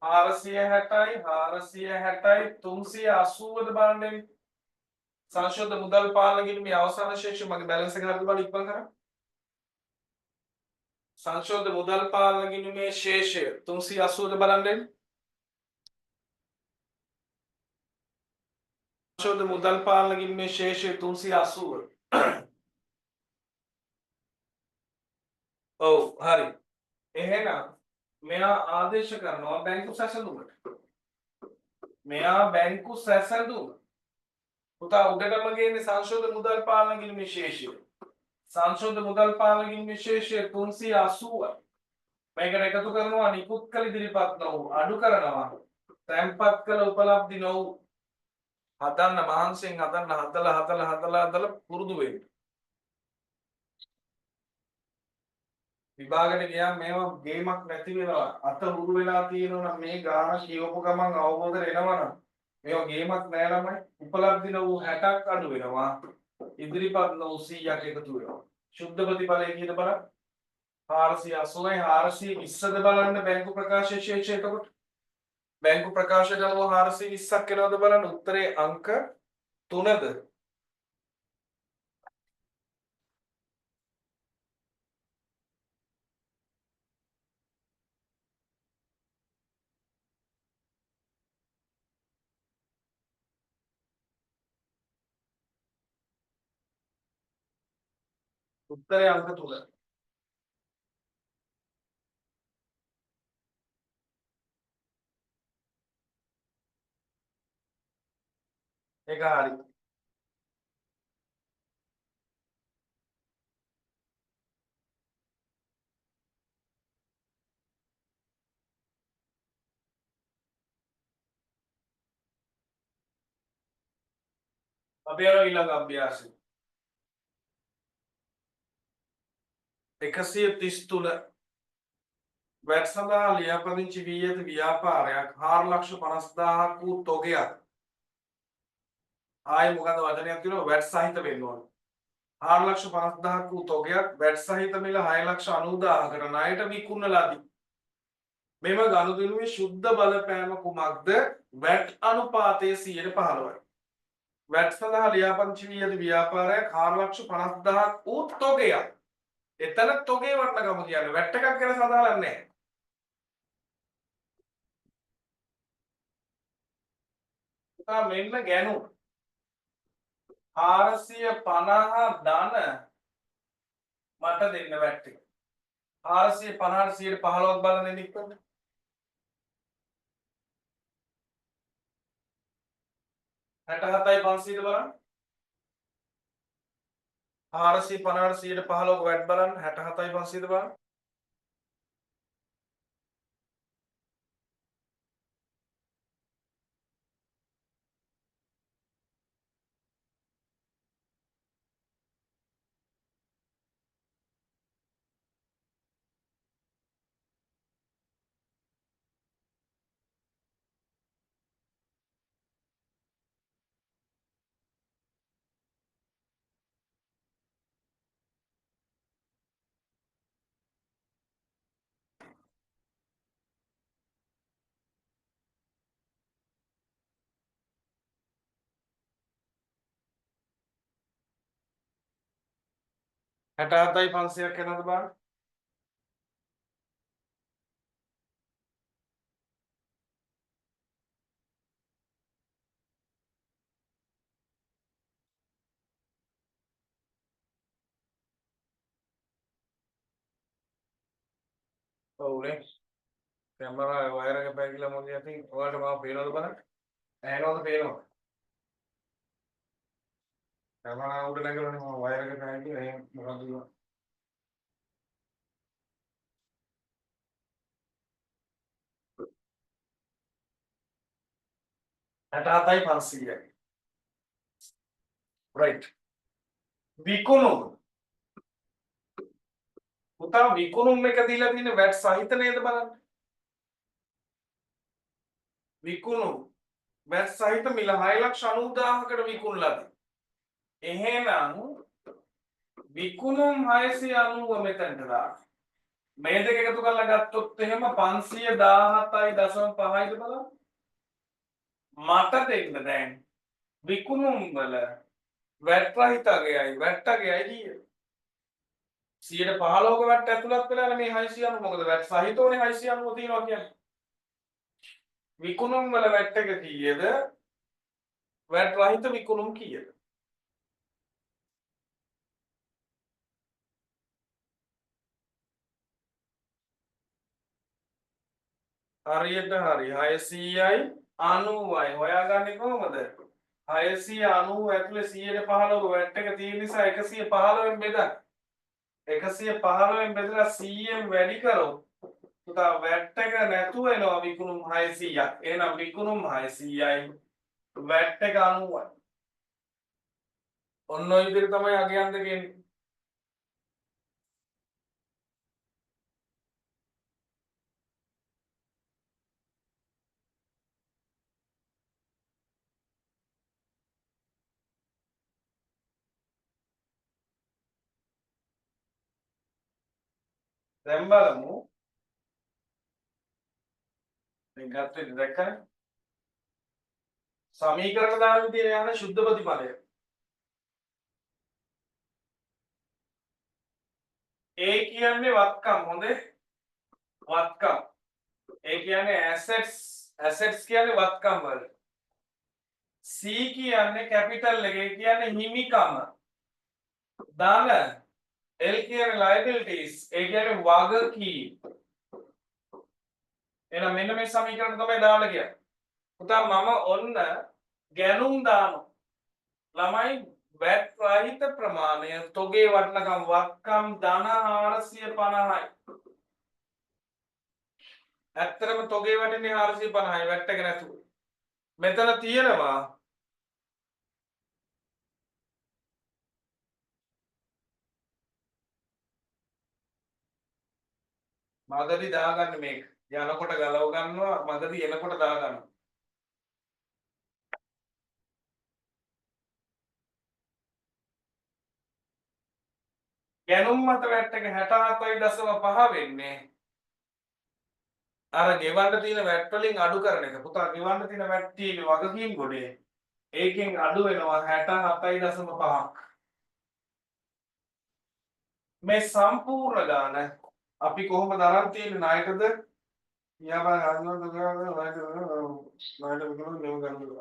460යි 460යි 380ද බලන්න එන්නේ. සංශෝධන මුදල් පාලන ගිණුමේ අවසාන ශේෂය මගේ බැලන්ස් එක හරිද බලන්න ඉක්මන් කරා. සංශෝධන මුදල් පාලන ගිණුමේ ශේෂය 380ද බලන්න එන්නේ. සංශෝධන මුදල් පාලන ගිණුමේ ශේෂය 380. ඔව් හරි. එහෙනම් මෙයා ආදේශ කරනවා බැංකු සැසඳුමට. මෙයා බැංකු සැසඳුම. පුතා උඩටම ගේන්නේ සංශෝධන මුදල් පාලන ගිණුමේ ශේෂය. සංශෝධන මුදල් පාලන ගිණුමේ ශේෂය 380යි. මේකට එකතු කරනවා නිකුත් කළ ඉදිරිපත් නොවූ, අඩු කරනවා තැන්පත් කළ උපලබ්ධි නොවූ. හදන්න මහන්සියෙන් හදන්න, හදලා හදලා හදලා හදලා පුරුදු වෙන්න. විභාගෙට ගියාම මේවා ගේමක් නැති වෙනවා. අත හුරු වෙලා තියෙනවා නම් මේ ගාන කියවපු ගමන් අවබෝධ වෙනවා නම් මේවා ගේමක් නෑ ළමයි. උපලබ්ධි නොවූ 60ක් අඩු වෙනවා. ඉදිරිපත් නොවූ 100ක් එකතු වෙනවා. ශුද්ධ ප්‍රතිඵලය කීයද බලන්න. 480යි 420ද බලන්න බැංකු ප්‍රකාශයේ ශේෂය. එතකොට බැංකු ප්‍රකාශ කරනවා 420ක් එනවද බලන්න. උත්තරේ අංක 3ද? උත්තරේ අංක 3. ඒක හරි. අපි යනවා ඊළඟ අභ්‍යාසෙ. 133 වැට් සඳහා ලියාපදිංචි වී ඇති ව්‍යාපාරයක් 4,50,000ක් වූ තොගයක් ආයේ මොකද වචනයක් තියෙනවා වැට් සහිත වෙන්න ඕන. 4,50,000ක් වූ තොගයක් වැට් සහිත මිල 6,90,000කට ණයට විකුණන ලදී. මෙම ගනුදෙනුවේ ශුද්ධ බලපෑම කුමක්ද? වැට් අනුපාතය 115යි. වැට් සඳහා ලියාපදිංචි වී ඇති ව්‍යාපාරයක් 4,50,000ක් වූ තොගයක්. එතන තොගේ වටිනකම කියන්නේ වැට් එකක් ගැන සඳහන් නැහැ. පුතා මෙන්න ගැනුම් 450 ධන මට දෙන්න වැට් එක. 450 ට 115ක් බලන්න දෙන්න ඉක්මනට. 67යි 500 බලන්න. 450 ට 115ක වැට් බලන්න 67යි 500 බලන්න. 67යි 500ක් එනවද බලන්න. ඔව්නේ. කැමරා වයර් එක පැකිලා මගේ අතින් ඔයාලට මාව පේනවද බලන්න? ඇහෙනවද පේනවද? කැමරා උඩ නැගලානේ මම වයර් එක පැකිලා එහෙම මොකද්ද කිව්වා? 67යි 500යි. රයිට්. විකුණුම්. පුතා විකුණුම් එක දීලා තියෙන වැට් සහිත නේද බලන්න. විකුණුම් වැට් සහිත මිල 6,90,000කට විකුණලාද? එහෙනම් විකුණුම් 690 මෙතනට දාන්න. මේ දෙක එකතු කරලා ගත්තොත් එහෙම 517.5යිද බලන්න. මට දෙන්න දැන් විකුණුම් වල වැට් රහිත අගයයි වැට් අගයයි කීයද? 115ක වැට් ඇතුළත් වෙලානේ මේ 690. මොකද වැට් සහිතවනේ 690 තියෙනවා කියන්නේ. විකුණුම් වල වැට් එක කීයද? වැට් රහිත විකුණුම් කීයද? හරියට හරි 690යි. හොයාගන්නේ කොහොමද? 690 ඇතුලේ 115ක වැට් එක තියෙන නිසා 115න් බෙදන්න. 115න් බෙදලා 100න් වැඩි කරොත් පුතා වැට් එක නැතුව එනවා විකුණුම් 600ක්. එහෙනම් විකුණුම් 600යි වැට් එක 90යි. ඔන්න ඔය විදිහට තමයි අගයන් දෙක එන්නේ. දැන් බලමු. දැන් ගත්තේ දැක්කනේ. සමීකරණ දාන විදියට යන ශුද්ධ ප්‍රතිඵලය. ඒ කියන්නේ වත්කම් හොඳේ. වත්කම්. ඒ කියන්නේ ඇසෙට්ස්, ඇසෙට්ස් කියන්නේ වත්කම් වල. C කියන්නේ කැපිටල් එක, ඒ කියන්නේ හිමිකම. ධන L කියන්නේ liabilities, ඒ කියන්නේ වගකීම්. එහෙනම් මෙන්න මේ සමීකරණ තමයි දාන්න කියන්නේ. පුතා මම ඔන්න ගැනුම් දානවා. ළමයි වැට් රහිත ප්‍රමාණය තොගේ වටිනකම් වත්කම් ධන 450යි. ඇත්තටම තොගේ වටින්නේ 450යි වැට් එක නැතුව. මෙතන තියෙනවා මගදී දාගන්න මේක. යනකොට ගලව ගන්නවා, මගදී එනකොට දාගන්නවා. ගැනුම් මත වැට් එක 67.5 වෙන්නේ අර ගෙවන්න තියෙන වැට් වලින් අඩු කරන එක. පුතා ගෙවන්න තියෙන වැට් තියෙන වගකීම් ගොඩේ. ඒකෙන් අඩු වෙනවා 67.5ක්. මේ සම්පූර්ණ ගාන අපි කොහොමද අරන් තියෙන්නේ ණයටද?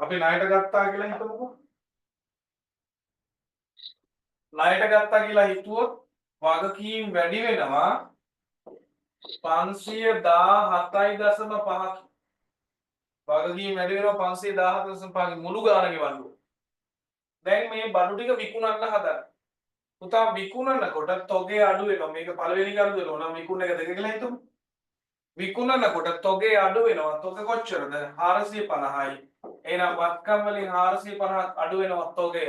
අපි ණයට ගත්තා කියලා හිතමුකෝ. ණයට ගත්තා කියලා හිතුවොත් වගකීම් වැඩි වෙනවා 517.5ක්. වගකීම් වැඩි වෙනවා 517.5ක් මුළු ගාන ගෙවන්න ඕන. දැන් මේ බඩු ටික විකුණන්න හදන. පුතා විකුණනකොට තොගේ අඩු වෙනවා. මේක පළවෙනි ගන්න වෙනවා නම් විකුණන එක දෙක කියලා හිතමු. විකුණනකොට තොගේ අඩු වෙනවා. තොග කොච්චරද? 450යි. එහෙනම් වත්කම් වලින් 450ක් අඩු වෙනවා තොගය.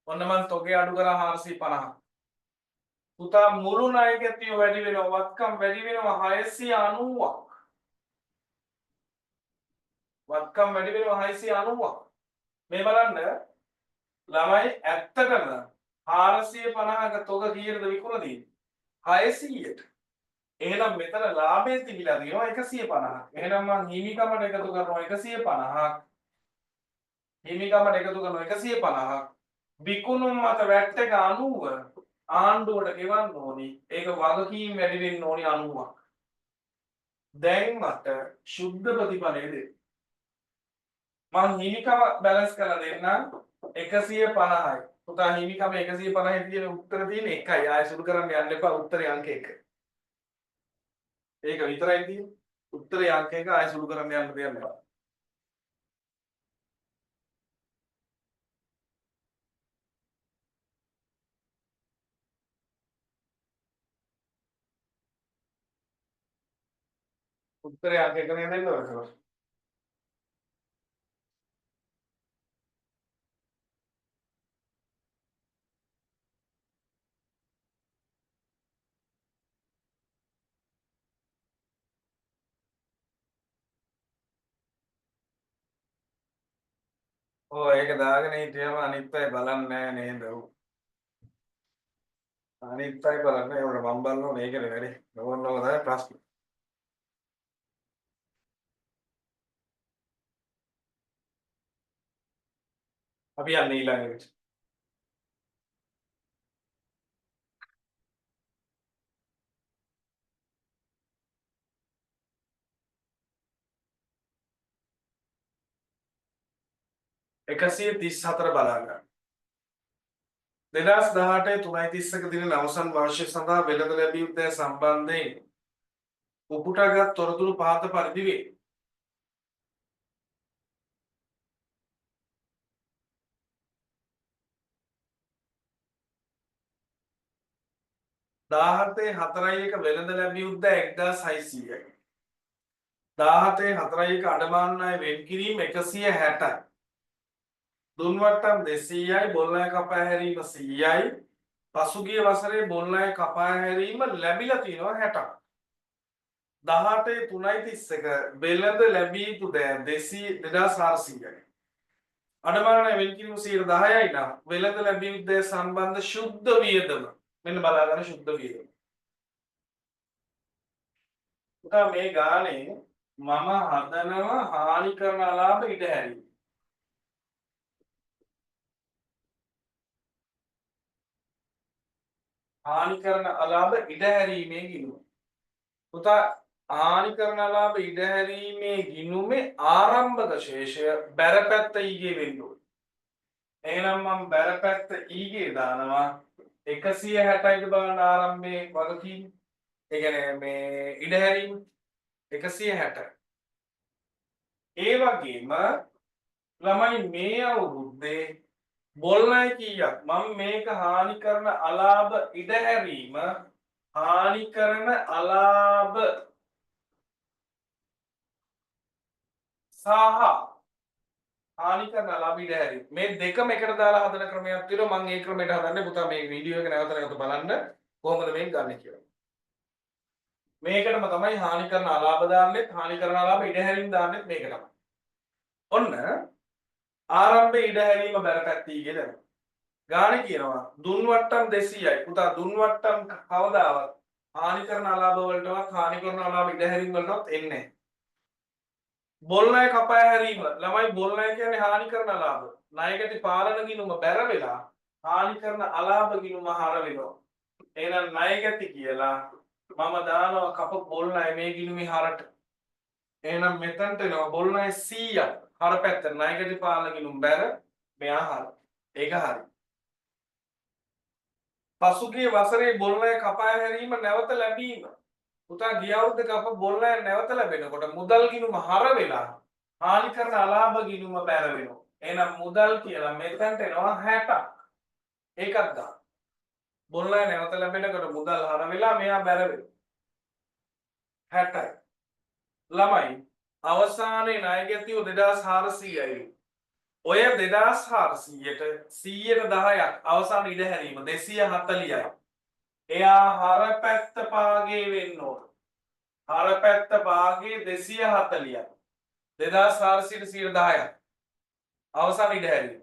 ඔන්න මං තොගේ අඩු කරා 450ක්. පුතා මුළු ණය ගැතිය වැඩි වෙනවා. වත්කම් වැඩි වෙනවා 690ක්. වත්කම් වැඩි වෙනවා 690ක්. මේ බලන්න ළමයි ඇත්තටම 450ක තොග කීයටද විකුණලා තියෙන්නේ? 600ට. එහෙනම් මෙතන ලාභය තිබිලා තියෙනවා 150ක්. එහෙනම් මං හිමිකමට එකතු කරනවා 150ක්. හිමිකමට එකතු කරනවා 150ක්. විකුණුම් මත වැට් එක 90 ආණ්ඩුවට ගෙවන්න ඕනි. ඒක වගකීම් වැඩි වෙන්න ඕනි 90ක්. දැන් මට ශුද්ධ ප්‍රතිඵලය දෙන්න. මං හිමිකම බැලන්ස් කරලා දෙන්නම් 150යි. පුතා හිමිකම 150 තියෙන උත්තර තියෙන එකයි. ආයෙ සුළු කරන්න යන්න එපා. උත්තරේ අංක 1. ඒක විතරයි තියෙන්නේ. උත්තරේ අංක 1 ආයෙ සුළු කරන්න යන්න දෙයක් නෑ. උත්තරේ අංක 1 නේද දෙන්න ඕනේ. ඔව් ඒක දාගෙන හිටියම අනිත් අය බලන්නේ නෑ නේද? ඔව්. අනිත් අය බලන්නේ ඒකට මම බලන්න ඕනේ ඒකනේ වැඩේ. ඕන්න ඕක තමයි ප්‍රශ්නේ. අපි යන්නේ ඊළඟ එකට. 134 බලා ගන්න. 2018 3.31 දින අවසන් වර්ෂය සඳහා වෙළඳ ලැබිය යුත්තේ සම්බන්ධයෙන් උපුටාගත් තොරතුරු පහත පරිදි වේ. 17.41 වෙළඳ ලැබිය යුත්තේ 1600යි. 17.41 අඩමාන ණය වෙන් කිරීම 160යි. දුන්වට්ටම් 200යි, බොල් ණය කපා හැරීම 100යි. පසුගිය වසරේ බොල් ණය කපා හැරීම ලැබිලා තියෙනවා 60ක්. 18.3.31 වෙළඳ ලැබිය යුතු දෑ 2400යි. අඩමාන ණය වෙන් කිරීම 10%යි නම් වෙළඳ ලැබිය යුතු දෑ සම්බන්ධ ශුද්ධ වියදම මෙන්න බලා ගන්න ශුද්ධ වියදම. පුතා මේ ගානේ මම හදනවා හානි කරන අලාභ ඉඩ හැරීම. හානි කරන අලාභ ඉඩ හැරීමේ ගිණුම. පුතා හානි කරන අලාභ ඉඩ හැරීමේ ගිණුමේ ආරම්භක ශේෂය බැරපැත්ත ඊගේ වෙන්න ඕනේ. එහෙනම් මම බැරපැත්ත ඊගේ දානවා 160යිද බලන්න ආරම්භයේ වගකීම. ඒ කියන්නේ මේ ඉඩ හැරීම 160. ඒ වගේම ළමයි මේ අවුරුද්දේ බොල් ණය කීයක්? මම මේක හානි කරන අලාභ ඉඩ හැරීම හානි කරන අලාභ සහ හානි කරන අලාභ ඉඩ හැරීම මේ දෙකම එකට දාලා හදන ක්‍රමයක් තියෙනවා. මම ඒ ක්‍රමයට හදන්නේ පුතා මේ වීඩියෝ එක නැවත නැවත බලන්න කොහොමද මේක ගන්නෙ කියලා. මේකටම තමයි හානි කරන අලාභ දාන්නෙත් හානි කරන අලාභ ඉඩ හැරීම දාන්නෙත් මේක තමයි. ඔන්න ආරම්භයේ ඉඩ හැරීම බැරපැත්ත ඊගේ දැම්මා. ගාන කියනවා දුන් වට්ටම් 200යි. පුතා දුන් වට්ටම් කවදාවත් හානි කරන අලාභ වලටවත් හානි කරන අලාභ ඉඩ හැරීම් වලටවත් එන්නේ නැහැ. බොල් ණය කපා හැරීම. ළමයි බොල් ණය කියන්නේ හානි කරන අලාභ. ණයගැති පාලන ගිණුම බැර වෙලා හානි කරන අලාභ ගිණුම හර වෙනවා. එහෙනම් ණයගැති කියලා මම දානවා කප බොල් ණය මේ ගිණුමේ හරට. එහෙනම් මෙතනට එනවා බොල් ණය 100ක් හර පැත්තට. ණයගැති පාලන ගිණුම් බැර මෙයා හර. ඒක හරි. පසුගිය වසරේ බොල් ණය කපා හැරීම නැවත ලැබීම. පුතා ගිය අවුරුද්දේ කප බොල් ණය නැවත ලැබෙනකොට මුදල් ගිණුම හර වෙලා හානි කරන අලාභ ගිණුම බැර වෙනවා. එහෙනම් මුදල් කියලා මෙතනට එනවා 60ක්. ඒකක් දාන්න. බොල් ණය නැවත ලැබෙනකොට මුදල් හර වෙලා මෙයා බැර වෙනවා. 60යි. ළමයි අවසානයේ ණය ගැතියෝ 2400යි. ඔය 2400ට 110ක් අවසාන ඉඩ හැරීම 240යි. එයා හර පැත්ත පාගේ වෙන්න ඕන. හර පැත්ත පාගේ 240යි. 2400ට 110ක් අවසාන ඉඩ හැරීම.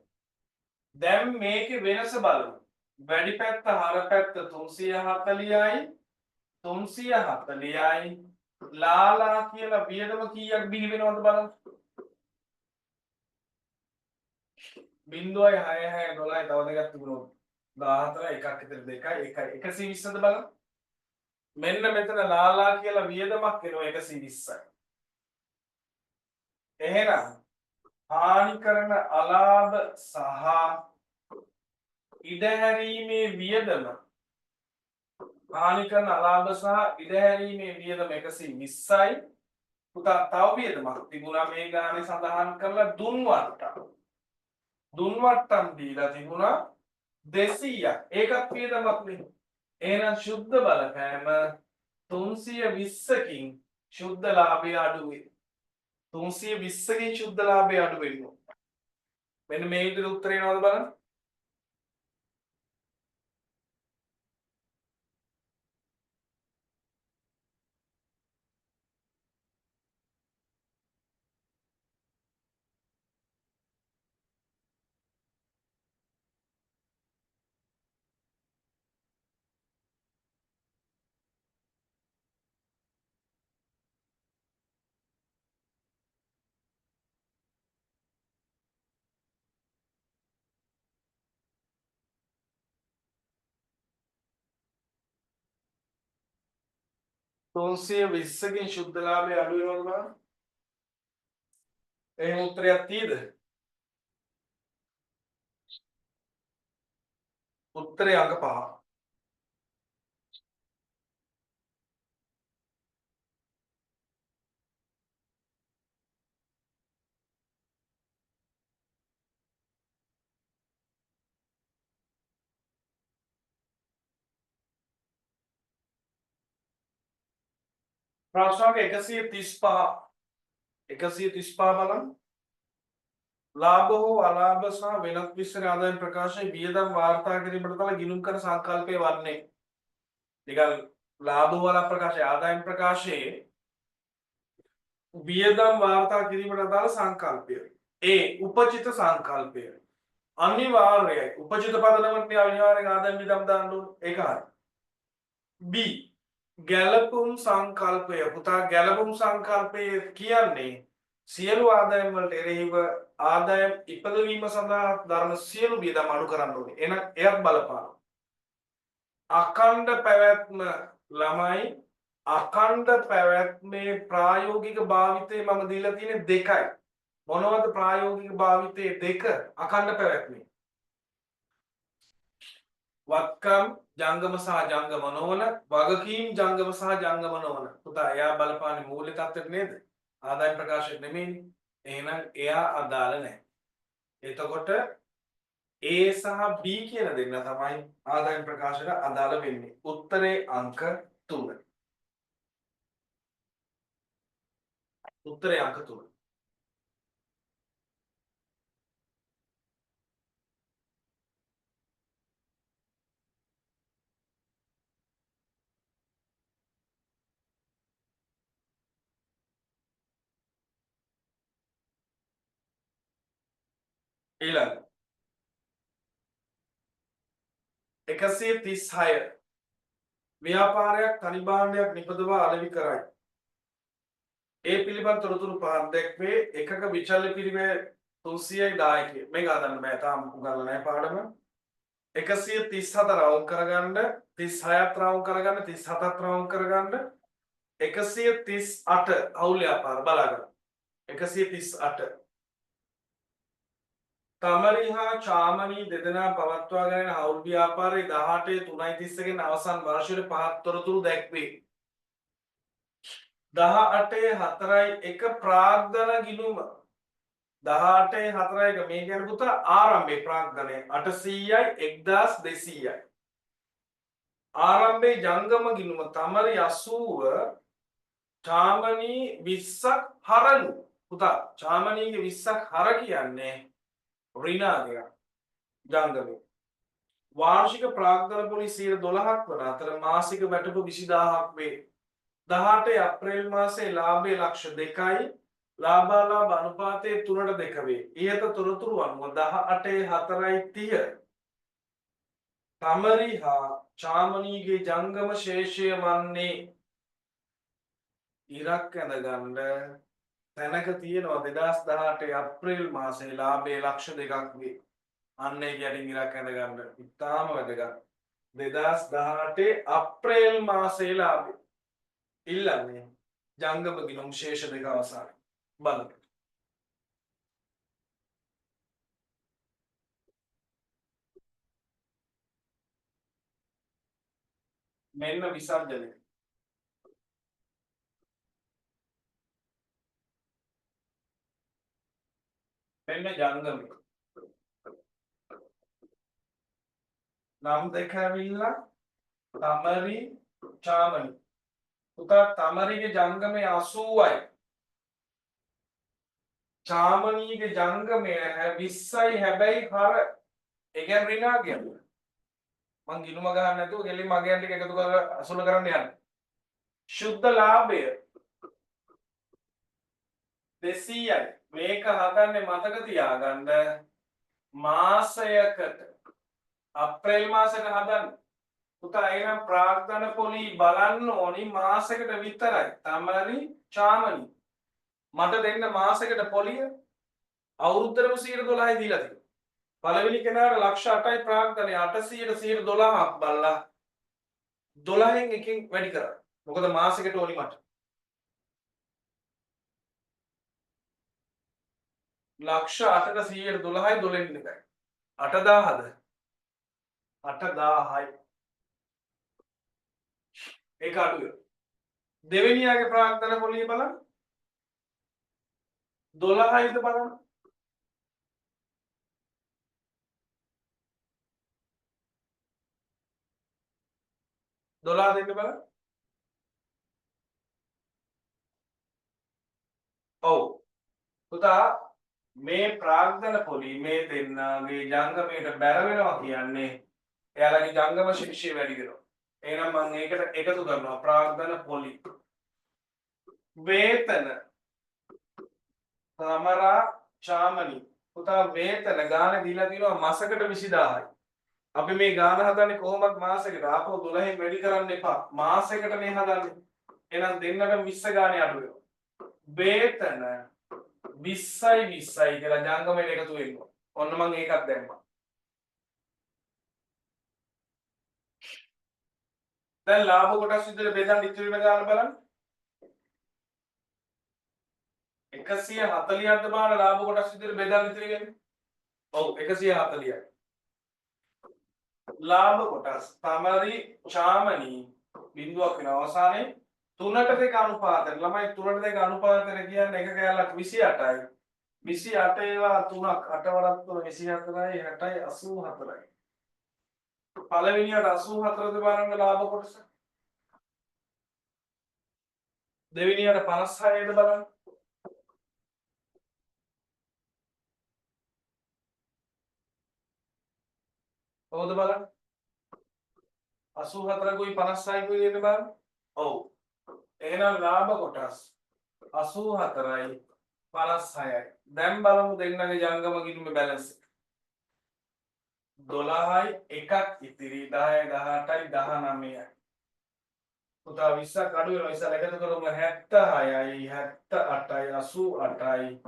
දැන් මේකේ වෙනස බලමු. වැඩි පැත්ත හර පැත්ත 340යි 340යි ලාලා කියලා වියදම කීයක් බිහි වෙනවද බලන්න. 0.6 6 12 තව දෙකක් තිබුණොත් 14 එකක් විතර 2යි 1යි 120ද බලන්න. මෙන්න මෙතන ලාලා කියලා වියදමක් එනවා 120යි. එහෙනම් හානි කරන අලාභ සහ ඉඩ හැරීමේ වියදම, හානි කරන අලාභ සහ ඉඩ හැරීමේ වියදම 120යි. පුතා තව වියදමක් තිබුණා මේ ගානේ සඳහන් කරලා දුන් වට්ටම්. දුන් වට්ටම් දීලා තිබුණා 200ක්. ඒකත් වියදමක් නේ. එහෙනම් ශුද්ධ බලපෑම 320කින් ශුද්ධ ලාභය අඩු වේ. 320කින් ශුද්ධ ලාභය අඩු වෙනවා. මෙන්න මේ විදිහට උත්තරේ එනවද බලන්න. 320කින් ශුද්ධ ලාභය අඩු වෙනවද බලන්න. එහෙම උත්තරයක් තියෙද? උත්තරේ අංක 5. ප්‍රශ්න අංක 135. 135 බලන්න. ලාභ හෝ අලාභ සහ වෙනත් විස්තර ආදායම් ප්‍රකාශයේ වියදම් වාර්තා කිරීමට තල ගිණුම් කර සංකල්පය වන්නේ. නිකන් ලාභ හෝ අලාභ ප්‍රකාශයේ ආදායම් ප්‍රකාශයේ වියදම් වාර්තා කිරීමට අදාළ සංකල්පය. ඒ උපචිත සංකල්පය. අනිවාර්යයි. උපචිත පදනමට අනිවාර්යෙන් ආදායම් වියදම් දාන්න ඕන. ඒක හරි. B ගැලපුම් සංකල්පය. පුතා ගැලපුම් සංකල්පය කියන්නේ සියලු ආදායම් වලට එරෙහිව ආදායම් ඉපදවීම සඳහා දරන සියලු වියදම් අඩු කරන්න ඕනේ. එහෙනම් එයත් බලපානවා. අඛණ්ඩ පැවැත්ම ළමයි, අඛණ්ඩ පැවැත්මේ ප්‍රායෝගික භාවිතය මම දීලා තියෙන්නේ දෙකයි. මොනවද ප්‍රායෝගික භාවිතයේ දෙක? අඛණ්ඩ පැවැත්මේ වත්කම් ජංගම සහ ජංගම නොවන, වගකීම් ජංගම සහ ජංගම නොවන. පුතා එයා බලපාන්නේ මූල්‍ය තත්ත්වයට නේද? ආදායම් ප්‍රකාශයට නෙමෙයිනේ. එහෙනම් එයා අදාළ නැහැ. එතකොට A සහ B කියන දෙන්න තමයි ආදායම් ප්‍රකාශයට අදාළ වෙන්නේ. උත්තරේ අංක 3. උත්තරේ අංක 3. ඊළඟ 136 ව්‍යාපාරයක් තනි භාණ්ඩයක් නිපදවා අලෙවි කරයි. ඒ පිළිබඳ තොරතුරු පහත් දැක්වේ. එකක විචල්‍ය පිරිවැය 300යි දායකය. මේක හදන්න බෑ, තාම උගන්වලා නැහැ පාඩම. 137 රවුම් කරගන්න, 36ත් රවුම් කරගන්න, 37ත් රවුම් කරගන්න. 138 අවුල් ව්‍යාපාර බලාගන්න. 138 තමරි හා චාමනී දෙදෙනා පවත්වාගෙන යන හවුල් ව්‍යාපාරයේ 18 3.31 න් අවසන් වර්ෂයට පහත් තොරතුරු දැක්වේ. 18 4.1 ප්‍රාග්ධන ගිණුම. 18 4.1 මේ කියන්නේ පුතා ආරම්භයේ ප්‍රාග්ධනය 800යි 1200යි. ආරම්භයේ ජංගම ගිණුම තමරි 80 චාමනී 20ක් හරලු. පුතා චාමනීගේ 20ක් හර කියන්නේ ඍණාගයක් ජංගමේ. වාර්ෂික ප්‍රාග්ධන පොලි 12ක් වන අතර මාසික වැටුප 20000ක් වේ. 18 අප්‍රේල් මාසයේ ලාභය ලක්ෂ 2යි. ලාභාලාභ අනුපාතය 3ට 2 වේ. ඉහත තොරතුරු අනුව 18 4.30 තමරි හා චාමනීගේ ජංගම ශේෂය වන්නේ ඉරක් ඇඳගන්න තැනක තියෙනවා 2018 අප්‍රේල් මාසයේ ලාභය ලක්ෂ 2ක් වේ. අන්න ඒක යටින් ඉරක් ඇඳගන්න. ඉතාම වැදගත්. 2018 අප්‍රේල් මාසයේ ලාභය. ඉල්ලන්නේ ජංගම ගිණුම් ශේෂ දෙක අවසానයි. බලන්න. මෙන්න විසර්ජනය. මෙන්න ජංගමය. නම් දෙක ඇවිල්ලා තමරි චාමනි. පුතා තමරිගේ ජංගමය 80යි. චාමනීගේ ජංගමය 20යි හැබැයි හර. ඒ කියන්නේ ඍණාගයක්. මං ගිණුම ගහන්න නැතුව කෙලින්ම අගයන් ටික එකතු කරලා අසුල කරන්න යන්න. ශුද්ධ ලාභය 200යි. මේක හදන්නේ මතක තියාගන්න මාසයකට. අප්‍රේල් මාසෙට හදන්න. පුතා එහෙනම් ප්‍රාග්ධන පොලි බලන්න ඕනි මාසයකට විතරයි. තමරි චාමනි. මට දෙන්න මාසයකට පොලිය අවුරුද්දටම 12යි දීලා තියෙනවා. පළවෙනි කෙනාට ලක්ෂ 8යි ප්‍රාග්ධනය 800ට 12ක් බලලා 12න් එකකින් වැඩි කරා. මොකද මාසෙකට ඕනි මට. ලක්ෂ 8ට 112යි 12න් එකයි. 8000ද? 8000යි. ඒක අඩු වෙනවා. දෙවෙනියාගේ ප්‍රාග්ධන පොලිය බලන්න. 12යිද බලන්න. 12 දෙන්න බලන්න. ඔව්. පුතා මේ ප්‍රාග්ධන පොලි මේ දෙන්නාගේ ජංගමයට බැර වෙනවා කියන්නේ එයාලගේ ජංගම ශික්ෂය වැඩි වෙනවා. එහෙනම් මම ඒකට එකතු කරනවා ප්‍රාග්ධන පොලි. වේතන තමරා චාමනි. පුතා වේතන ගාන දීලා තියෙනවා මාසෙකට 20000යි. අපි මේ ගාන හදන්නේ කොහොමද මාසෙකට? ආපහු 12න් වැඩි කරන්න එපා. මාසෙකට මේ හදන්නේ. එහෙනම් දෙන්නටම 20 ගානේ අඩු වෙනවා. වේතන 20යි 20යි කියලා ජංගමයට එකතු වෙනවා. ඔන්න මං ඒකත් දැම්මා. දැන් ලාභ කොටස් විදිහට බෙදන්න ඉතුරු වෙන ගාන බලන්න. 140ක්ද බලන්න ලාභ කොටස් විදිහට බෙදන්න ඉතුරු වෙන්නේ. ඔව් 140යි. ලාභ කොටස් තමරි චාමනි බිඳුවක් වෙන අවසානයේ 3ට 2 අනුපාතයට ළමයි 3ට 2 අනුපාතයට කියන්නේ එක කෑල්ලක් 28යි. 28 ඒවා 3ක් 8 වරක් 3 24යි 60යි 84යි. පළවෙනියට 84ද බලන්න ලාභ කොටස. දෙවෙනියට 56ද බලන්න. කොහොමද බලන්න? 84කුයි 56කුයි දෙන්න බලන්න. ඔව්. එහෙනම් ලාභ කොටස් 84යි 56යි. දැන් බලමු දෙන්නගේ ජංගම ගිණුමේ බැලන්ස් එක. 12යි එකක් ඉතිරි 10 18යි 19යි. පුතා 20ක් අඩු වෙනවා. ඉස්සර එකතු කරමු 76යි 78යි 88යි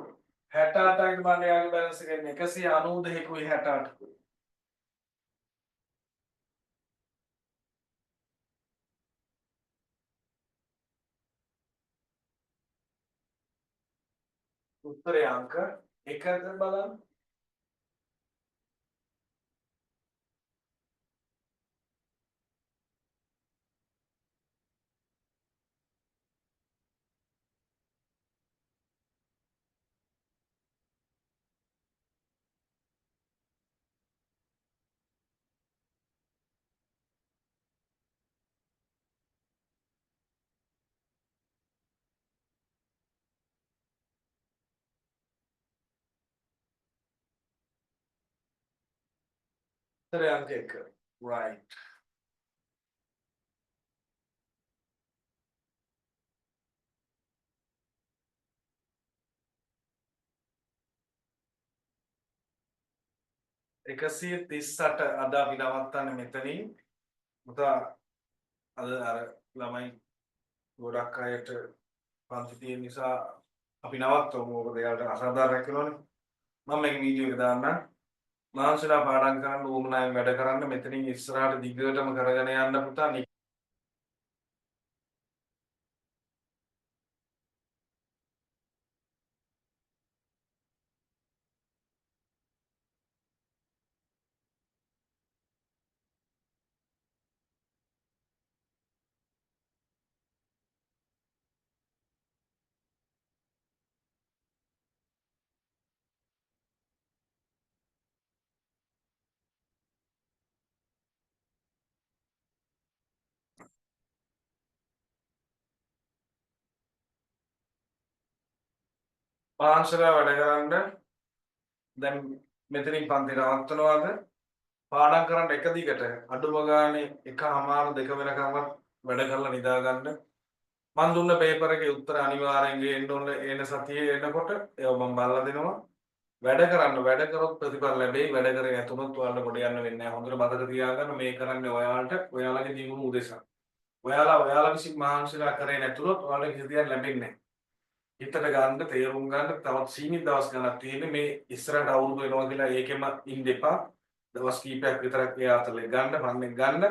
68යි බලන්න යාගේ බැලන්ස් එක එන්නේ 192කුයි 68කුයි. උත්තරේ අංක 1ද බලන්න. උත්තරේ අංක 1. Right. 138 අද අපි නවත්තන්නේ මෙතනින්. පුතා අද අර ළමයි ගොඩක් අයට පන්ති තියෙන නිසා අපි නවත්තමු. මොකද එයාලට අසාධාරණයක් වෙනවනේ. මම මේක වීඩියෝ එක දාන්නම්. මහන්සිලා පාඩම් කරන්න උවමනාවෙන් වැඩ කරන්න මෙතනින් ඉස්සරහට දිගටම කරගෙන යන්න පුතා. මහන්සිලා වැඩ කරන්න. දැන් මෙතනින් පන්ති නවත්තනවාද? පාඩම් කරන්න එක දිගට අඩුම ගානේ 1:30 2 වෙනකම්වත් වැඩ කරලා නිදා ගන්න. මං දුන්න පේපර් එකේ උත්තර අනිවාර්යෙන් ගේන්න ඕන එන සතියේ එනකොට ඒව මං බලලා දෙනවා. වැඩ කරන්න, වැඩ කරොත් ප්‍රතිඵල ලැබෙයි. වැඩ කරේ නැතුනොත් ඔයාලට ගොඩ යන්න වෙන්නේ නැහැ. හොඳට මතක තියාගන්න මේ කරන්නේ ඔයාලට ඔයාලගේ දියුණුව උදෙසා. ඔයාලා ඔයාලා විසින් මහන්සිලා කරේ නැතුනොත් ඔයාලට කිසි දෙයක් ලැබෙන්නේ නැහැ. හිතට ගන්න, තේරුම් ගන්න තවත් සීමිත දවස් ගණනක් තියෙන්නේ. මේ ඉස්සරහට අවුරුදු වෙනවා කියලා ඒකෙම ඉන්න එපා. දවස් කීපයක් විතරක් ඒ අතරේ ගන්න, පන්නේ ගන්න.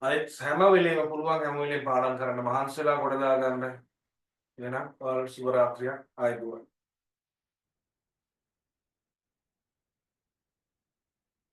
අනිත් හැම වෙලේම පුළුවන් හැම වෙලේම පාඩම් කරන්න මහන්සි වෙලා ගොඩ දා ගන්න. එහෙනම් ඔයාලට සුබ රාත්‍රියක්. ආයුබෝවන්.